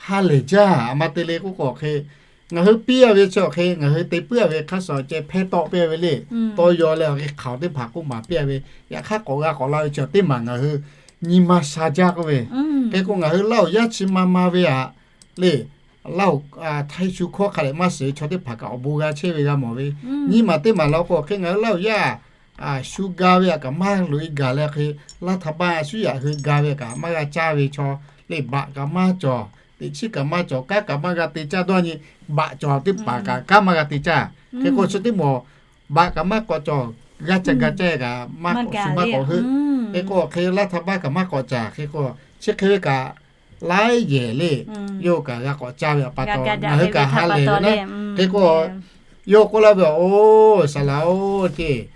ha lehˬ jaˇ. A ma te le k'oˆ k'o awˬ hk'e, ngaˬ hui piˇ a ve chi awˬ hk'e ngaˬ hui te puiˉ a ve hk'aˇ suh ceh hpehˇ tawˆ piˇ a ve le, tawˇ yaw leh awˬ hk'e hk'aoˍ teˇ hpaˍ k'oˆ maˍ piˇ a ve, yaꞈ hk'aˇ k'awꞈ g'a k'awꞈ la ve chi teˇ maˬ ngaˬ hui nyi ma sha jaˇ k'oˆ ve. Hk'e k'o ngaˬ hui Laˇ huˍ yaˇ chi ma ma ve aꞈ le, Laˇ huˍ htaiˇ shu hkawˇ hk'a dehꞈ maˇ shiˍ ve chaw teˇ hpaˍ kaꞈ awˬ bon g'a chehˇ ve g'a mawˬ ve, nyiˇ maˬ teˇ maˬ law k'o awˬ hk'e ngaˬ hui Laˇ huˍ yaˇ shu ga ve aꞈ kaꞈ maˇ loꞈ e gaˬ leh hk'e, laˇ htaꞈ baˆ shuˉ yaꞈ hui ga ve aꞈ kaꞈ maˇ g'a caˇ ve chaw le, baꞈ kaꞈ maˇ cawˬ, teꞈ chiˉ kaꞈ maˇ cawˬ, kanˉ kaꞈ maˇ g'a te caˇ dawˇ nyi, baꞈ cawˬ teˇ hpaˍ kaꞈ kanˉ maˇ g'a te caˇ. Hk'e k'o chi teˇ maˬ baꞈ kaꞈ maˇ k'awꞈ cawˬ, g'aˇ ca ga caˇ kaꞈ maˇ k'awꞈ shu maˇ k'awꞈ heuˆ. Hk'e k'o awˬ hk'e laˇ htaꞈ baˆ kaꞈ maˇ k'awꞈ caˍ. Hk'e k'o chi hk'e ve kaꞈ laiˉ yehˬ le, yawˇ kaꞈ g'a k'awꞈ caˇ ve aꞈ pa taw ngaˬ hui kaꞈ ha lehˬ ve naˉ. Hk'e k'o yawˇ k'oˆ laˇ ve, Oˬ, saˍ laꞈ-oˬ,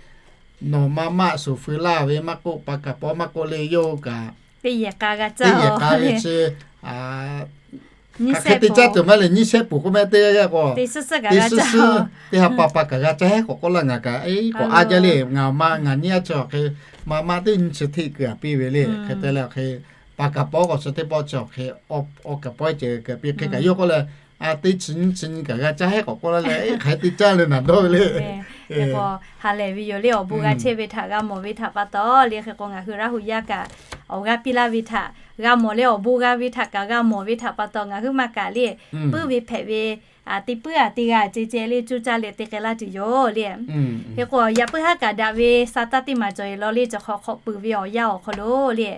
nawˬ ma maˆ shuˍ feu laˇ ve maˇ k'oˆ, pa kaˍ paw maˇ k'oˆ le, yawˇ kaꞈ teˇ yehˬ k'a ve chi hk'aˬ hk'e te caˇ tuˬ maˇ le, nyiˇ shehˆ puˍ k'oˆ mehˆ teˇ g'aˇ k'o, teˇ suhˉ suhˉ teˇ ha pa pa kaꞈ g'a caˇ heˉ k'awꞈ k'oˆ laˇ. Ngaˬ kaꞈ k'awꞈ a jaˇ le, ngaˬ ma ngaˬ nyiˇ aˉ chi awˬ hk'e ma maˆ teˇ nyi chi hteˆ keu a piˇ ve le. Hk'e te leh awˬ hk'e pa kaˍ paw k'awꞈ chi teˇ pawˆ chi awˬ hk'e awˬ kaˍ paw ceh keu a piˇ. Hk'e kaꞈ yawˇ k'oˆ leh, A, teˇ chi nyiˇ chi nyi kaꞈ g'a caˇ heˉ k'awꞈ k'oˆ laˇ leh, hk'aˬ hk'e te caˇ le naˍ dawˇ ve le. K'o ha lehˬ ve yoˬ le, awˬ bon g'a chehˇ ve htaꞈ g'a mawˬ ve htaꞈ pa taw le. Hk'e k'o ngaˬ hui Laˇ huˍ yaˇ kaꞈ awˬ g'aˇ piˇ laˇ ve htaꞈ g'a mawˬ leh awˬ bon g'a ve htaꞈ kaꞈ g'a mawˬ ve htaꞈ pa taw ngaˬ hui maˇ kaꞈ le, puiˉ ve hpehꞈ ve, teˇ puiˉ a teˇ g'aˇ ceh ceh le coˇ caˇ leh te k'ai laˇ tuˬ yoˬ le. Hk'e k'o yaꞈ puiˉ haˉ kaꞈ daꞈ ve sa taˇ teˇ maˬ cawˬ e law le, cawˬ hk'awꞈ hk'awꞈ peuˬ ve awˬ yanˇ awˬ hk'aw lo le,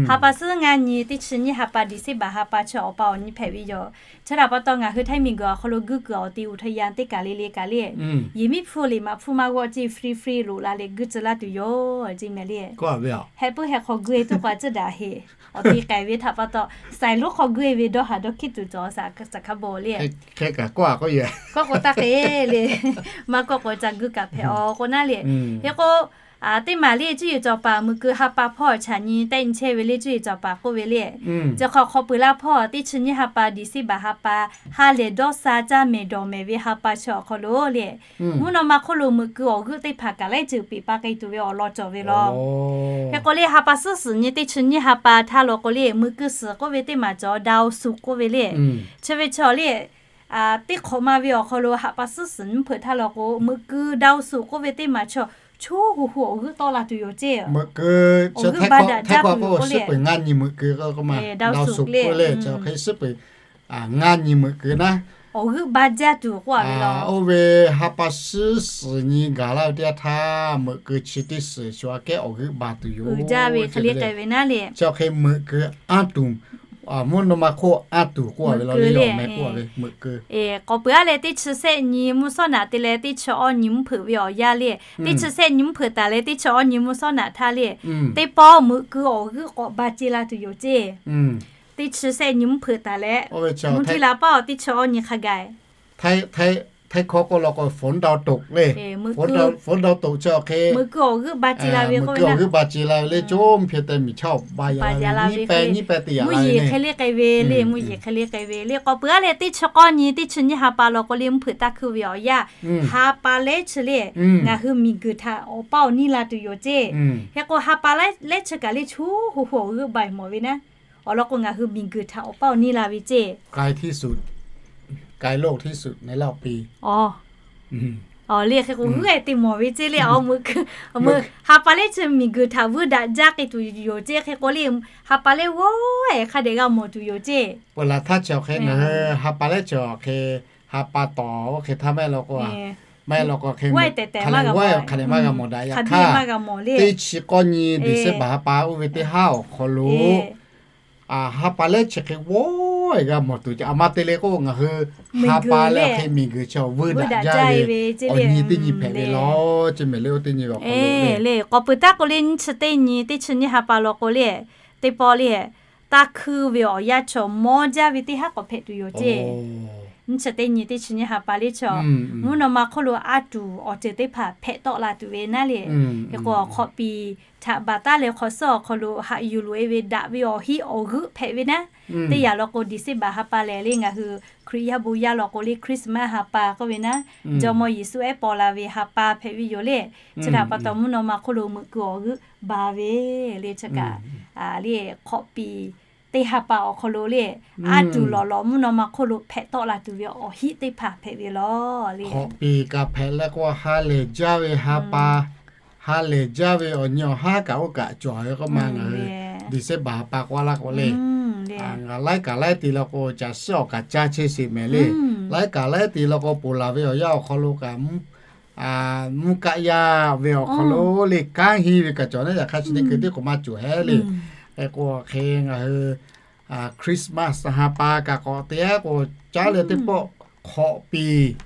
ha pa suhˉ ngaˇ nyi teˇ chi nyiˇ ha pa December ha pa chi awˬ pa awˬ nyi hpehꞈ ve yoˬ. Chi htaꞈ pa taw ngaˬ hui Htaiˇ miˬguiˬ awˬ hk'aw lo guˇ kuiˬ awˬ ti อุทยาน teˇ kaˬ le le kaꞈ le, yehˬ miˉ hpfuhˇ liꞈ maꞈ hpfuhˇ maˇ g'awˆ ceˇ free free loꞈ la leh guˇ tcuh laˇ tuˬ yoˬ ceˇ mehˍ le. Heh puiˉ heh hk'aw guˇ e tuˉ k'o a tcuhˉ daꞈ heˍ, awˬ ti k'ai ve htaꞈ pa taw, saiˍ lonˉ hk'aw guˇ e ve dawˇ haˍ dawˇ hkiˉ tuˬ cawˬ shaˍ hkaˉ bawˬ le. Kawˆ k'o taˇ k'e le, maˇ kawˆ k'o ca guˇ kaꞈ hpehꞈ aw k'o naˉ le. Hk'e k'o teˇ maˬ le cuˇ yiˍ cawˬ paˍ meuꞈ keu ha pa hpawˇ chaꞈ nyi tehˆ nyi chehˇ ve le cuˇ yiˍ cawˬ paˍ k'oˆ ve le, cawˬ hk'awꞈ hk'awꞈ peuˬ la hpawˇ teˇ chi nyiˇ ha pa December ha pa ha lehˬ dawˇ sha caˇ mehˍ dawˬ mehˍ ve ha pa chi awˬ hk'aw lo le, mvuhˇ naw ma hk'oˆ lo meuꞈ keu awˬ g'euˆ teˇ hpaˍ kaꞈ laiˉ ceuˬ peꞈ pa k'ai tuˬ ve awˬ lawn cawˬ ve law. Hk'e k'o le ha pa suhˉ suhˍ nyi teˇ chi nyiˇ ha pa htaˇ law k'o le meuꞈ keu suhˍ k'oˆ ve teˇ maˬ cawˬ ดาวศุกร์ k'oˆ ve le, chi ve chaw le teˇ hk'awꞈ ma ve awˬ hk'aw lo ha pa suhˉ suhˍ nyi mvuhˇ hpeuꞈ htaˇ law k'o meuꞈ keu ดาวศุกร์ k'oˆ ve teˇ maˬ chaw choˉ hu hu awˬ g'euˆ tawˆ la tuˬ yoˬ ceˇ. Awˬ g'euˆ ba daꞈ jaˇ tuˬ yoˬ k'oˆ le, ดาวศุกร์ le, ngaˇ nyi meuꞈ keu naˉ awˬ g'euˆ ba jaˇ tuˬ k'oˆ a ve law. Oˇ ve ha pa suhˉ suhˍ nyi gaˬ laˇ ve teˇ yanˇ htaˇ meuꞈ keu chi teˇ suhˍ shu aꞈ kehˉ awˬ g'euˆ ba tuˬ yoˬ. Uiˍ jaˇ ve hk'e le k'ai ve naˉ le, chi awˬ hk'e meuꞈ keu anˇ tuˬ, mvuhˇ naw ma hk'oˆ anˇ tuˬ k'oˆ a ve law le, awˬ meh k'oˆ a ve meuꞈ keu k'awꞈ peuˬ a leh teˇ chi sehˆ nyi mvuhˇ sawˉ naꞈ te leh teˇ chi awˇ nyi mvuhˇ hpeuꞈ ve awˬ yanˇ le, teˇ chi sehˆ nyi mvuhˇ hpeuꞈ taˍ leh teˇ chi awˇ nyi mvuhˇ sawˉ naꞈ htaˇ le, teˇ pawˆ meuꞈ keu awˬ g'euˆ k'awꞈ ba ce la tuˬ yoˬ ceˇ. Teˇ chi sehˆ nyi mvuhˇ hpeuꞈ taˍ leh, mvuhˇ htiˇ la paˉ awˬ teˇ chi awˇ nyi hk'a gaˬ Htaiˇ hkawˇ k'oˆ law k'o ฝนดาวตก le, ฝนดาวตก chi awˬ hk'e meuꞈ keu awˬ g'euˆ ba ce la ve, meuꞈ keu awˬ g'euˆ ba ce la ve le, coˇ mvuhˇ hpehˇ teh miˬ chaˇ awˬ ba yaꞈ la ve, nyiˇ pehˇ nyiˇ pehˇ te yaꞈ la ve le, mvuhˇ yeˬ hk'e le k'ai ve le, mvuhˇ yeˬ hk'e le k'ai ve le. K'awꞈ peuˬ a leh teˇ chi k'awˇ nyi teˇ chi nyiˇ ha pa law k'o le mvuhˇ hpeuꞈ taˇ hkuˇ ve awˬ yanˇ, ha pa lehˉ chi le, ngaˬ hui miˬguiˬ htaꞈ awˬ paˇ awˬ niˇ la tuˬ yoˬ ceˇ. Hk'e k'o ha pa lehˉ chi kaꞈ le choˉ hu hu awˬ g'euˆ ba e mawˬ ve naˉ, awˬ lawn k'o ngaˬ hui miˬguiˬ htaꞈ awˬ paˇ awˬ niˇ la ve ceˇ. Awˬ le hk'e k'o g'euˆ e te mawˬ ve ceˇ le, a meuꞈ ha pa lehˉ chi miˬguiˬ htaꞈ vuiˇ daꞈ jaˇ k'ai tuˬ yoˬ ceˇ. Hk'e k'o le ha pa lehˉ g'awˇ e hk'a dehꞈ g'a mawˬ tuˬ yoˬ ceˇ. Peuˬ laˬ htaˇ chi awˬ hk'e ngaˬ hui ha pa lehˉ chi awˬ hk'e ha pa tawˍ oˇ hk'e htaˇ maˇ heˆ law k'o, maˇ heˆ law k'o hk'e, hk'a leh g'awˇ e hk'a dehꞈ maˇ g'a mawˬ daꞈ yaꞈ hk'aˇ, teˇ chi k'awˇ nyi December ha pa oˇ ve teˇ haˉ awˬ hk'aw lo ha pa lehˉ chi hk'e g'awˇ e g'a mawˬ tuˬ ceˇ. A ma te le k'o ngaˬ hui ha pa lehˉ hk'e miˬguiˬ chi awˬ vuiˇ daꞈ jaˇ ve awˬ nyi teˇ nyi hpehꞈ ve law, chi mehˍ le oˇ teˇ nyi ve awˬ hk'aw lo le. K'awꞈ peuˬ taˉ k'o le nyiˇ chi teˇ nyi teˇ chi nyiˇ ha pa law k'o le, teˇ pawˆ le taˇ hkuiˇ ve awˬ yanˇ chaw mawˇ jaˇ ve teˇ haˉ k'awꞈ hpehꞈ tuˬ yoˬ ceˇ. Nyiˇ chi teˇ nyi teˇ chi nyiˇ ha pa le chaw, mvuhˇ naw ma hk'oˆ lo a tuˬ awˬ ceuˬ teˇ hpaˍ hpehꞈ tawˆ la tuˬ ve naˉ le. Hk'e k'o awˬ hk'awꞈ piˍ htaꞈ baˬ taˉ leh hk'awꞈ suhˉ awˬ hk'aw lo haꞈ yuˬ loꞈ e ve daꞈ ve awˬ hiˆ awˬ g'euˆ hpehꞈ ve naˉ. Teˇ yanˇ law k'o December ha pa lehˬ le ngaˬ hui Hkriꞈ yaˇ bon yaˇ law k'o le Christmas ha pa k'oˆ ve naˉ, Jawˇmawˇ Yeˍsuˆ ehˉ paw la ve ha pa hpehꞈ ve yoˬ le. Chi htaꞈ pa taw mvuhˇ naw ma hk'oˆ lo meuꞈ keu awˬ g'euˆ ba ve le chi kaꞈ le hk'awꞈ piˍ teˇ ha pa awˬ hk'aw lo le, a tuˬ lawˬ lawˬ mvuhˇ naw ma hk'oˆ lo hpehꞈ tawˆ la tuˬ ve awˬ hiˆ teˇ hpaˍ hpehꞈ ve law le. Hk'awꞈ piˍ kaꞈ hpehꞈ leh k'o ha lehˬ jaˇ ve ha pa, ha lehˬ jaˇ ve awˬ nyi awˬ haˉ kaꞈ oˇ kaꞈ cawˬ ve k'oˆ ma ngaˬ hui December ha pa k'oˆ laˇ k'o le, ngaˬ laiˉ kaꞈ laiˉ te law k'o caˬ suhˉ awˬ kaꞈ caˇ chehˇ sheˍ mehˍ le. Laiˉ kaꞈ laiˉ te law k'o ponˬ laˬ ve awˬ yanˇ awˬ hk'aw lo kaꞈ mvuhˇ kaˆ yaˇ ve awˬ hk'aw lo le kanˉ henˇ ve kaꞈ cawˬ naˉ yaꞈ hk'aˇ chi teˇ hkui teˇ k'o maˇ cawˬ hehˉ le. Hk'e k'o hk'e ngaˬ hui Christmas ha pa kaꞈ k'awꞈ te aˉ k'o caˉ leh teˇ pawˆ hk'awꞈ piˍ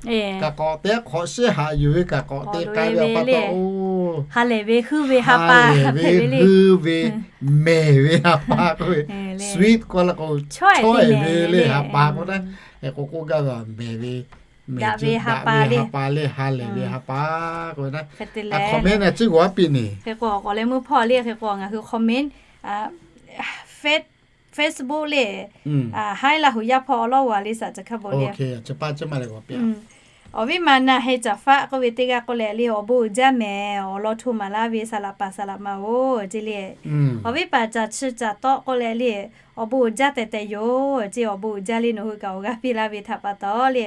kaꞈ k'awꞈ te aˉ, hk'awꞈ shiˉ haꞈ yuˬ ve kaꞈ k'awꞈ te k'ai ve awˬ pa taw oˬ, ha lehˬ ve huiˇ ve ha pa, huiˇ ve mehˍ ve ha pa k'oˆ ve, sweet k'oˆ laˇ k'o, chaweh ve le ha pa k'oˆ naˉ. Hk'e k'o k'oˆ gaˇ ve mehˍ ve, mehˍ ve ha pa le, ha lehˬ ve ha pa k'oˆ ve naˉ. Comment na ciˉ g'aw aˉ piˇ neˬ. Hk'e k'o k'awꞈ leh meuˇ hpawˇ le hk'e k'o ngaˬ hui comment Facebook le, haiˉ laˇ hu yaˇ hpawˇ awˬ lawˉ g'a le saꞈ ca hkaˇ bon le. Awˬ viˉ ma na heh caˍ faˆ k'oˆ ve teˇ g'aˇ k'oˆ leh le awˬ bon uiˍ jaˇ mehˍ, awˬ lawn hto maˍ laˇ ve saˍ laꞈ paˍ saˍ laꞈ ma oˬ ceˇ le. Awˬ viˉ paˍ caˍ chi caˍ tawˆ k'oˆ leh le awˬ bon uiˍ jaˇ tehˬ tehˬ yoˬ ceˇ. Awˬ bon uiˍ jaˇ le nawˬ hui kaꞈ awˬ g'aˇ piˇ laˇ ve htaꞈ pa taw le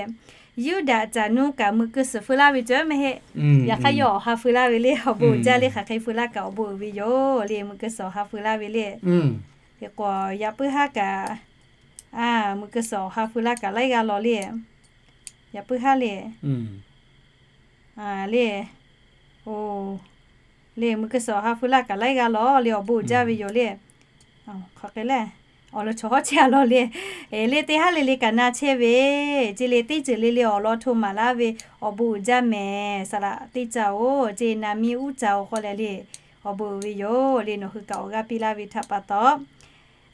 Yuˇdaꞈ caˬ nuˇ kaꞈ meuꞈ keu suhˍ feu laˇ ve cawˬ mehˍ heˆ. Yaꞈ hk'aˇ yawˇ awˬ ha feu laˇ ve le awˬ bon uiˍ jaˇ le hk'aˬ hk'e feu laˇ kaꞈ awˬ bon uiˍ ve yoˬ le meuꞈ keu suhˍ awˬ ha feu laˇ ve le. Hk'e k'o, yaꞈ puiˉ haˉ kaꞈ, a, muꞈ keu suhˍ awˬ ha feu laˇ kaꞈ laiˉ g'aˇ law le. Yaꞈ puiˉ haˉ le. A, le. O, le, muꞈ keu suhˍ awˬ ha feu laˇ kaꞈ laiˉ g'aˇ law le, awˬ bon uiˍ jaˇ ve yoˬ le. Hk'aˬ hk'e le, awˬ lawn chaw hawˉ chehˇ a law le. Le teˇ haˉ le le kaꞈ na chehˇ ve ceˇ le, teˇ ceuˬ le le awˬ lawn hto maˍ laˇ ve awˬ bon uiˍ jaˇ mehˍ. Saˍ laꞈ teˇ ca-oˬ ceˇ, naˍ miˇ uˉ ca-oˬ k'oˆ leh le, awˬ bon uiˍ ve yoˬ le. Nawˬ hui kaꞈ awˬ g'aˇ piˇ laˇ ve htaꞈ pa taw,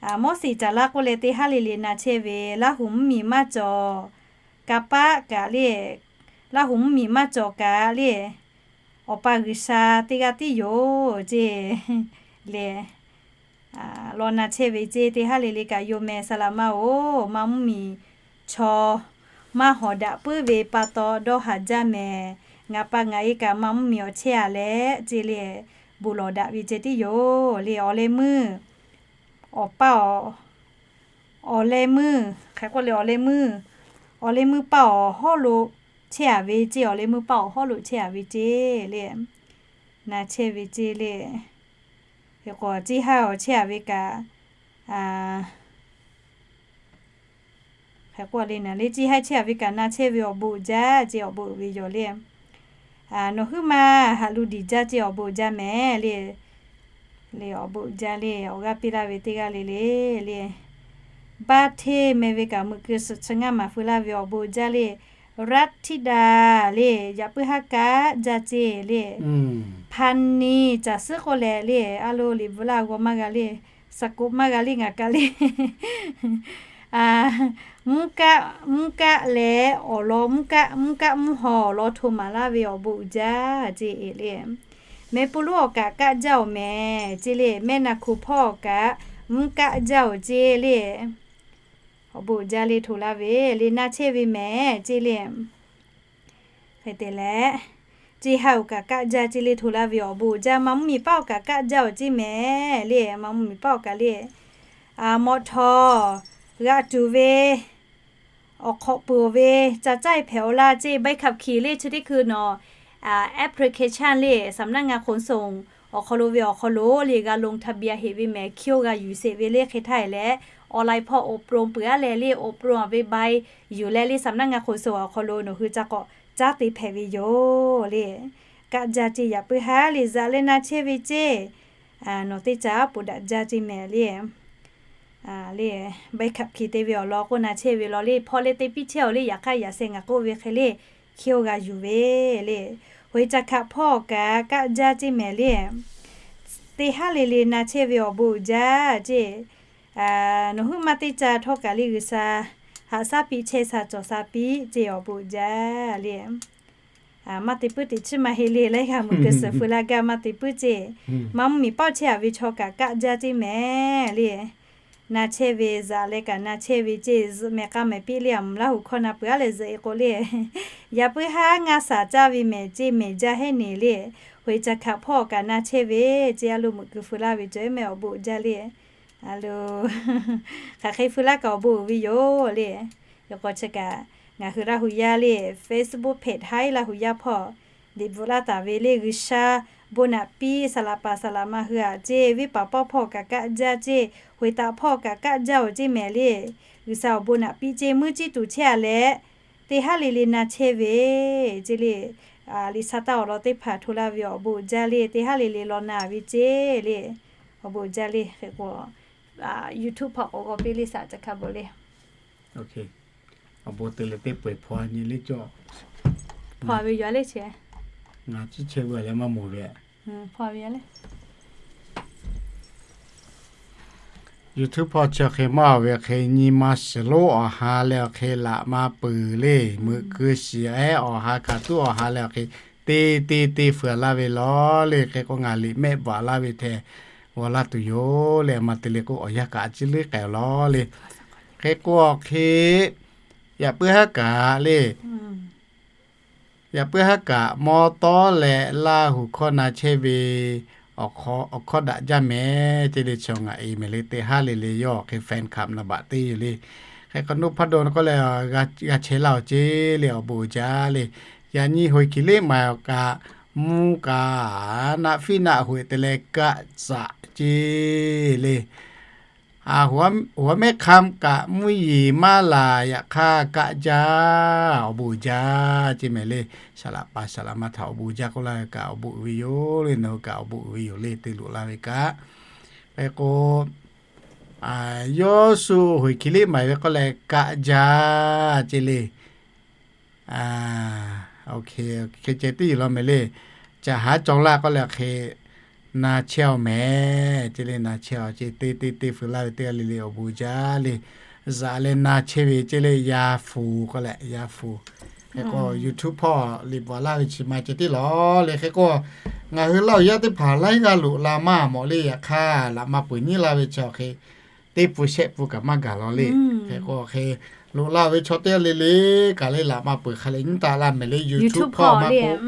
Moˉseˍ caˍ laˇ k'oˆ leh teˇ haˉ le le na chehˇ ve, Laˇ huˍ mvuhˇ miˬ maˇ cawˬ kaꞈ paˆ kaꞈ le, Laˇ huˍ mvuhˇ miˬ maˇ cawˬ kaꞈ le, Awˬ pa G'uiˬsha teˇ g'aˇ tiˉ yoˬ ceˇ le. Law na chehˇ ve ceˇ, teˇ haˉ le le kaꞈ yoˬ mehˍ. Saˍ laꞈ ma-oˬ, maˇ mvuhˇ miˬ chaw maˇ hawˍ daꞈ puiˉ ve pa taw dawˇ haˍ jaˇ mehˍ. Ngaˬ pa ngaˬ e kaꞈ maˇ mvuhˇ miˬ awˬ chehˇ a leh ceˇ le, bon lawˬ daꞈ ve ceh tiˉ yoˬ le. Awˬ leh meuˇ, awˬ pa awˬ, awˬ leh meuˇ, hk'e k'oˆ le, awˬ leh meuˇ, awˬ leh meuˇ paˇ awˬ hawˉ lo chehˇ a ve ceˇ, awˬ leh meuˇ paˇ awˬ hawˉ lo chehˇ a ve ceˇ le. Na chehˇ ve ceˇ le. Hk'e k'o, ciˇ haiˇ awˬ chehˇ a ve kaꞈ, hk'e k'oˆ le, na le, ciˇ haiˇ chehˇ a ve kaꞈ na chehˇ ve awˬ bon uiˍ jaˇ ceˇ, awˬ bon uiˍ ve yoˬ le. Nawˬ huiˉ ma haꞈ lu diˬ jaˇ ceˇ, awˬ bon uiˍ jaˇ mehˍ le. Le awˬ bon uiˍ jaˇ le, awˬ g'aˇ piˇ laˇ ve teˇ g'aˇ le le le. Baˇ hteˇ meh ve kaꞈ muꞈ keu suhˍ chi ngaˇ maˍ feu laˇ ve awˬ bon uiˍ jaˇ le. Raˇ htiˆ daꞈ le, yaꞈ puiˉ haˉ kaꞈ jaˇ ceˇ le. Hpaˇ niˇ caˬ suhˉ k'oˆ leh le, a lo liꞈ bvuhꞈ laˇ g'aw maˇ g'a le, saˍ koꞈ maˇ g'a le ngaˬ kaꞈ le. Mvuhˇ kaˆ, mvuhˇ kaˆ leh awˬ lawn mvuhˇ kaˆ, mvuhˇ kaˆ mvuhˇ haw awˬ lawn hto maˍ laˇ ve awˬ bon uiˍ jaˇ ceˇ le. Mehˍ pu lonˉ awˬ kaꞈ kaˆ jaˇ-oˬ mehˍ ceˇ le. Mehˆ naˍ hkoˍ hpawˇ awˬ kaꞈ mvuhˇ kaˆ jaˇ-oˬ ceˇ le. Awˬ bon uiˍ jaˇ le, hto laˇ ve le, na chehˇ ve mehˍ ceˇ le. Hk'e te leh, ceˇ haiˇ awˬ kaꞈ kaˆ jaˇ ceˇ le, hto laˇ ve awˬ bon uiˍ jaˇ. Maˇ mvuhˇ miˬ paˇ awˬ kaꞈ kaˆ jaˇ-oˬ ceˇ mehˍ le. Maˇ mvuhˇ miˬ paˇ awˬ kaꞈ le, mawꞈ htawˍ g'a tuˬ ve awˬ hk'awꞈ peuˬ-oˬ ve ca caˇ e hpehꞈ-oˬ laˇ ceˇ. ใบขับขี่ le chi teˇ hkui nawˬ application le สำนักงานขนส่ง awˬ hk'aw lo ve awˬ hk'aw lo le g'a ลงทะเบียน heꞈ ve mehˍ, hkiˇ-oˆ g'a yuˬ sheˍ ve le. Hk'e htaˇ e leh, online hpawˇ อบรม peuˬ-aˉ leh le, อบรม ve ใบ yuˬ leh le สำนักงานขนส่ง awˬ hk'aw lo nawˬ hui ca k'awꞈ caˉ te hpehꞈ ve yoˬ le. Kaˆ jaˇ ceˇ, yaꞈ puiˉ haˉ le, zaꞈ leh na chehˇ ve ceˇ. Nawˬ teˇ caˇ aˉ poꞈ daꞈ jaˇ ceˇ mehˍ le. Le ใบขับขี่ te ve awˬ lawn k'oˆ na chehˇ ve law le, hpawˇ leh te piˇ chehˇ-oˬ le, yaꞈ hk'aˇ yaꞈ sheh ngaˬ k'oˆ ve hk'e le, hkiˇ-oˆ g'a yuˬ ve le. Hoꞈ e ca hkaꞈ hpawˇ kaꞈ kaˆ jaˇ ceˇ mehˍ le. Teˇ haˉ le le na chehˇ ve awˬ bon uiˍ jaˇ ceˇ. Nawˬ huiˉ ma teˇ caˇ htawˇ kaꞈ le G'uiˬsha haꞈ shaˉ piˇ chehˇ sha cawˬ sha piˇ ceˇ, awˬ bon uiˍ jaˇ le. Maˇ te puiˉ teꞈ chiˇ maˇ heˆ le, laiˉ g'aˇ muꞈ keu suhˍ feu laˇ gaˇ maˇ te puiˉ ceˇ. Maˇ mvuhˇ miˬ paˇ chehˇ a ve chaw kaꞈ kaˆ jaˇ ceˇ mehˍ le. Na chehˇ ve zaꞈ leh kaꞈ na chehˇ ve ceˇ, zuhꞈ mehˍ k'a mehˍ piˇ le, a mvuhˬ Laˇ huˍ hkawˇ na peuˬ-aˉ leh zuhꞈ e k'o le. Yaꞈ puiˉ haˉ ngaˇ shaˍ caˇ ve mehˍ ceˇ, mehˍ jaˇ hehnˇ neˬ le. Hoꞈ e ca hkaꞈ hpawˇ kaꞈ na chehˇ ve ceˇ, a lo muꞈ keu feu laˇ ve cawˬ e mehˍ, awˬ bon uiˍ jaˇ le. A lo, hk'aˬ hk'e feu laˇ kaꞈ awˬ bon uiˍ ve yoˬ le. Yaꞈ k'aw chi kaꞈ, ngaˬ hui Laˇ huˍ yaˇ le Facebook page haiˉ Laˇ huˍ yaˇ hpawˇ liꞈ bvuhꞈ laˇ taˍ ve le, G'uiˬsha bon naꞈ piˇ saˍ laꞈ paˍ saˍ laꞈ ma hui aꞈ ceˇ, venˇ paˍ pawˇ hpawˇ kaꞈ kaˆ jaˇ ceˇ, hoꞈ e taꞈ hpawˇ kaꞈ kaˆ jaˇ-oˬ ceˇ mehˍ le. G'uiˬsha awˬ bon naꞈ piˇ ceˇ, muiˇ ciˇ tuˬ chehˇ a leh, teˇ haˉ le le na chehˇ ve ceˇ le. Liꞈ sha taˇ awˬ lawn teˇ hpaˍ hto laˇ ve awˬ bon uiˍ jaˇ le, teˇ haˉ le le law na ve ceˇ le. Awˬ bon uiˍ jaˇ le. Hk'e k'o, YouTube hpawˇ k'awꞈ g'aw piˇ le, shaˍ ca hk'a bvuhꞈ le. Awˬ bon te leh teˇ peu-eˬ hpaw nyi le cawˬ. Hpaw ve yoˬ le ce. Ngaˬ ciˇ chehˇ ve leh maˇ moˍ ve. Hpaw ve yoˬ le. YouTube hpawˇ chi awˬ hk'e maˇ ve hk'e nyi ma shiˍ lonˉ awˬ ha leh awˬ hk'e laꞈ ma peuˬ le. Meuꞈ keu shiˍ ehˉ awˬ ha, hkaˍ tuˉ awˬ ha leh awˬ hk'e te te te feuˍ laˇ ve law le. Hk'e k'o ngaˬ liꞈ mehˆ bvuhꞈ laˇ ve hteh g'aw laˇ tuˬ yoˬ le. Ma te le k'o awˬ yanˇ kaꞈ a ciˉ leuˉ k'ai law le. Hk'e k'o awˬ hk'e yaꞈ puiˉ haˉ kaꞈ le, yaꞈ puiˉ haˉ kaꞈ mawˇ tawˉ leh Laˇ huˍ hkawˇ na chehˇ ve awˬ hkawˇ daꞈ jaˇ mehˍ ceˇ le. Chaw ngaˬ e mehˍ le, teˇ haˉ le le yawˇ awˬ hk'e fan club naˍ baꞈ teˇ yoˬ le. Hk'e k'o, Nuˇ Hpaˇ Dawˇ k'oˆ leh, g'a chehˇ laˇ-oˬ ceˇ le, awˬ bon uiˍ jaˇ le. Yaꞈ nyi hoꞈ kiˬ leˉ maˍ awˬ kaꞈ mvuhˇ kaꞈ naˆ fiˉ naˆ hoꞈ te leh kaˆ tzaꞈ ceˇ le. หัวแม่คำ kaꞈ mvuhˇ yeˬ maˇ laˬ, yaꞈ hk'aˇ kaˆ jaˇ, awˬ bon uiˍ jaˇ ce mehˍ le. Saˍ laꞈ pa saˍ laꞈ ma htaꞈ awˬ bon uiˍ jaˇ k'oˆ laˇ ve kaꞈ awˬ bon uiˍ ve yoˬ le. Nawˬ hui kaꞈ awˬ bon uiˍ ve yoˬ le, te loꞈ la ve kaꞈ. Hk'e k'o, yawˇ shu hoiˍ hkiˬ liˇ maˍ ve k'oˆ leh kaˆ jaˇ ce le. Hk'e ceh tiˉ yoˬ law mehˍ le. Caꞈ haˉ cawˬ laˇ k'oˆ leh hk'e na chehˇ-aw mehˍ ce le. Na chehˇ-aw ce, te te te fuiˍ laˇ ve teˇ g'aˇ le le awˬ bon jaˇ le. Zaꞈ leh na chehˇ ve ce le, yaˇ fuˍ k'oˆ leh yaˇ fuˍ. Hk'e k'o YouTube hpawˇ liꞈ bvuhꞈ laˇ ve chi ma ceh tiˉ lawˬ le. Hk'e k'o ngaˬ hui Laˇ huˍ yaˇ teˇ hpaˍ laiˉ g'aˇ loꞈ la maˇ mawˬ le. Yaꞈ hk'aˇ laꞈ ma peuˬ nyiˉ laˇ ve chi awˬ hk'e teˇ pun shehˆ pun kaꞈ maˇ gaˬ law le. Hk'e k'o hk'e loꞈ la ve chaw teˇ g'aˇ le le kaꞈ le, laꞈ ma peuˬ hk'a leh nyiˉ taˍ laˇ mehˍ le. YouTube hpawˇ maˇ k'oˆ,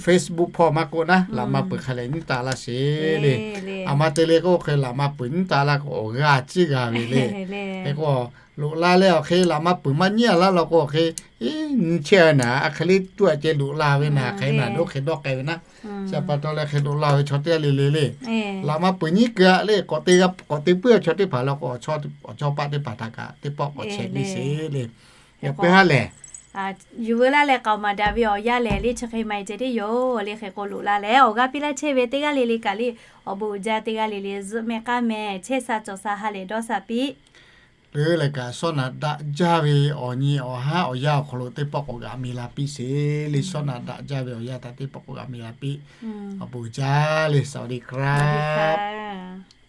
Facebook hpawˇ maˇ k'oˆ naˉ, laꞈ ma peuˬ hk'a leh nyiˉ taˍ laˇ sheˍ le. A ma te le k'o hk'e laꞈ ma peuˬ nyiˉ taˍ laˇ k'o awˬ g'aˇ ciˇ g'a ve le. Hk'e k'o loꞈ la leh awˬ hk'e laꞈ ma peuˬ maˇ nyiˉ a laˇ law k'o hk'e, nyi chehˇ naˍ, a hk'e le tuˇ a ceh loꞈ la ve naˍ, hk'e naˍ doˇ hk'e dawˇ k'ai ve naˉ. Chi pa taw leh hk'e loꞈ la ve chaw teˇ g'aˇ le le le, laꞈ ma peuˬ nyiˉ keu a le. K'awꞈ te puiˉ a chaw teˇ hpaˍ la k'o, awˬ chawˇ paˆ teˇ hpaˍ htaꞈ kaꞈ teˇ pawˆ k'awꞈ chehˇ piˇ sheˍ le. Yaꞈ puiˉ ha lehˬ, yuˬ veu laˇ leh k'aoˍ maˍ daꞈ ve awˬ yanˇ lehˬ le, chi hk'e ma e ceh tiˉ yoˬ le. Hk'e k'o loꞈ la leh awˬ g'aˇ piˇ laˇ chehˇ ve teˇ g'aˇ le le kaꞈ le, awˬ bon uiˍ jaˇ, teˇ g'aˇ le le zuhˆ mehˆ k'aˉ mehˍ chehˇ sha cawˬ sha ha lehˬ dawˇ sha piˇ. Leuˉ leh kaꞈ shawˉ naꞈ daꞈ jaˇ ve awˬ nyi awˬ haˉ awˬ yanˇ awˬ hk'aw lo teˇ pawˆ k'awꞈ g'aꞈ mi la piˇ sheˍ le. Shawˉ naꞈ daꞈ jaˇ ve awˬ yanˇ htaꞈ teˇ pawˆ k'awꞈ g'aꞈ mi la piˇ. Awˬ bon uiˍ jaˇ le. สวัสดีครับ